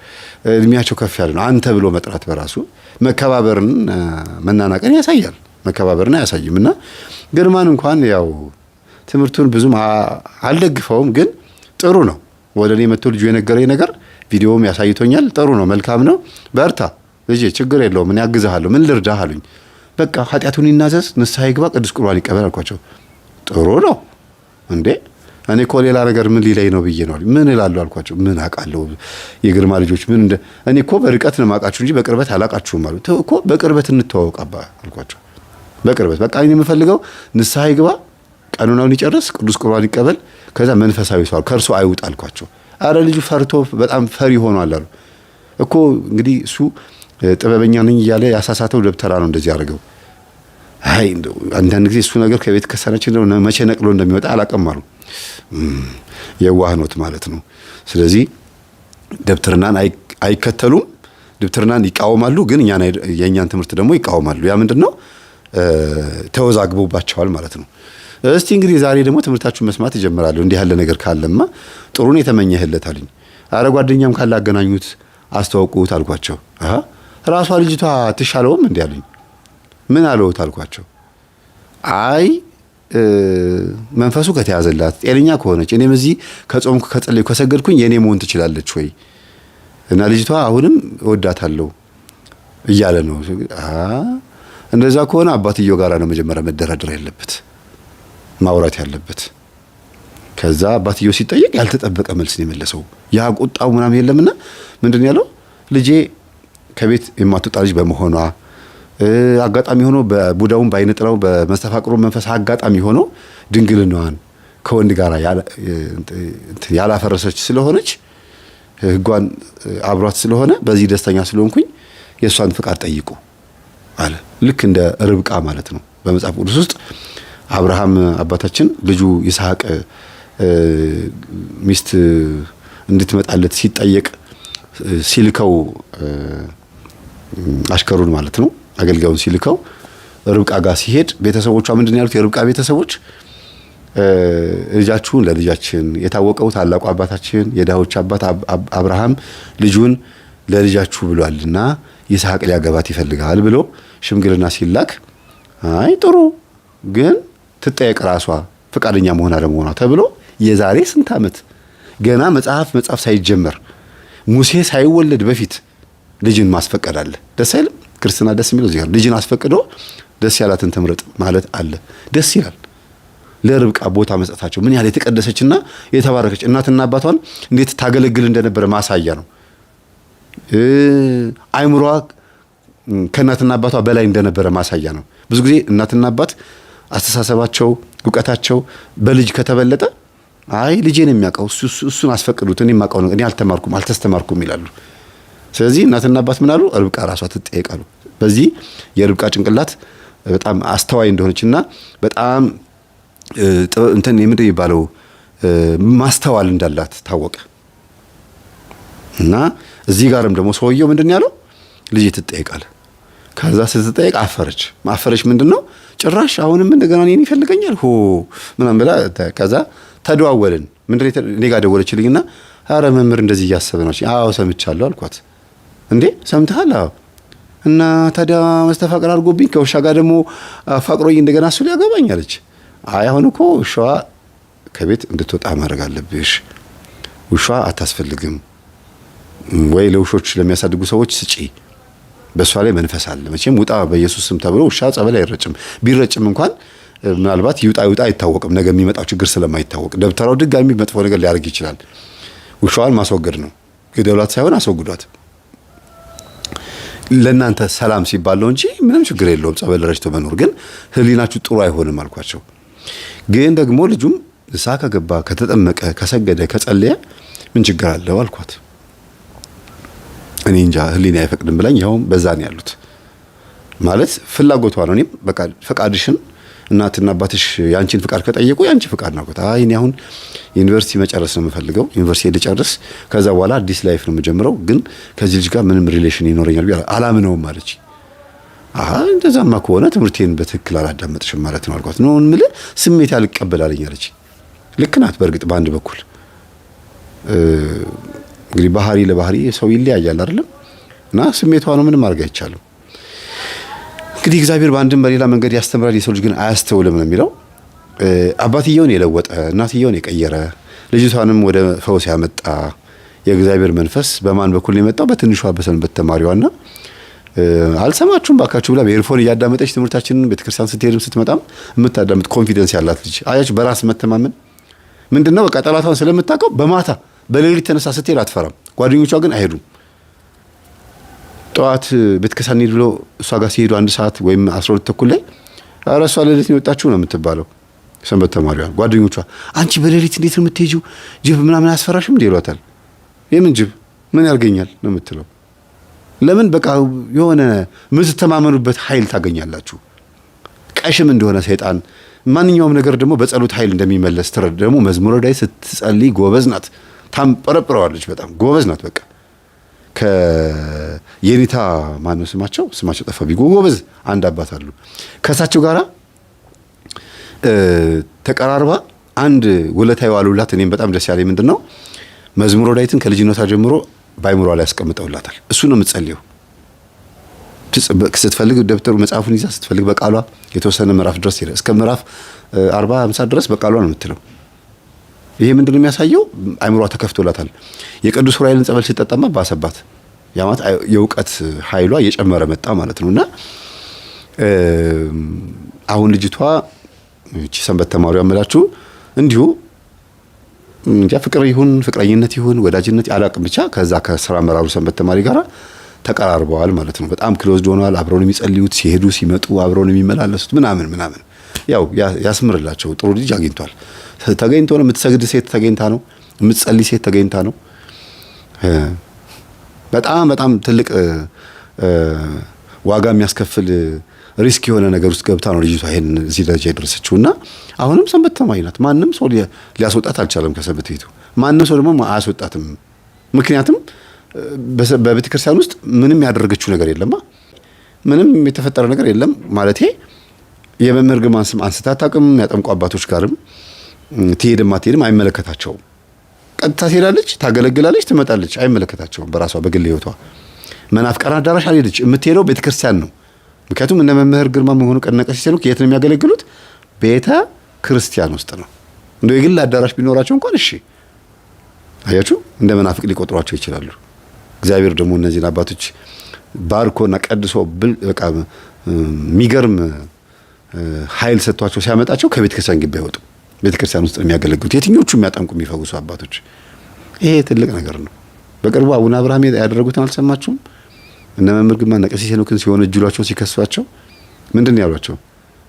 እድሜያቸው ከፍ ያለ ነው። አንተ ብሎ መጥራት በራሱ መከባበርን መናናቅን ያሳያል። መከባበርን አያሳይም። እና ግርማን እንኳን ያው ትምህርቱን ብዙም አልደግፈውም፣ ግን ጥሩ ነው። ወደ እኔ መጥቶ ልጁ የነገረኝ ነገር ቪዲዮም ያሳይቶኛል። ጥሩ ነው፣ መልካም ነው። በርታ ልጄ፣ ችግር የለውም፣ እኔ አግዝሃለሁ። ምን ልርዳህ አሉኝ። በቃ ኃጢአቱን ይናዘዝ፣ ንስሐ ይግባ፣ ቅዱስ ቁርባን ይቀበል አልኳቸው። ጥሩ ነው እንዴ እኔ እኮ ሌላ ነገር ምን ሊለኝ ነው ብዬ ነው። ምን እላለሁ አልኳቸው። ምን አውቃለሁ የግርማ ልጆች ምን እንደ እኔ እኮ በርቀት ነው የማውቃችሁ እንጂ በቅርበት አላውቃችሁም አሉ። እኮ በቅርበት እንተዋወቅ አባ አልኳቸው። በቅርበት በቃ እኔ የምፈልገው ንስሐ ይግባ፣ ቀኖናውን ይጨርስ፣ ቅዱስ ቁርባን ይቀበል፣ ከዛ መንፈሳዊ ሰው ከእርሱ አይውጣ አልኳቸው። አረ ልጁ ፈርቶ በጣም ፈሪ ሆኗል አሉ። እኮ እንግዲህ እሱ ጥበበኛ ነኝ እያለ ያሳሳተው ደብተራ ነው እንደዚህ ያደርገው። አይ እንደው አንዳንድ ጊዜ እሱ ነገር ከቤተ ክርስቲያናችን እንደው መቼ ነቅሎ እንደሚወጣ አላውቅም አሉ። የዋህ ኖት ማለት ነው። ስለዚህ ደብትርናን አይከተሉም፣ ደብትርናን ይቃወማሉ። ግን የእኛን ትምህርት ደግሞ ይቃወማሉ። ያ ምንድን ነው? ተወዛግቦባቸዋል ማለት ነው። እስቲ እንግዲህ ዛሬ ደግሞ ትምህርታችሁን መስማት እጀምራለሁ። እንዲህ ያለ ነገር ካለማ ጥሩን የተመኘህለት አሉኝ። አረ ጓደኛም ካለ አገናኙት፣ አስተዋውቁት አልኳቸው። ራሷ ልጅቷ አትሻለውም እንዲህ አሉኝ። ምን አለውት አልኳቸው። አይ መንፈሱ ከተያዘላት ጤነኛ ከሆነች እኔም እዚህ ከጾምኩ ከጸለይኩ ከሰገድኩኝ የእኔ መሆን ትችላለች ወይ እና ልጅቷ አሁንም እወዳታለሁ እያለ ነው። እንደዛ ከሆነ አባትየው ጋራ ነው መጀመሪያ መደራደር ያለበት ማውራት ያለበት። ከዛ አባትየው ሲጠየቅ ያልተጠበቀ መልስ ነው የመለሰው። ያ ቁጣው ምናምን የለምና ምንድን ያለው ልጄ ከቤት የማትወጣ ልጅ በመሆኗ አጋጣሚ ሆኖ በቡዳውን በአይነ ጥላው በመስተፋቅሩ መንፈስ አጋጣሚ ሆኖ ድንግልናዋን ከወንድ ጋር ያላፈረሰች ስለሆነች ሕጓን አብሯት ስለሆነ በዚህ ደስተኛ ስለሆንኩኝ የእሷን ፍቃድ ጠይቁ አለ። ልክ እንደ ርብቃ ማለት ነው። በመጽሐፍ ቅዱስ ውስጥ አብርሃም አባታችን ልጁ ይስሐቅ ሚስት እንድትመጣለት ሲጠየቅ ሲልከው አሽከሩን ማለት ነው አገልጋዩን ሲልከው ርብቃ ጋር ሲሄድ ቤተሰቦቿ ምንድን ያሉት? የርብቃ ቤተሰቦች ልጃችሁን ለልጃችን የታወቀው ታላቁ አባታችን የድሆች አባት አብርሃም ልጁን ለልጃችሁ ብሏልና ይስሐቅ ሊያገባት ይፈልጋል ብሎ ሽምግልና ሲላክ፣ አይ ጥሩ ግን ትጠየቅ ራሷ ፈቃደኛ መሆን አለመሆኗ ተብሎ የዛሬ ስንት ዓመት ገና መጽሐፍ መጽሐፍ ሳይጀመር ሙሴ ሳይወለድ በፊት ልጅን ማስፈቀድ አለ። ደስ አይልም? ክርስትና ደስ የሚለው እዚህ ጋር ልጅን አስፈቅዶ ደስ ያላትን ትምረጥ ማለት አለ። ደስ ይላል። ለርብቃ ቦታ መስጠታቸው ምን ያህል የተቀደሰችና የተባረከች እናትና አባቷን እንዴት ታገለግል እንደነበረ ማሳያ ነው። አይምሯ ከእናትና አባቷ በላይ እንደነበረ ማሳያ ነው። ብዙ ጊዜ እናትና አባት አስተሳሰባቸው፣ እውቀታቸው በልጅ ከተበለጠ አይ ልጄን የሚያውቀው እሱን አስፈቅዱት፣ እኔ የማውቀው ነው፣ እኔ አልተማርኩም አልተስተማርኩም ይላሉ። ስለዚህ እናትና አባት ምን አሉ? ርብቃ ራሷ ትጠየቃሉ። በዚህ የርብቃ ጭንቅላት በጣም አስተዋይ እንደሆነችና በጣም እንትን የምንድን የሚባለው ማስተዋል እንዳላት ታወቀ። እና እዚህ ጋርም ደግሞ ሰውየው ምንድን ያለው ልጅ ትጠየቃል። ከዛ ስትጠየቅ አፈረች። ማፈረች ምንድን ነው ጭራሽ አሁንም እንደገና እኔን ይፈልገኛል ሆ ምናምን ብላ ከዛ ተደዋወልን። ምንድን እኔ ጋር ደወለችልኝና አረ መምህር እንደዚህ እያሰበ ነው። አዎ ሰምቻለሁ አልኳት። እንዴ ሰምተሃል? አዎ። እና ታዲያ መስተፋቅር አድርጎብኝ ከውሻ ጋር ደግሞ አፋቅሮኝ እንደገና እሱ ሊያገባኝ አለች። አይ አሁን እኮ ውሻዋ ከቤት እንድትወጣ ማድረግ አለብሽ። ውሻዋ አታስፈልግም ወይ ለውሾች ለሚያሳድጉ ሰዎች ስጪ። በእሷ ላይ መንፈስ አለ። መቼም ውጣ በኢየሱስ ስም ተብሎ ውሻ ጸበል አይረጭም። ቢረጭም እንኳን ምናልባት ይውጣ ይውጣ አይታወቅም። ነገ የሚመጣው ችግር ስለማይታወቅ ደብተራው ድጋሚ መጥፎ ነገር ሊያደርግ ይችላል። ውሻዋን ማስወገድ ነው። ግደሏት ሳይሆን አስወግዷት። ለእናንተ ሰላም ሲባል ነው እንጂ ምንም ችግር የለውም ጸበል ረጭቶ መኖር። ግን ሕሊናችሁ ጥሩ አይሆንም አልኳቸው። ግን ደግሞ ልጁም ንስሐ ከገባ ከተጠመቀ፣ ከሰገደ፣ ከጸለየ ምን ችግር አለው አልኳት። እኔ እንጃ ሕሊና አይፈቅድም ብላኝ ይኸውም በዛ ነው ያሉት። ማለት ፍላጎቷ ነው። እኔም በቃ ፈቃድሽን እናትና አባትሽ ያንቺን ፍቃድ ከጠየቁ ያንቺ ፍቃድ ነው አልኳት። አይ እኔ አሁን ዩኒቨርሲቲ መጨረስ ነው የምፈልገው፣ ዩኒቨርሲቲ ልጨርስ፣ ከዛ በኋላ አዲስ life ነው የምጀምረው። ግን ከዚህ ልጅ ጋር ምንም relation ይኖረኛል ብዬ አላምነውም አለች። አይ እንደዛማ ከሆነ ትምህርቴን በትክክል አላዳመጥሽም ማለት ነው አልኳት። ነው የምልህ ስሜት ያልቀበላለኝ አለች። ልክ ናት በእርግጥ በአንድ በኩል እንግዲህ ባህሪ ለባህሪ ሰው ይለያያል አይደለም? እና ስሜቷ ነው፣ ምንም ማድረግ አይቻልም። እንግዲህ እግዚአብሔር በአንድም በሌላ መንገድ ያስተምራል፣ የሰው ልጅ ግን አያስተውልም ነው የሚለው። አባትየውን የለወጠ፣ እናትየውን የቀየረ፣ ልጅቷንም ወደ ፈውስ ያመጣ የእግዚአብሔር መንፈስ በማን በኩል ነው የመጣው? በትንሿ በሰንበት ተማሪዋና አልሰማችሁም ባካችሁ ብላ በ earphone እያዳመጠች ትምህርታችንን ቤተክርስቲያን ስትሄድም ስትመጣም የምታዳምጥ confidence ያላት ልጅ አያችሁ። በራስ መተማመን ምንድነው? በቃ ጠላቷን ስለምታውቀው በማታ በሌሊት ተነሳ ስትሄድ አትፈራም። ጓደኞቿ ግን አይሄዱም። ጠዋት ቤተክርስቲያን እንሂድ ብሎ እሷ ጋር ሲሄዱ 1 ሰዓት ወይም 12:30 ላይ ኧረ እሷ ሌሊት ነው የወጣችሁ ነው የምትባለው። ሰንበት ተማሪዋ ጓደኞቿ አንቺ በሌሊት እንዴት ነው የምትሄጂው? ጅብ ምናምን አያስፈራሽም እንዴ ይሏታል። የምን ጅብ ምን ያርገኛል ነው የምትለው። ለምን በቃ የሆነ የምትተማመኑበት ኃይል ታገኛላችሁ። ቀሽም እንደሆነ ሰይጣን ማንኛውም ነገር ደግሞ በጸሎት ኃይል እንደሚመለስ ትረድ። ደግሞ መዝሙረ ዳዊት ስትጸልይ ጎበዝ ናት፣ ታንጠረጥረዋለች። በጣም ጎበዝ ናት። በቃ ከየኔታ ማነው ስማቸው ስማቸው ጠፋብኝ። ጎበዝ አንድ አባት አሉ። ከእሳቸው ጋራ ተቀራርባ አንድ ውለታ የዋሉላት እኔም በጣም ደስ ያለኝ ምንድን ነው፣ መዝሙረ ዳዊትን ከልጅነቷ ጀምሮ በአይምሯ ላይ ያስቀምጠውላታል። እሱ ነው የምትጸልየው። ስትፈልግ ደብተሩ መጽሐፉን ይዛ፣ ስትፈልግ በቃሏ የተወሰነ ምዕራፍ ድረስ ሄደ፣ እስከ ምዕራፍ 40 50 ድረስ በቃሏ ነው የምትለው። ይሄ ምንድን ነው የሚያሳየው? አይምሯ ተከፍቶላታል። የቅዱስ ዑራኤልን ጸበል ስትጠጣማ ባሰባት። ያ ማለት የእውቀት ኃይሏ እየጨመረ መጣ ማለት ነው። እና አሁን ልጅቷ እቺ ሰንበት ተማሪዋ አመላችሁ እንዲሁ እንጃ ፍቅር ይሁን ፍቅረኝነት ይሁን ወዳጅነት አላውቅም፣ ብቻ ከዛ ከስራ አመራሩ ሰንበት ተማሪ ጋራ ተቀራርበዋል ማለት ነው። በጣም closed ሆነዋል። አብረው ነው የሚጸልዩት፣ ሲሄዱ ሲመጡ አብረው ነው የሚመላለሱት ምናምን ምናምን። ያው ያስምርላቸው። ጥሩ ልጅ አግኝቷል። ተገኝቶ ነው፣ የምትሰግድ ሴት ተገኝታ ነው፣ የምትጸልይ ሴት ተገኝታ ነው። በጣም በጣም ትልቅ ዋጋ የሚያስከፍል risk የሆነ ነገር ውስጥ ገብታ ነው ልጅቷ ይሄን እዚህ ደረጃ የደረሰችው። እና አሁንም ሰንበት ተማሪ ናት። ማንም ሰው ሊያስወጣት አልቻለም ከሰንበት ቤቱ። ማንም ሰው ደግሞ አያስወጣትም። ምክንያቱም በቤተ ክርስቲያን ውስጥ ምንም ያደረገችው ነገር የለማ። ምንም የተፈጠረ ነገር የለም። ማለቴ የመምህር ግርማን ስም አንስታ አታውቅም። ያጠምቁ አባቶች ጋርም ትሄድም አትሄድም አይመለከታቸውም። ቀጥታ ትሄዳለች፣ ታገለግላለች፣ ትመጣለች። አይመለከታቸውም። በራሷ በግል ህይወቷ መናፍቃን አዳራሽ አልሄደች። የምትሄደው ቤተክርስቲያን ነው። ምክንያቱም እነ መምህር ግርማ መሆኑ ቀነ ቀሲስ ሄኖክ የት ነው የሚያገለግሉት? ቤተ ክርስቲያን ውስጥ ነው። እንደው የግል አዳራሽ ቢኖራቸው እንኳን እሺ፣ አያችሁ፣ እንደ መናፍቅ ሊቆጥሯቸው ይችላሉ። እግዚአብሔር ደግሞ እነዚህን አባቶች ባርኮና ቀድሶ በቃ የሚገርም ኃይል ሰጥቷቸው ሲያመጣቸው ከቤተ ክርስቲያን ግቢ አይወጡም። ቤተ ክርስቲያን ውስጥ ነው የሚያገለግሉት የትኞቹ የሚያጠምቁ የሚፈውሱ አባቶች። ይሄ ትልቅ ነገር ነው። በቅርቡ አቡነ አብርሃም ያደረጉትን አልሰማችሁም? እነ መምህር ግርማ እነ ቀሲስ ሄኖክን ሲወነጅሏቸው ሲከሷቸው ምንድን ነው ያሏቸው?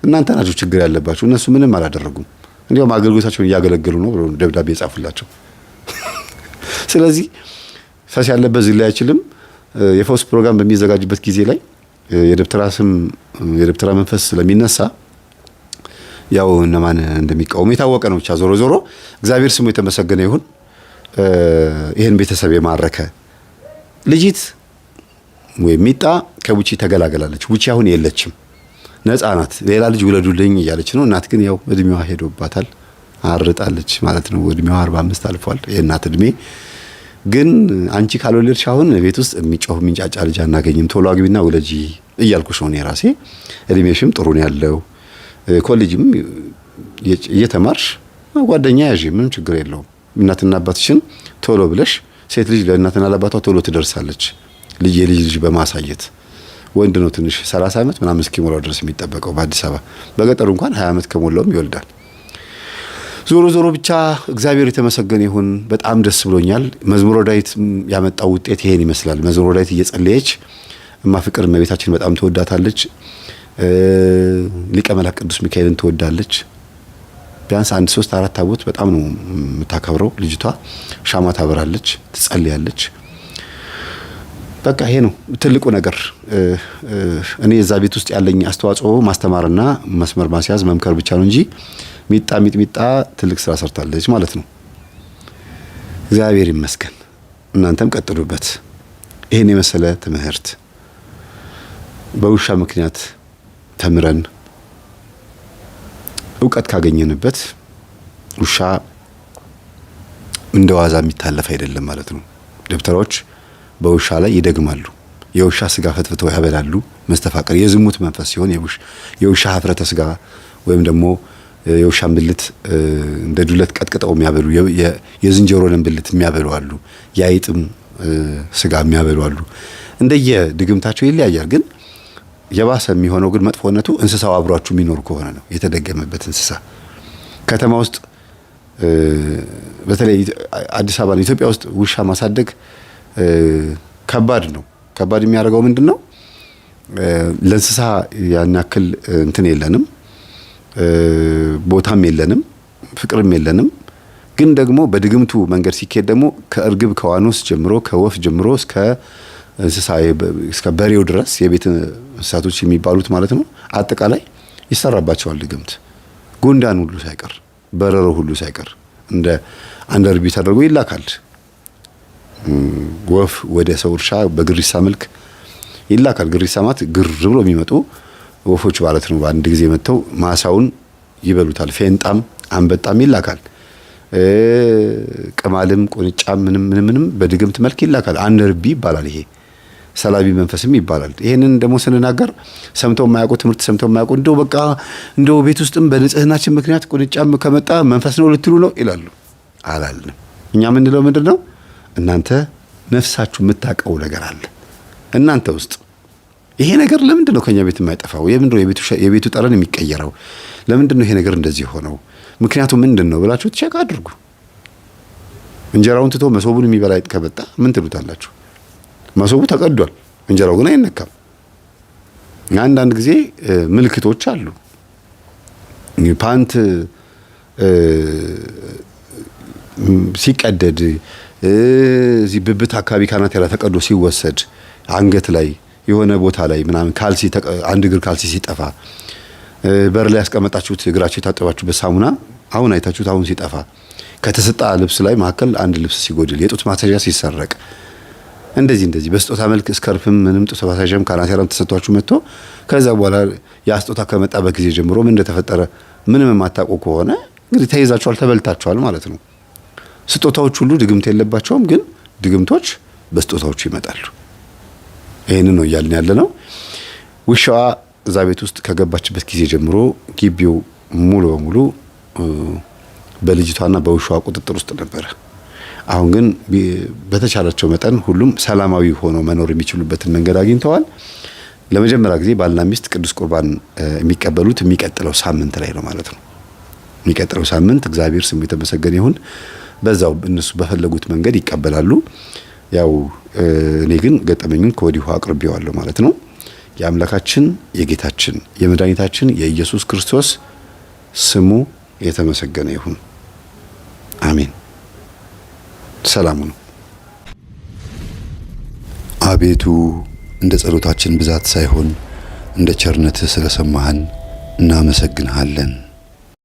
እናንተ ናችሁ ችግር ያለባችሁ፣ እነሱ ምንም አላደረጉም፣ እንዲያውም አገልግሎታቸውን እያገለገሉ ነው ብሎ ደብዳቤ የጻፉላቸው። ስለዚህ ፈስ ያለበት ዝላይ አይችልም። የፈውስ ፕሮግራም በሚዘጋጅበት ጊዜ ላይ የደብተራ ስም የደብተራ መንፈስ ስለሚነሳ ያው እነማን እንደሚቃወሙ የታወቀ ነው። ብቻ ዞሮ ዞሮ እግዚአብሔር ስሙ የተመሰገነ ይሁን። ይህን ቤተሰብ የማረከ ልጅት ወይም ሚጣ ከቡቺ ተገላገላለች። ቡቺ አሁን የለችም፣ ነፃ ናት። ሌላ ልጅ ውለዱልኝ እያለች ነው። እናት ግን ያው እድሜዋ ሄዶባታል፣ አርጣለች ማለት ነው። እድሜዋ 45 አልፏል የእናት እድሜ። ግን አንቺ ካልወለድሽ አሁን ቤት ውስጥ የሚጮህ የሚንጫጫ ልጅ አናገኝም፣ ቶሎ አግቢና ውለጂ እያልኩሽ ነው እኔ ራሴ። እድሜሽም ጥሩ ነው ያለው፣ ኮሌጅም እየተማርሽ ጓደኛ ያዢ፣ ምንም ችግር የለውም። እናትና አባትሽን ቶሎ ብለሽ፣ ሴት ልጅ ለእናትና ለአባቷ ቶሎ ትደርሳለች፣ ልጅ የልጅ ልጅ በማሳየት። ወንድ ነው ትንሽ 30 ዓመት ምናምን እስኪሞላው ድረስ የሚጠበቀው በአዲስ አበባ። በገጠሩ እንኳን 20 ዓመት ከሞላውም ይወልዳል። ዞሮ ዞሮ ብቻ እግዚአብሔር የተመሰገነ ይሁን። በጣም ደስ ብሎኛል። መዝሙረ ዳዊት ያመጣው ውጤት ይሄን ይመስላል። መዝሙረ ዳዊት እየጸለየች እማ ፍቅር እመቤታችን በጣም ትወዳታለች። ሊቀ መላእክት ቅዱስ ሚካኤልን ትወዳለች። ቢያንስ አንድ ሶስት አራት ታቦት በጣም ነው የምታከብረው ልጅቷ። ሻማ ታበራለች፣ ትጸልያለች። በቃ ይሄ ነው ትልቁ ነገር። እኔ እዛ ቤት ውስጥ ያለኝ አስተዋጽኦ ማስተማርና መስመር ማስያዝ መምከር ብቻ ነው እንጂ ሚጣ ሚጥሚጣ ትልቅ ስራ ሰርታለች ማለት ነው። እግዚአብሔር ይመስገን። እናንተም ቀጥሉበት። ይሄን የመሰለ ትምህርት በውሻ ምክንያት ተምረን እውቀት ካገኘንበት ውሻ እንደ ዋዛ የሚታለፍ አይደለም ማለት ነው። ደብተራዎች በውሻ ላይ ይደግማሉ። የውሻ ስጋ ፈትፍተው ያበላሉ። መስተፋቅር የዝሙት መንፈስ ሲሆን የውሻ ሀፍረተ ስጋ ወይም ደግሞ የውሻን ብልት እንደ ዱለት ቀጥቅጠው የሚያበሉ፣ የዝንጀሮን ብልት የሚያበሉ አሉ። የአይጥም ስጋ የሚያበሉ አሉ። እንደየ ድግምታቸው ይለያያል። ግን የባሰ የሚሆነው ግን መጥፎነቱ እንስሳው አብሯችሁ የሚኖር ከሆነ ነው። የተደገመበት እንስሳ ከተማ ውስጥ፣ በተለይ አዲስ አበባ፣ ኢትዮጵያ ውስጥ ውሻ ማሳደግ ከባድ ነው። ከባድ የሚያደርገው ምንድን ነው? ለእንስሳ ያን ያክል እንትን የለንም፣ ቦታም የለንም፣ ፍቅርም የለንም። ግን ደግሞ በድግምቱ መንገድ ሲኬድ ደግሞ ከእርግብ ከዋኖስ ጀምሮ፣ ከወፍ ጀምሮ እስከ እንስሳ፣ እስከ በሬው ድረስ፣ የቤት እንስሳቶች የሚባሉት ማለት ነው፣ አጠቃላይ ይሰራባቸዋል ድግምት። ጉንዳን ሁሉ ሳይቀር፣ በረሮ ሁሉ ሳይቀር እንደ አንድ እርቢ ተደርጎ ይላካል። ወፍ ወደ ሰው እርሻ በግሪሳ መልክ ይላካል። ግሪሳ ማለት ግር ብሎ የሚመጡ ወፎች ማለት ነው። በአንድ ጊዜ መጥተው ማሳውን ይበሉታል። ፌንጣም አንበጣም ይላካል። ቅማልም ቁንጫም ምንም ምንም ምንም በድግምት መልክ ይላካል። አንድ እርቢ ይባላል። ይሄ ሰላቢ መንፈስም ይባላል። ይሄንን ደግሞ ስንናገር ሰምተው የማያውቁ፣ ትምህርት ሰምተው የማያውቁ፣ እንደው በቃ እንደው ቤት ውስጥም በንጽህናችን ምክንያት ቁንጫም ከመጣ መንፈስ ነው ልትሉ ነው ይላሉ። አላልንም። እኛ የምንለው ምንድን ነው? እናንተ ነፍሳችሁ የምታውቀው ነገር አለ እናንተ ውስጥ። ይሄ ነገር ለምንድን ነው ከኛ ቤት የማይጠፋው? የምንድን ነው የቤቱ ጠረን የሚቀየረው? ለምንድን ነው ይሄ ነገር እንደዚህ ሆነው? ምክንያቱ ምንድን ነው ብላችሁ check አድርጉ። እንጀራውን ትቶ መሶቡን የሚበላ ከመጣ ምን ትሉታላችሁ? መሶቡ ተቀዷል፣ እንጀራው ግን አይነካም። አንዳንድ ጊዜ ምልክቶች አሉ። ፓንት ሲቀደድ፣ እዚህ ብብት አካባቢ ካናቴራ ተቀዶ ሲወሰድ፣ አንገት ላይ የሆነ ቦታ ላይ ምናምን ካልሲ፣ አንድ እግር ካልሲ ሲጠፋ፣ በር ላይ ያስቀመጣችሁት እግራችሁ የታጠባችሁበት ሳሙና አሁን አይታችሁት አሁን ሲጠፋ፣ ከተሰጣ ልብስ ላይ መካከል አንድ ልብስ ሲጎድል፣ የጡት ማስያዣ ሲሰረቅ፣ እንደዚህ እንደዚህ በስጦታ መልክ scarf ም ምንም ጡት ማስያዣም ካናቴራም ተሰጥቷችሁ መጥቶ ከዛ በኋላ ያ ስጦታ ከመጣበት ጊዜ ጀምሮ ምን እንደተፈጠረ ምንም የማታውቁ ከሆነ እንግዲህ ተይዛችኋል፣ ተበልታችኋል ማለት ነው። ስጦታዎች ሁሉ ድግምት የለባቸውም፣ ግን ድግምቶች በስጦታዎቹ ይመጣሉ። ይህንን ነው እያልን ያለ ነው። ውሻዋ እዛ ቤት ውስጥ ከገባችበት ጊዜ ጀምሮ ግቢው ሙሉ በሙሉ በልጅቷና በውሻዋ ቁጥጥር ውስጥ ነበረ። አሁን ግን በተቻላቸው መጠን ሁሉም ሰላማዊ ሆነው መኖር የሚችሉበትን መንገድ አግኝተዋል። ለመጀመሪያ ጊዜ ባልና ሚስት ቅዱስ ቁርባን የሚቀበሉት የሚቀጥለው ሳምንት ላይ ነው ማለት ነው። የሚቀጥለው ሳምንት እግዚአብሔር ስሙ የተመሰገነ ይሁን። በዛው እነሱ በፈለጉት መንገድ ይቀበላሉ። ያው እኔ ግን ገጠመኙን ከወዲሁ አቅርቤዋለሁ ማለት ነው። የአምላካችን የጌታችን የመድኃኒታችን የኢየሱስ ክርስቶስ ስሙ የተመሰገነ ይሁን። አሜን። ሰላሙ ነው። አቤቱ፣ እንደ ጸሎታችን ብዛት ሳይሆን እንደ ቸርነትህ ስለሰማህን እናመሰግንሃለን።